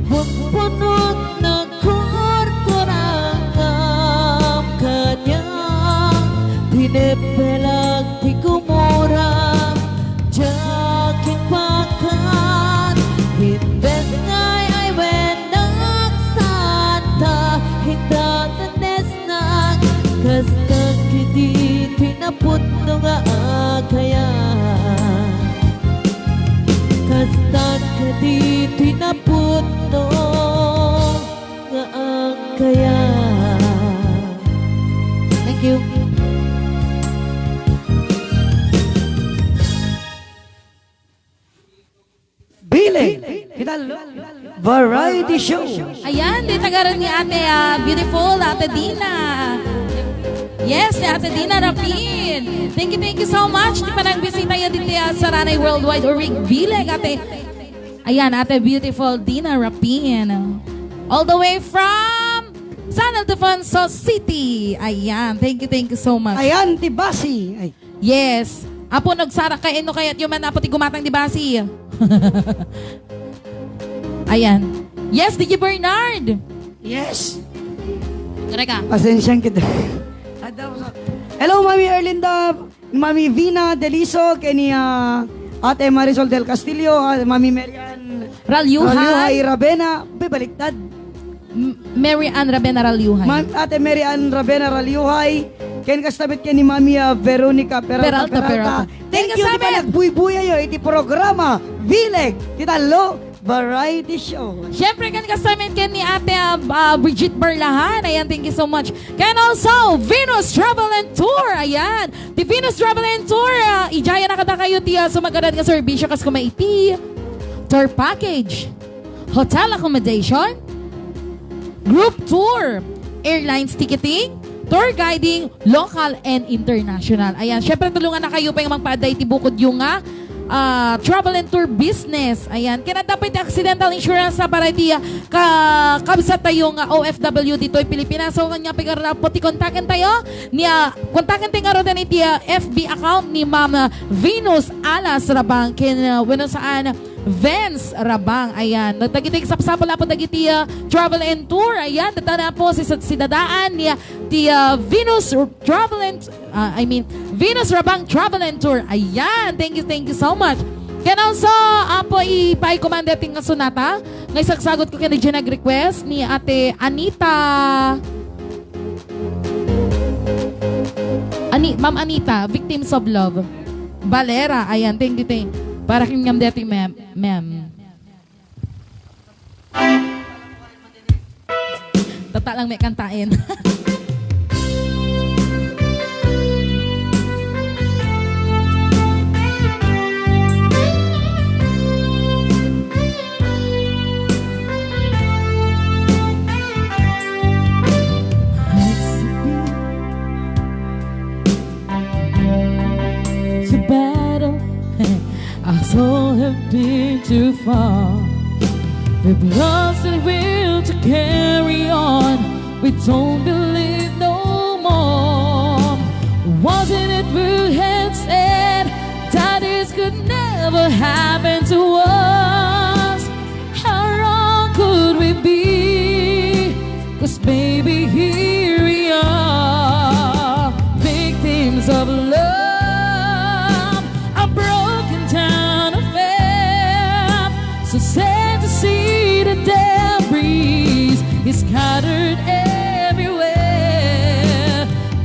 Punpunot nagkurkurangam kaniak, pinepelak ti kumura, diak impagkat, imbes ngay ay wennak santa, hindadanes nang kasnak kadi ti napudno nga agayat. Kasnak kadi ti napudno nga agayat. Thank you. Bileg, kita lo, variety show. Ayan, di tagaran ni Ate, ah, beautiful, Ate Dina. Yes, ni Ate Dina Rapin. Thank you, thank you so much. Ti panangbisita ya diti, ah, Saranay Worldwide Urig Bileg, Ate. Ayan, Ate beautiful Dina Rapin. All the way from San Ildefonso City. Ayan, thank you, thank you so much. Ayan, ti basi. Ay. Yes. Apo, nagsarak kayo, no kayat yung man, Apo, ti gumatang di basi. Ayan. Yes, D J Bernard. Yes. Kareka. Pasensyaan kita. Hello, Mami Erlinda, Mami Vina Deliso, keni, ah, Ate Marisol del Castillo, ah, Mami Marian Ralyuhay. Ralyuhay Rabena. Be, baliktad. M-, Mary Ann Rabena Ralyuhay. Ma-, Ate Mary Ann Rabena Ralyuhay. Ken kasta met ken ni Mami, ah, Veronica Peralta Peralta, Peralta. Peralta. Thank you, ken kasama ti panagbuybuyayo iti programa, Bileg, ti tallo, Variety show. Siyempre, ken kasta met ken ni Ate, ah, ah, Brigitte Barlahan. Ayan, thank you so much. Ken also, Venus Travel and Tour. Ayan. Ti Venus Travel and Tour, ah, idiay a kadakayo ti, ah, sumagadan nga serbisyo kas kuma iti tour package, hotel accommodation, group tour, airlines ticketing, tour guiding, local and international. Ayan, syempre, tulongannakayo pay nga mangpaadda iti bukodyo nga, ah, travel and tour business. Ayan, ken adda pay ti accidental insurance na para iti, ah, ka-, kabsattayo nga O F W ditoy Pilipinas. So, ania pay ngarud, apo, ti kontakentayo ni, ah, kontakentayo ngarud iti, ah, F B account ni Ma'am, ah, Venus Alas Rabang ken, ah, wenno saan, Vince Rabang. Ayan. Dagiti sapsapul apo dagiti, ah, travel and tour. Ayan. Data na po si, si dadaan ni, ah, ti, ah, Venus Travel and, ah, I mean, Venus Rabang Travel and Tour. Ayan. Thank you, thank you so much. Ken also, apo, ipaay koma daytoy nga sonata nga isagsagot ko ken diay nag-request ni Ate Anita. Ani-, Ma'am Anita, Victims of Love. Valera, ayan, thank you, thank you. Para ken ngem deti, ma'am, ma'am. Tata lang met kantaen. To battle, our soul have been too far. We've lost the will to carry on. We don't believe no more. Wasn't it we had said that this could never happen to us? How wrong could we be? 'Cause baby, here we are, victims of love, a broken down affair. So sad to see the debris is scattered everywhere.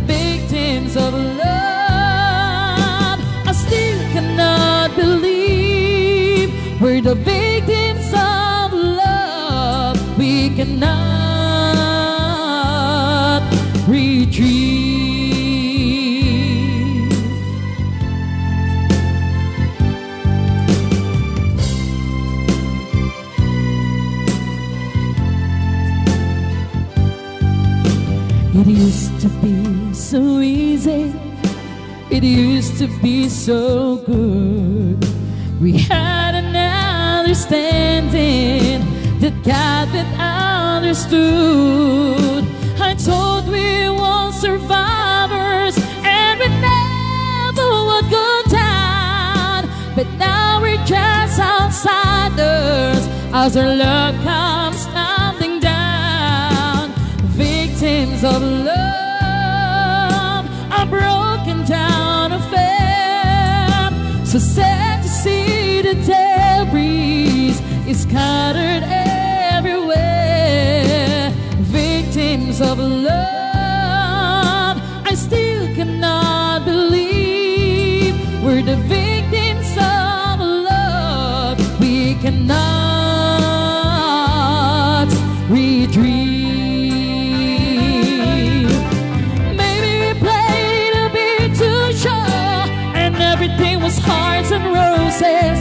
Victims of love, I still cannot believe we're the victims of love we cannot retrieve. It used to be so easy. It used to be so good. We had an understanding that God that understood. I thought we were survivors and we never would go down. But now we're just outsiders as our love comes tumbling down. Victims of love, a broken down affair. So sad to see the debris is scattered everywhere. Victims of love, I still cannot believe we're the victims of love we cannot retrieve. Maybe we played a bit too sure and everything was hearts and roses.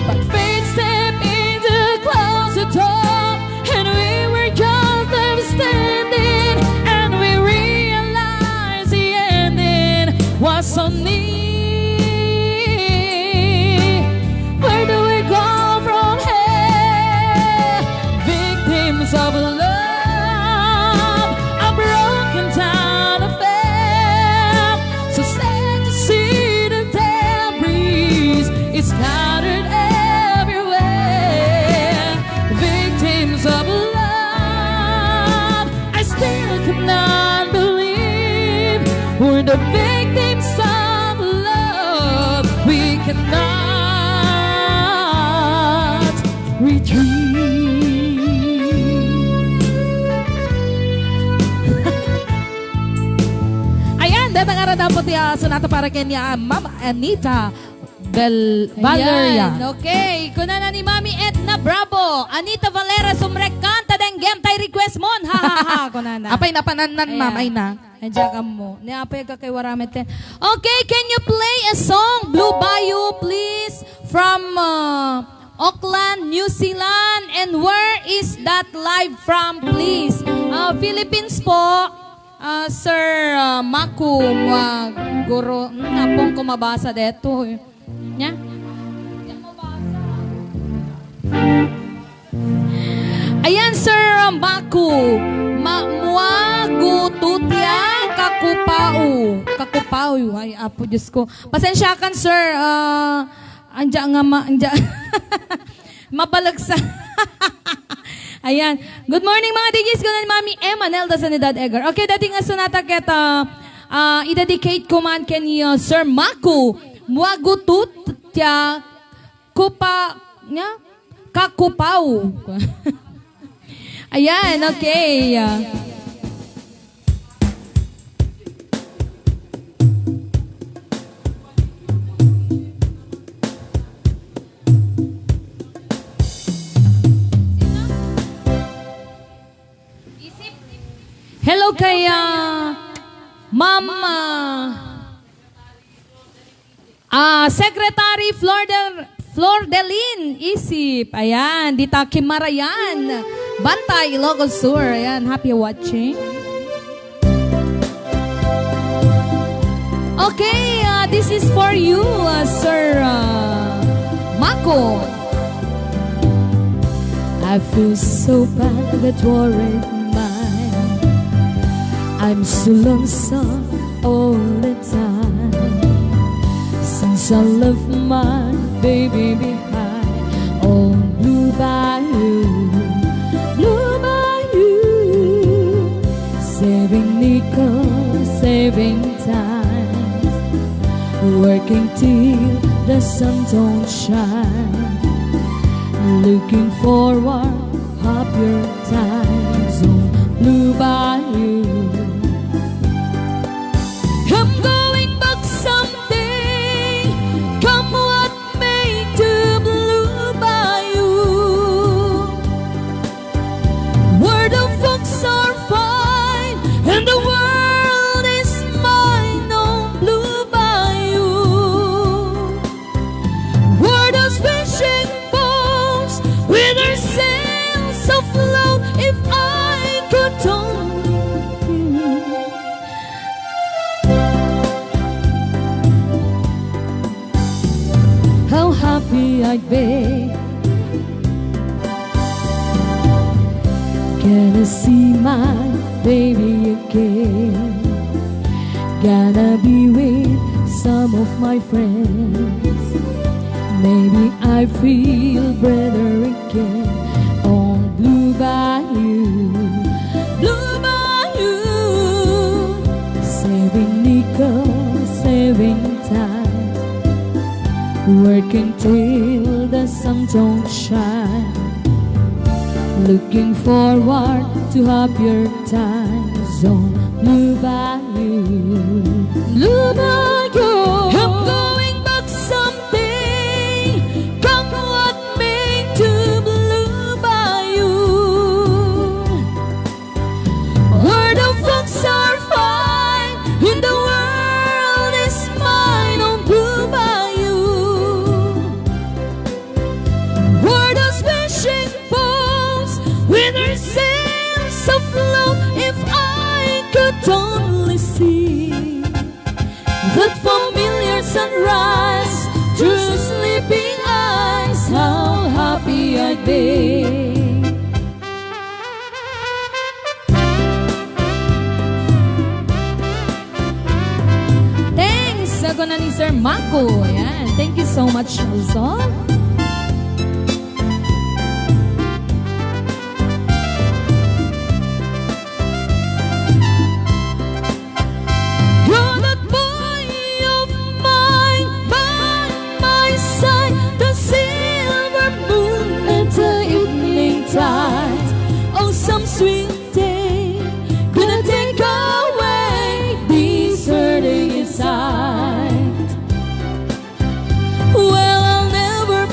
But fate stepped in to close the door and we were just left standing and we realized the ending was so near. Where do we go from here? Victims of love, a broken down affair. So sad to see the debris is scattered everywhere. Victims of love, I still cannot believe we're the victims of love we cannot retrieve. Ayan, data nga radaw po ti, ah, sonata para kanya, ah, Ma'am Anita Bel-, Valeria. Ayan, okay. Kunana ni Mami Edna Bravo! Anita Valera, sumrekanta denggem tay request mon. Ha, ha, ha, kunana. Apay napanannan, Ayan. ma'am, ay na. Ay, diak ammo. Ni apay ka kay Waramet ken. Okay, can you play a song, Blue Bayou, please? From, uh, Auckland, New Zealand. And where is that live from, please? Uh, Philippines po. Ah, Sir, ah, Maku, mga guro, hmm, apong ko mabasa deto, eh. Nya? Ayan, Sir, ah, Maku. Ma-, muagu tutia kakupau. Kakupau. Ay, Apo Diyos ko. Pasensya kan, Sir. Ah, anja nga ma-, anja. Mabalagsa. Ayan. Good morning, mga D Js. Kunan Mami Emma Nelda Sanidad Egar. Okay, dati nga sonata ket, ah, ah, i-dedicate ko man ken ni, ah, Sir Mako. Muagutut tia kupa, nya? Kakupaw. Ayan, okay. Hello kay, ah, Ma'am, ah, Ah, Secretary Flordel-, Flordelin Isip. Ayan, dita Kimarayan. Bantay, Ilocos Sur. Ayan, happy watching. Okay, uh, this is for you, uh, Sir, uh, Mako. I feel so bad that worried mind. I'm so lonesome all the time. Since I left my baby behind on Blue Bayou, Blue Bayou, saving nickel, saving times, working till the sun don't shine, looking forward happier times on Blue Bayou. I'm going back someday, come what may, to Blue Bayou, where the folks are fine and the world is mine on Blue Bayou. Were those fishing boats with their sails afloat, if I could only, how happy I'd be. Gonna see my baby again. Gonna be with some of my friends. Maybe I feel better again on Blue Bayou, Blue Bayou. Saving nickel, saving time, working till the sun don't shine, looking forward to happier times on Blue Bayou. Blue Bayou. I'm going back someday, come what may, to Blue Bayou, where the folks are fine and the world is mine on Blue Bayou. Were those fishing boats with their sails afloat, if I could only see that familiar sunrise through sleeping eyes, how happy I'd be. Thanks, ako na ni Sir Mako. Ayan. Thank you so much also. You're that boy of mine, by my side, the silver moon at the evening tide. Oh, some sweet day gonna take away this hurting inside. Well, I'll never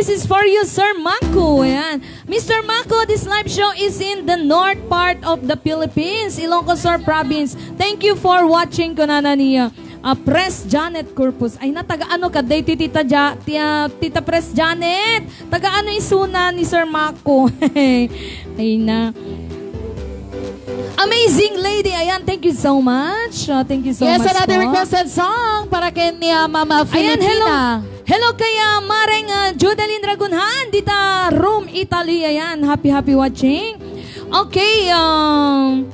is for you, Sir Mako. Ayan. Mister Mako, this live show is in the north part of the Philippines, Ilocos Sur Province. Thank you for watching, kunana niya. Ah, Pres Janet Corpus. Ay na, taga ano ka? Day, ti Tita, ja, ti, ah, Tita Pres Janet. Taga ano isuna ni Sir Mako? Ay na. Amazing lady. Ayan, thank you so much. Ah, thank you so Yes, much another po. requested song para kay ni, ah, Mama Ayan, hello. Filipina. Hello kay, ah, Mareng, ah, Judeline Ragunhan, dita Rome, Italy. Ayan, happy, happy watching. Okay, um,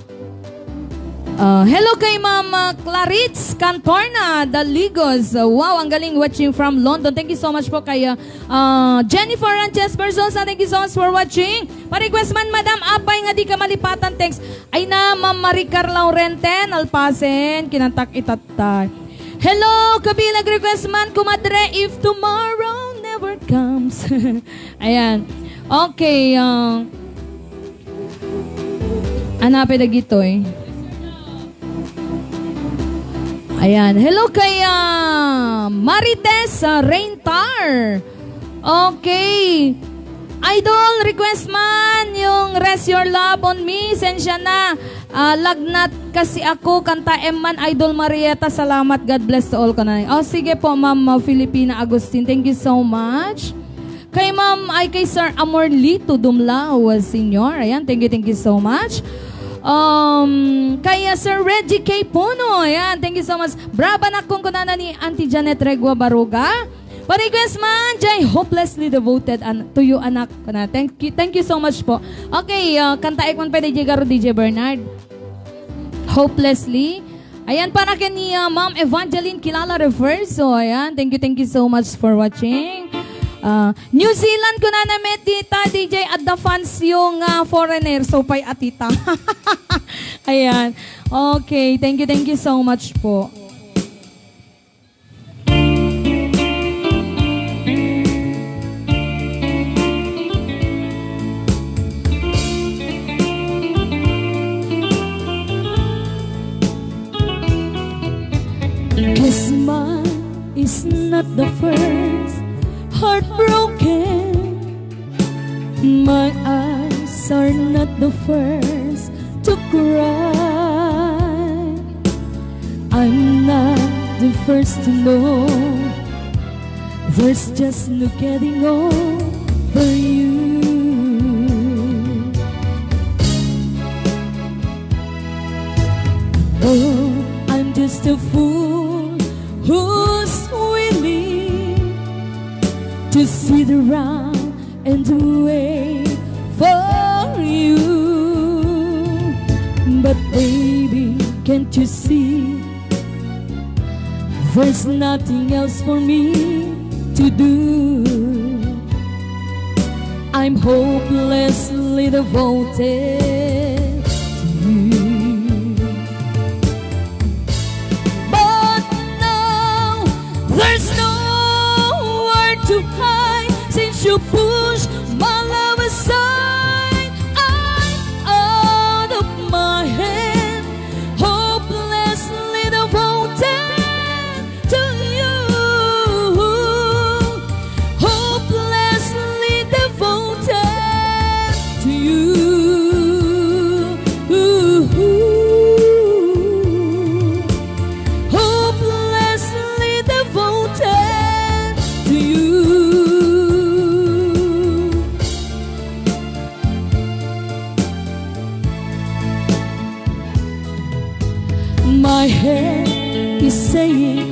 ah, hello kay Ma'am, ah, Claritz Cantorna, Daligos. Wow, ang galing, watching from London. Thank you so much po kay, ah, ah, Jennifer Ranches Versosa. Thank you so much for watching. Pa-request man, Madam, apay nga di ka malipatan. Thanks. Ay na, Ma'am Maricar Laurente, nalpasen, kinantak itattay. Hello, kabilag request man, kumadre, if tomorrow never comes. Ayan. Okay, ah, anape dagitoy. Ayan. Hello kay, ah, Marites, ah, Raintar. Okay. Idol, request man yung Rest Your Love on Me. Sensya na. Ah, lagnat kasi ako. Kanta Emman, Idol Marieta. Salamat. God bless to all. Kanay. Oh, sige po, Ma'am, ah, Filipina Agustin. Thank you so much. Kay Ma'am, ay kay Sir Amorlito Dumlao, Senior. Ayan, thank you, thank you so much. Um, kay, uh, Sir Reggie K Puno, ayan, thank you so much. Brava nak kung kunana ni Auntie Janet Regua Baruga. Pa-request man, jay Hopelessly Devoted an-, to You, Anak. Kuna, thank you, thank you so much po. Okay, uh, kanta ek man pwede, Jay Garo, D J Bernard. Hopelessly. Ayan, para kay ni, ah, Ma'am Evangeline Kilala Reverso. Ayan, thank you, thank you so much for watching. Ah, New Zealand, kunana met dita, D J, adda fans yung, ah, foreigner. So, pay atita. Ayan. Okay, thank you, thank you so much po. Guess mine is not the first heartbroken. My eyes are not the first to cry. I'm not the first to know. There's just no getting over you. Oh, I'm just a fool who's willing to sit around and wait for you. But baby, can't you see there's nothing else for me to do? I'm hopelessly devoted to you. But now there's nowhere to hide since you push my love aside. I'm out of my head, hopelessly devoted to you, hopelessly devoted to you, hopelessly devoted to you. My head is saying,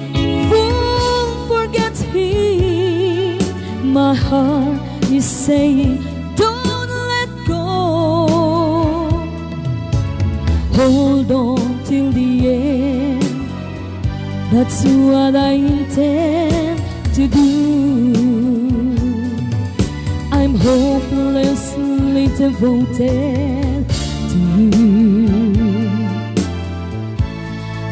"Fool, forget him." My heart is saying, "Don't let go. Hold on till the end." That's what I intend to do. I'm hopelessly devoted to you.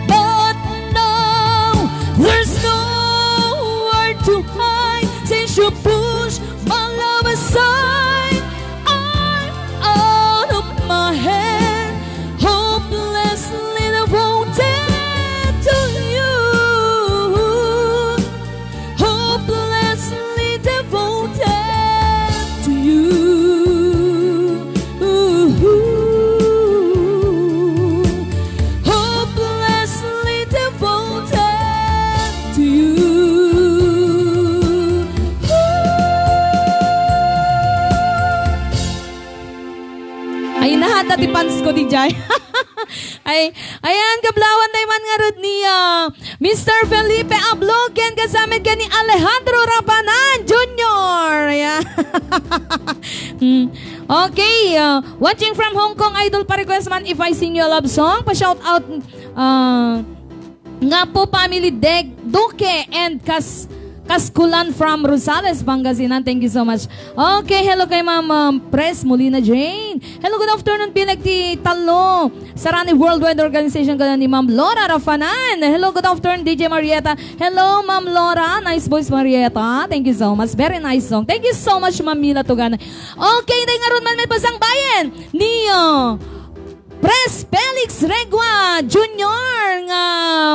But now there's nowhere to hide since you push my love aside. I'm out of my head, hopelessly devoted to you, hopelessly devoted ti fans ko diay. Ay, ayan, kablawan tayo man ngarud ni, ah, Mister Felipe Ablog, ken kasama ken ni Alejandro Rabanan Junior. Ayan. Hmm. Okay, ah, watching from Hong Kong, idol, pa-request man If I Sing You a Love Song, pa-shout out, ah, nga po, family Dec-, Duque and Kas-, Kaskulan from Rosales, Pangasinan. Thank you so much. Okay, hello kay Ma'am, um, Pres Molina Jane. Hello, good afternoon, Pinagti Talo. Sarani Worldwide Organization ka ni Ma'am Laura Rafanan. Hello, good afternoon, D J Marietta. Hello, Ma'am Laura. Nice voice, Marietta. Thank you so much. Very nice song. Thank you so much, Ma'am Mila Tugan. Okay, dahil nga ron man may pasang bayan. Ni, uh, Pres Felix Regua Junior nga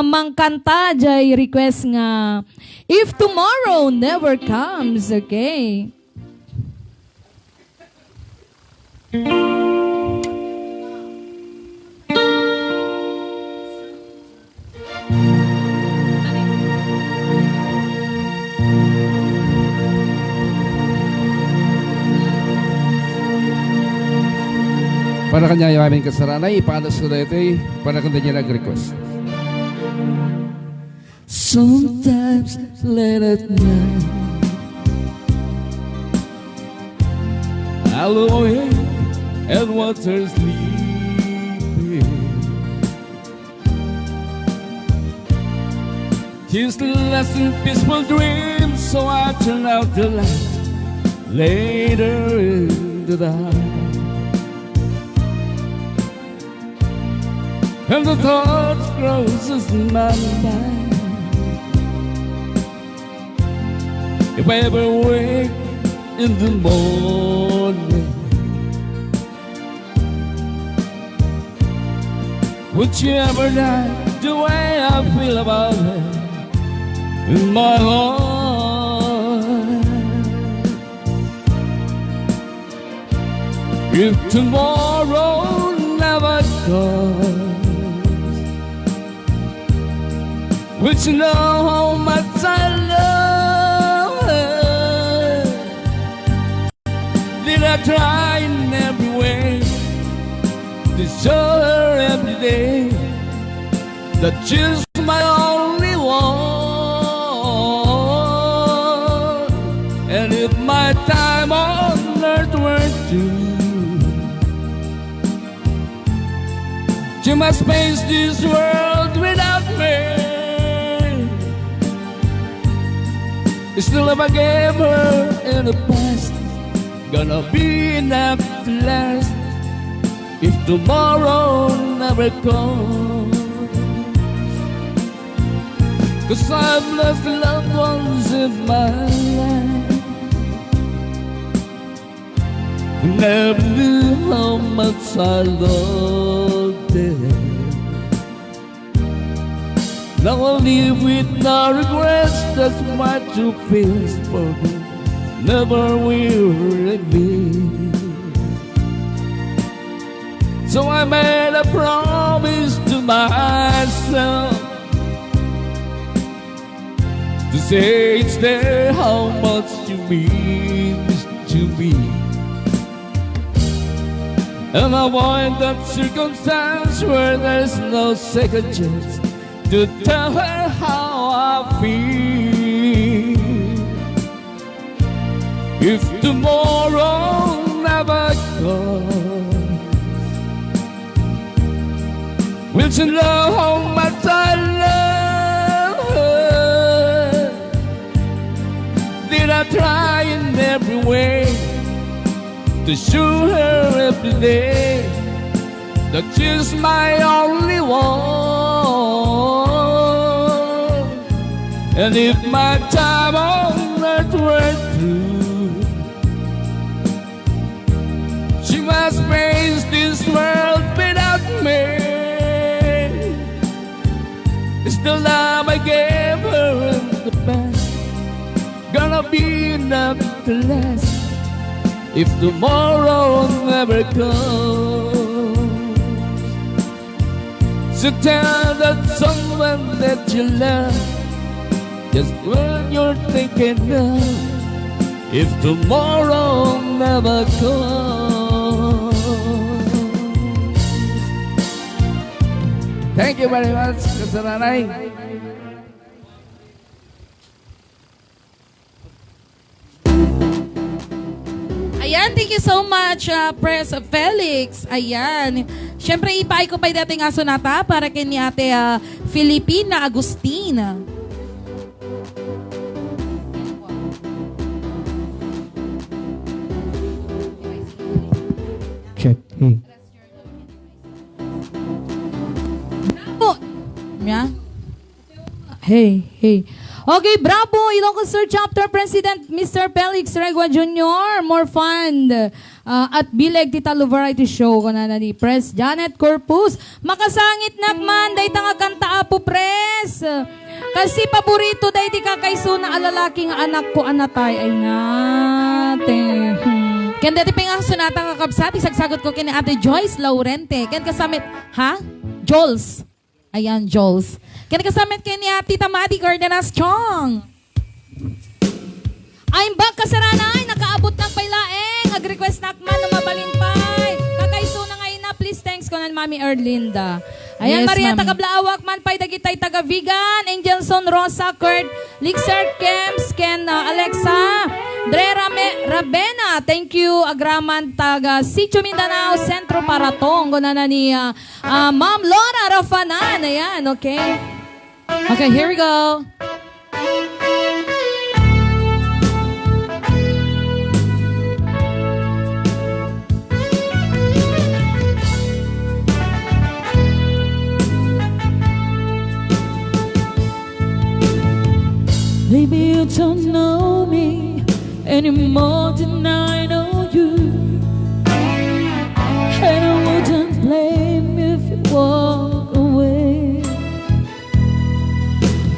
mangkanta jay request nga If Tomorrow Never Comes, okay? Para kaniayo amin kasarana, ipanas ko daytoy para kaniayo nag-request. Sometimes late at night, I lie awake and wonder sleeping. She's lost in peaceful dreams, so I turn out the light later in the dark. And the thought crosses my mind, if I ever wake in the morning, would she ever die the way I feel about her in my heart? If tomorrow never comes, would she know how much I love her? Did I try in every way to show her every day that she's my only one? And if my time on earth were through, she must face this world without me. Still, if I gave her in the past, gonna be enough to last if tomorrow never comes. 'Cause I've lost loved ones in my life, never knew how much I loved them. Now I live with no regrets, that's my true feelings for them never will reveal. So I made a promise to myself to say each day how much you mean to me, and avoid that circumstance where there's no second chance to tell her how I feel. If tomorrow never comes, will she know how much I love her? Did I try in every way to show her every day that she's my only one? And if my time on earth were through, she must face this world without me. Is the love I gave her in the past gonna be enough to last if tomorrow never comes? So tell that someone that you love just what you're thinking of if tomorrow never comes. Thank you very much, Kasranay. Ayan, thank you so much, ah, Pres Felix. Ayan. Siyempre, ipaay ko pa dati nga sonata para kay ni Ate, ah, Filipina Agustin. Check. Hey. Bravo! Nya? Hey, hey. Okay, bravo, Ilocos Sur Chapter President, Mister Felix Regua Junior, more fund, ah, at bileg ti Talo Variety Show, kunana ni Pres Janet Corpus. Makasangit nak man, dayta nga kanta, Apo Pres. Kasi paborito daydi kakaisuna a lalaki nga anakko a natay. Ay, nate. Hmm. Ken daydi pay nga sonata nga kabsat, isagsagot ko ken ni Ate Joyce Laurente. Ken kasamit, ha? Jules. Ayan, Jules. Ken kasamit ken ni Ate Tamadi Cardenas Chong. Ay, imbag Kasranay, nakaabut nak pay laeng. Ag-request nak man no mabalin pay. Kakaisuna nga ina, please, thanks, kunan Mami Erlinda. Ayan, yes, Maria, ma'am. Taga Blaawak man pay, dagitay taga Vigan, Angelson, Rosa, Kurt, Lixer, Kems, ken, ah, Alexa, Dre Rame-, Ravena, thank you, agraman taga Sitio Mindanao, Centro Paratong, kunana ni, ah, ah, Ma'am Laura Rafanan. Ayan, okay. Okay, here we go. Maybe you don't know me any more than I know you. And I wouldn't blame you if you walk away.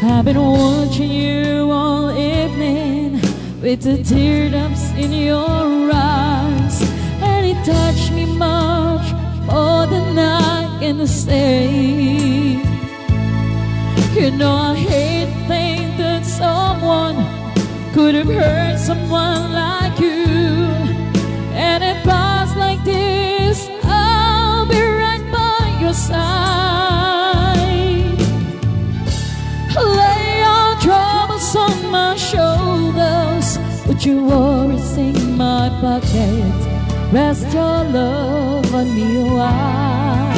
I've been watching you all evening with the teardrops in your eyes, and it touched me much more than I can say. You know I hate to think that someone could have hurt someone like you. And it pass like this, I'll be right by your side. Lay your troubles on my shoulders, put your worries in my pocket. Rest your love on me, why?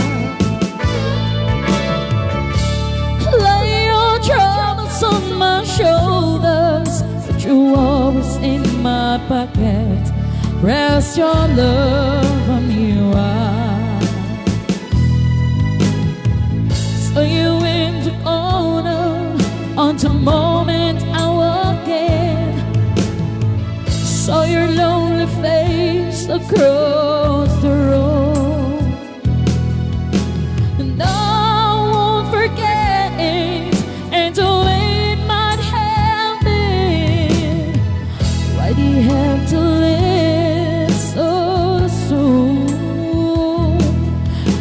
Lay your troubles on my shoulders, put your worries in my pocket. Rest your love on me, why? So you went to corner on the moment I walked in. Saw your lonely face across the road. And I won't forget it, and the way it might have been. Why do you have to leave so soon?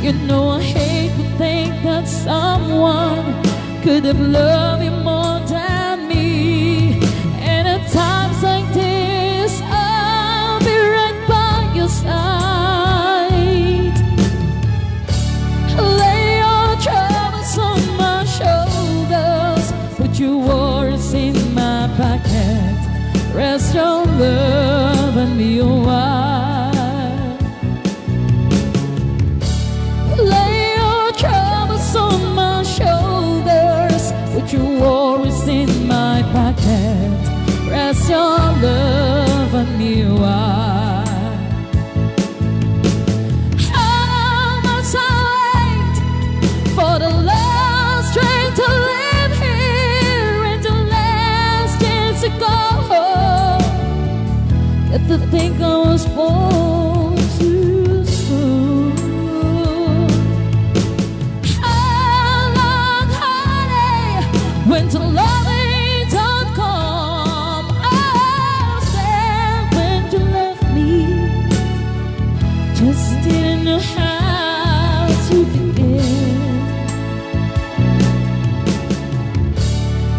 You know I hate to think that someone could have loved you more than me. And at times like this, I'll be right by your side. Lay your troubles on my shoulders, put your worries in my pocket. Rest your love on me, why? Lay your troubles on my shoulders, put your worries in my pocket. Rest your love on me, why? How must I wait for the last train to leave here and the last chance to go home? Get to think I was born too soon. How long, honey, when the loving don't come? I said when you left me, just didn't know how to begin.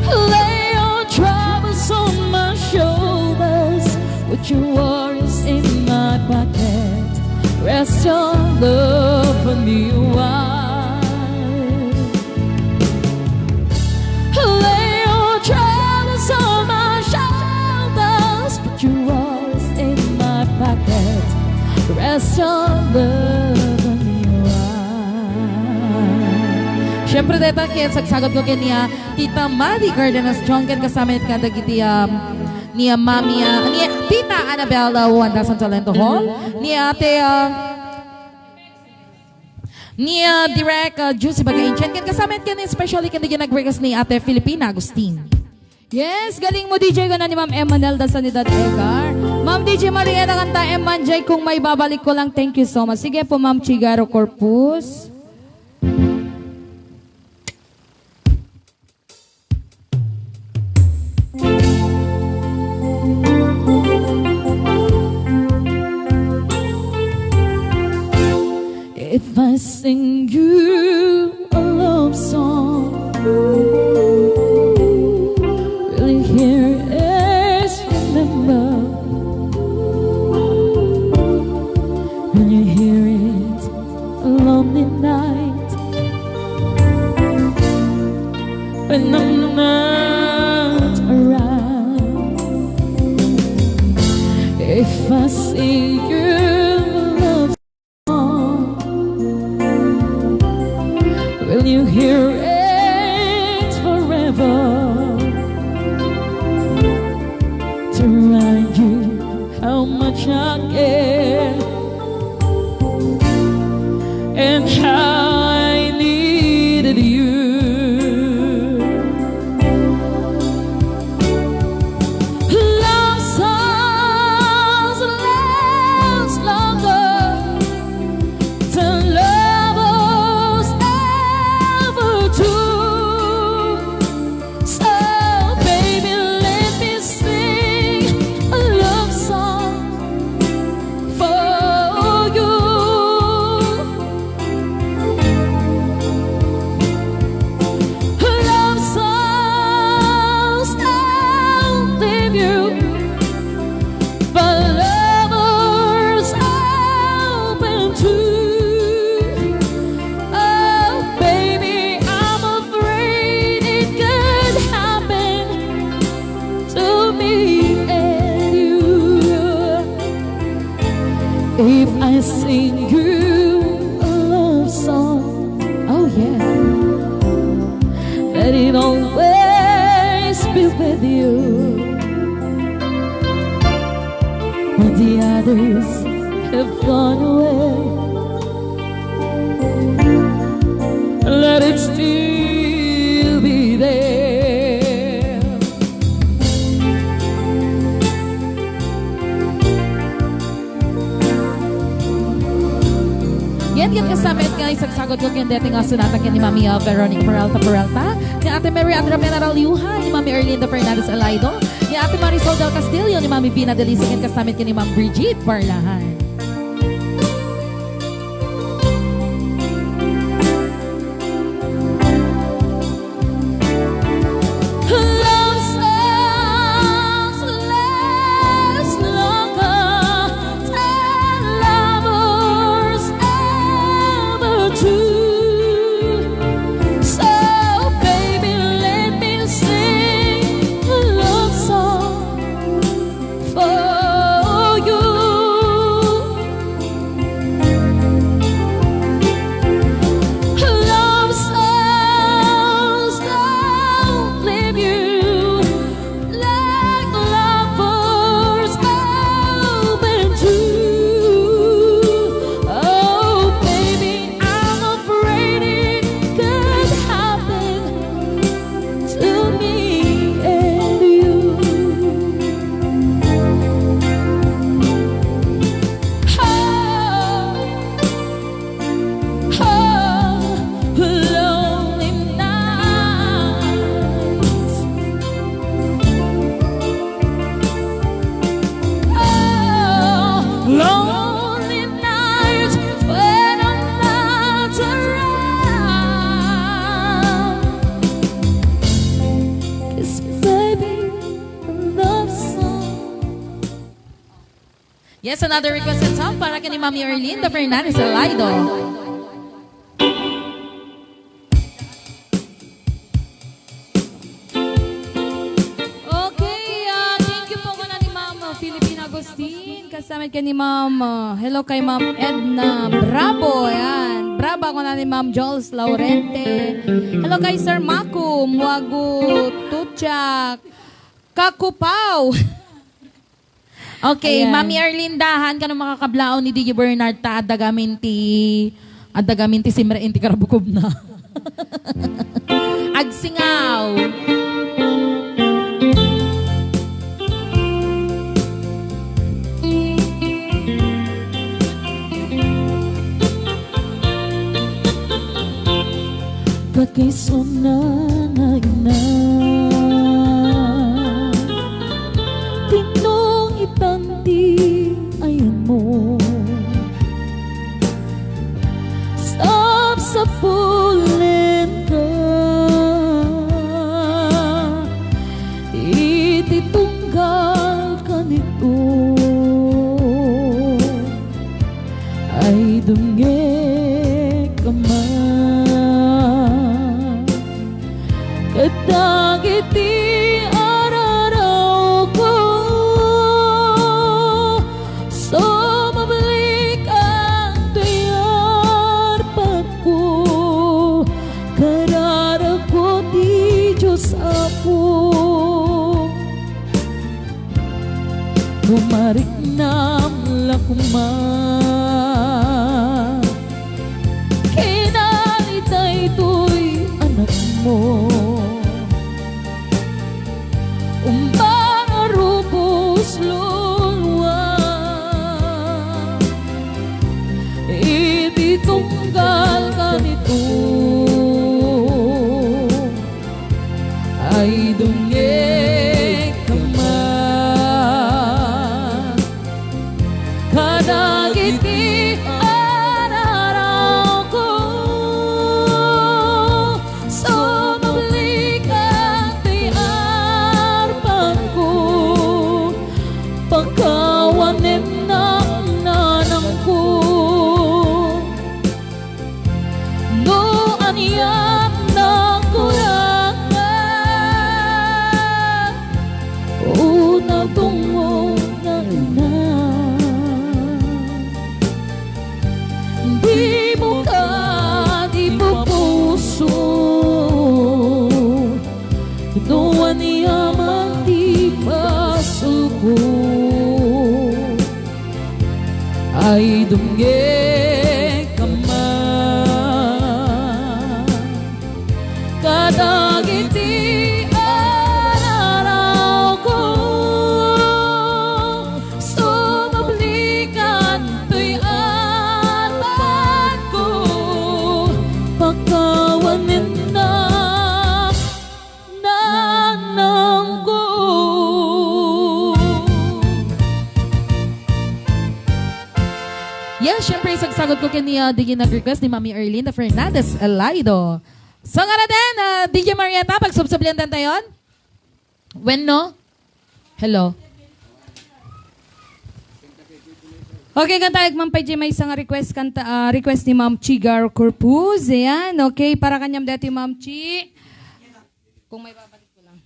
Lay your troubles on my shoulders, put your worries in my pocket. Rest your love on me, why? Siyempre, deta ket sagsagutko ken ni, ah, Tita Madi Cardenas Chong ken kasama met kadagiti, um, ni, ah, Mami, ah, ni Tita Annabella Wanda Santolento Hall, ni Ate, ah, ni, ah, Direk, ah, Juicy Bagainchen ken kasama met ken especially ken di nag-request ni Ate Filipina Agustin. Yes, galing mo, D J, kuna ni Ma'am Emanelda Sanidad Egar. Ma'am D J, maringan na kanta, Eman J, kung maibabalik ko lang. Thank you so much. Sige po, Ma'am Chigaro Corpus. If I sing you a love song, will you hear it, remember? Will you hear it a lonely night when I'm not around? If I sing you a love song, will you hear it forever? To remind you how much I care and how I needed you. Love songs last longer than lovers ever do. So, baby, let me sing a love song for you. Love songs outlive you, but lovers open too. Oh, baby, I'm afraid it could happen to me and you. If I sing you a love song, oh yeah, let it always be with you when the others have gone away. Let it still be there. Yan, yan kasama met nga isagsagutko ken deti nga sonata ken ni Mami, ah, Veronica Peralta Peralta, ni Ate Mary Andra Penaraliuhan, ni Mami Erlinda Fernandez Alaido, ni Ate Marisol Del Castillo, ni Mami Vina Delicia, ken kasama met ken ni Ma'am Brigitte Barlahan. Love songs last longer than lovers ever do. So, baby, let me sing a love song for you. Love songs outlive you, like lovers open to. Oh, baby, I'm afraid it could happen to me and you. Oh, oh, lonely nights. Oh, lonely nights when I'm not around. 'Cause baby, love song. Yes, another requested song para kay ni Mami Erlinda Fernandez Alaido. Okay, ah, thank you po kuna ni Ma'am Philippine Agustin. Samet ken ni Ma'am, uh, hello kay Ma'am Edna Bravo. Ayan. Bravo, ako na ni Ma'am Jules Laurente. Hello kay Sir Mako Muago Tuchak. Kakupaw. Okay, ayan. Mami Arlinda, han, kano makakablaon ni D J Bernard ta adda gamin ti, adda gamin ti simreen ti karabukobna. Agsingaw. Kakaisunna nga ina, tinong itan ti ayanmo. Sapsapulenka iti tunggal kanito. Ay, dumngeg koma. Ket dagiti ararawko, sumablik antoy arpatko, kararagko ti Dios Apo. No mariknam la koma kenani daytoy anakmo, umbarubos luluam iti tunggal kanito. Ay, dumngeg koma kadagiti ararawko. Sumablik antoy arpatko, pakawanen nanangko. No anian nagkurang, o natungmo nga ina, dimo kad ipupuso. No aniaman ti pasulko, ay, dumngeg koma kadagiti ararawko. Sumablik antoy arpatko, pakawanennak nanangko. Yes, syempre, isagsagot ko ken ni, ah, digi nag-request ni Mami Erlinda Fernandez Alaido. So, nga na din, ah, D J Marietta, pagsubsublian tayo. When, no? Hello. Okay, kanta, agman pay di maysa nga request, kanta, ah, request ni Ma'am Chigar Corpus. Ayan, okay, para kaniam dati, Ma'am Chi. Kung may babalik ko lang.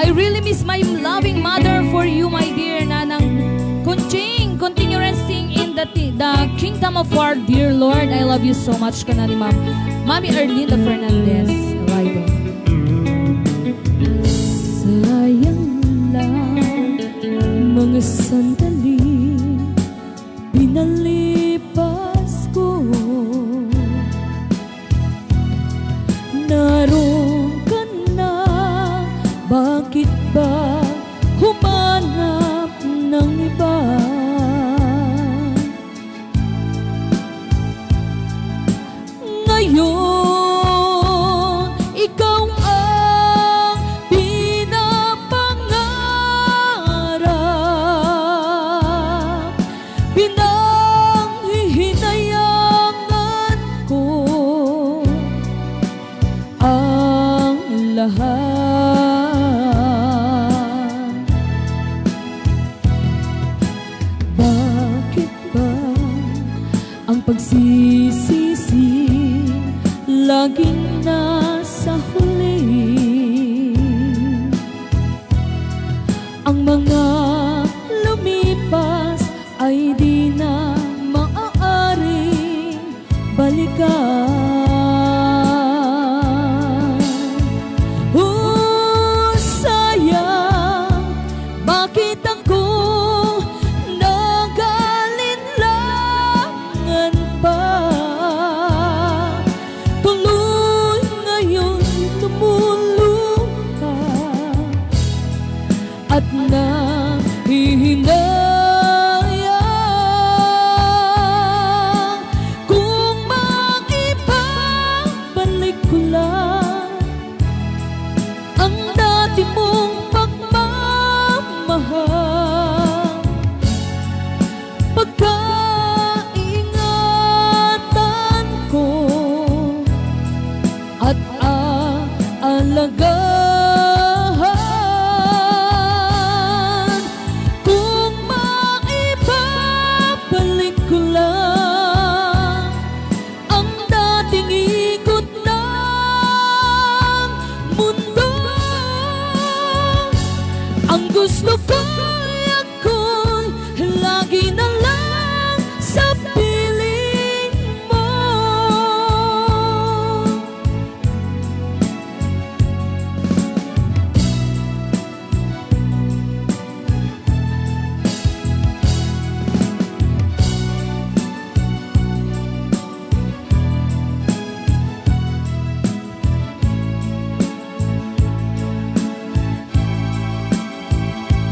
I really miss my loving mother for you, my dear Nanang Conching. Continue resting in the, ti- the kingdom of our dear Lord. I love you so much, kanani, Ma'am. Mami Erlinda Fernandez. Arrival. Sayang lang, mga sandali pinalipas ko. Naroon ka na, bakit ba humanap ng iba? Ngayon, ikaw ang pinapangarap, pinanghihinayangan ko ang lahat. Bakit ba ang pagsisisi Aging nasa huli, ang mga lumipas ay di na maaaring balikan. Oh, sayang, bakit ako nag-alinlangan pa? Tuloy ngayon lumuluha at nanghihinayang. Kung maibabalik ko lang ang dati mong pagmamahal, pagkaingatan ko at aalagaan. Kung maibabalik ko lang ang dating ikot ng mundo, ang gusto ko'y ako'y lagi na lang sa piling mo.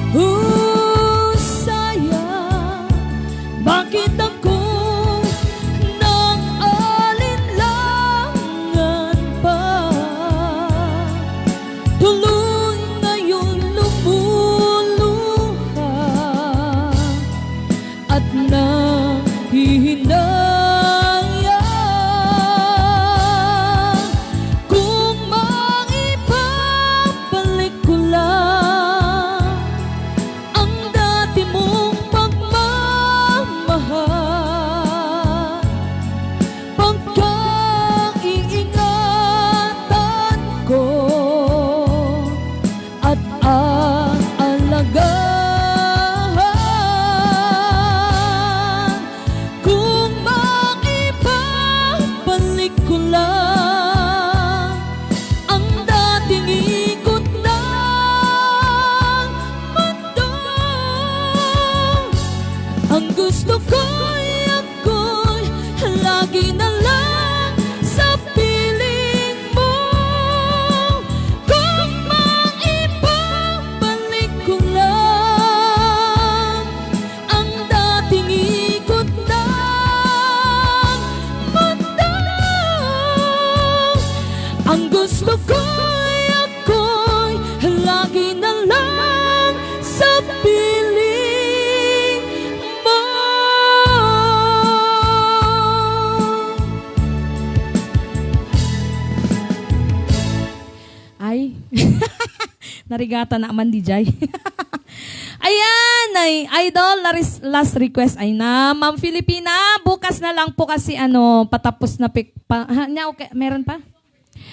Oh, sayang, bakit ako nang-alinlangan pa? Tuloy ngayon lumuluha at nanghihinayang. Kung maibabalik ko lang ang dati mong pagmamahal, pagkaiingatan ko at aalagaan. Kung maibabalik ko lang ang dating ikot ng mundo, ang gusto ko'y ako'y lagi na lang sa piling mo. Kung maibabalik ko lang ang dating ikot ng mundo, ang gusto ko'y ako'y lagi na lang sa piling mo. Ay. Narigatan na man, D J. Ayan, ay, idol, laris-, last request ay na, Ma'am Filipina, bukas na lang po kasi, ano, patapos na pik-, pa, ha, nya, okay, meron pa?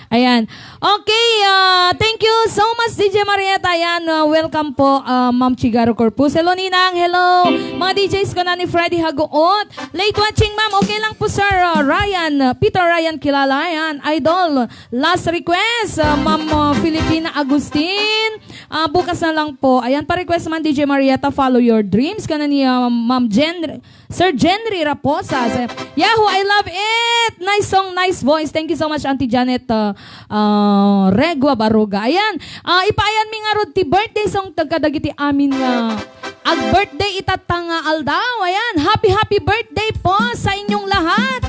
Ayan. Okay, ah, thank you so much, D J Marietta. Ayan, ah, welcome po, ah, Ma'am Chigaro Corpus. Hello, Ninang. Hello. Mga D Js ko na ni Freddy Hagoot. Late watching, ma'am. Okay lang po, sir. Ah, Ryan, ah, Peter Ryan Kilala. Ayan, idol. Last request, ah, Ma'am, ah, Filipina Agustin. Ah, bukas na lang po. Ayan, pa-request man, D J Marietta, Follow Your Dreams. Kana ni, ah, Ma'am Jen, Sir Jenry Raposa. Sa-, Yahoo, I love it! Nice song, nice voice. Thank you so much, Auntie Janet, ah, ah, Regua Baruga. Ayan, ah, ipaayan mi ngarud ti birthday song tagkadagiti amin nga ag-birthday itatta nga aldaw. Ayan, happy, happy birthday po sa inyong lahat.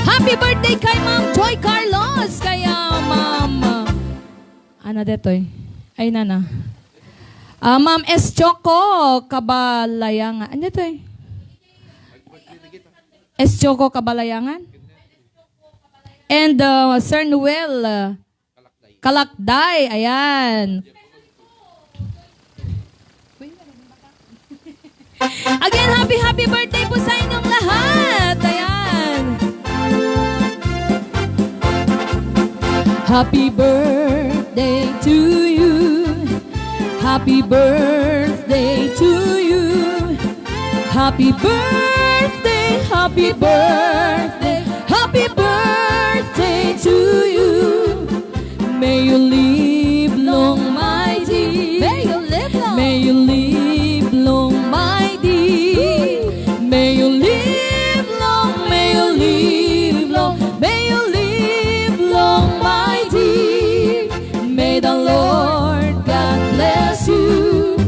Happy birthday kay Ma'am Joy Carlos, kay, ah, Ma'am, ah, ana detoy? Ay, nana. Ah, Ma'am S. Choco Kabalayangan. Ano detoy? S. Choco Kabalayangan? And, ah, Sir Noel, ah, Kalakday, ayan. Again, happy, happy birthday po sa inyong lahat. Ayan. Happy birthday to you. Happy birthday to you. Happy birthday, happy birthday, happy birthday to you. May you live long, my dear. May you live long. May you live long, my dear. May you live long, may you live long, may you live long, my dear. May the Lord God bless you.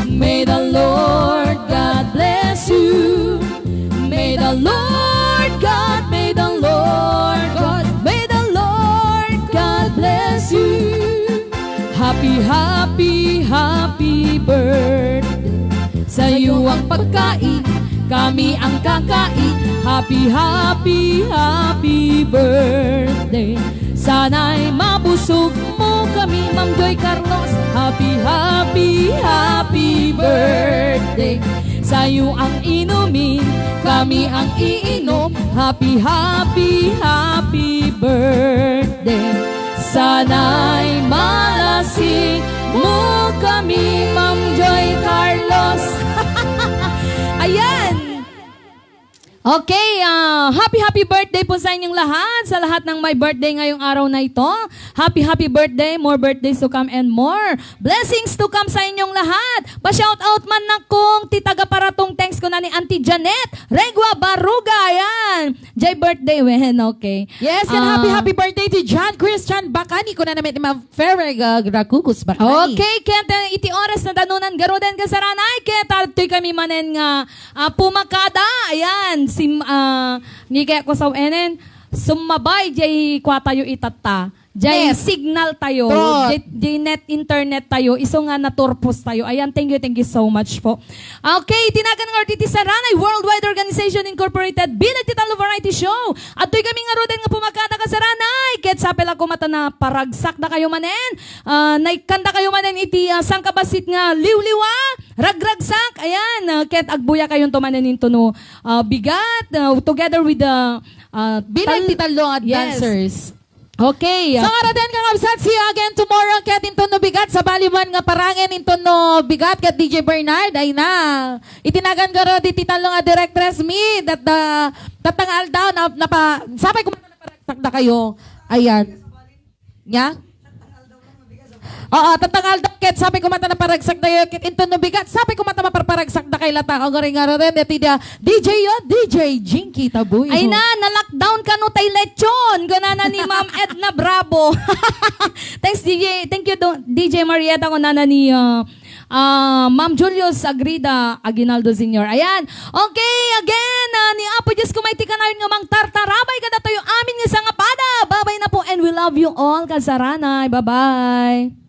May the Lord God bless you. May the Lord God, may the Lord God, may the Lord God bless you. Happy, happy, happy birthday. Sa'yo ang pagkain, kami ang kakain. Happy, happy, happy birthday. Sana'y mabusog mo kami, Ma'am Joy Carlos. Happy, happy, happy birthday. Sa'yo ang inumin, kami ang iinom. Happy, happy, happy birthday. Sana'y malasing mo kami, Ma'am Joy Carlos. Ayan. Okay, ah, happy, happy birthday po sa inyong lahat, sa lahat ng may birthday ngayong araw na ito. Happy, happy birthday, more birthdays to come and more blessings to come sa inyong lahat. Pa-shout out man na kong ti taga Paratong, thanks ko na ni Auntie Janet Regua Baruga, ayan. Jay birthday, wen, okay. Yes, and happy, Ah. happy birthday to John Christian Bacani, kuna namin ni Ma'am Ferrega Gracucus Bacani. Okay, kaya iti oras na danunan garuden kasaranay, kaya tatoy kami manen nga Ah, pumakada, ayan, sim-, ah, ni kaya ko sa enen, sumabay, jay kwa tayo itatta. Jay Net. signal tayo, Trot. jay, jay net internet tayo, isu nga naturpos tayo. Ayan, thank you, thank you so much po. Okay, tinagan nga ordi ti Saranay Worldwide Organization Incorporated, bilang ti Talo Variety Show. Adtoy kami nga ruden nga pumakada kasaranay. Ket sapay la koma ta naparagsak da kayo manen. Ah, naikkan da kayo manen iti, ah, sangkabassit nga liwliwa. Ragragsak, ayan, ah, ket agbuya kayonto manen intono, ah, bigat, ah, together with the, ah, Bilang tal- ti tallo nga Yes. dancers. Okay. So, ngaruden, kakabsat, see you again tomorrow ket intono bigat, sabali man nga parangen intono bigat ket D J Bernard, ay na. Itinagan garud iti tallo nga directress mi, that the, tatta nga aldaw, na, napa, sapay koma ta naparagsak da kayo. Ayan. Nya? Oo, tatta nga aldaw ket sapay koma ta naparagsak da kayo, ket intono bigat, sapay koma ta maparparagsak da kay lata. O, garing nga rin, iti da, D J yo, D J Jinky Tabuy. Ay na, na-lockdown kano tay lechon, kunana ni Ma'am Edna Bravo. Thanks, D J. Thank you, do-, D J Marietta, kunana ni, uh, Ah, Ma'am Julius Agrida Aguinaldo Senior. Ayan. Okay, again, ah, ni Apo Dios koma iti kanayon nga mangtartarabay kadatayo amin nga sangapada. Babay na po, and we love you all, kasaranay. Bye-bye.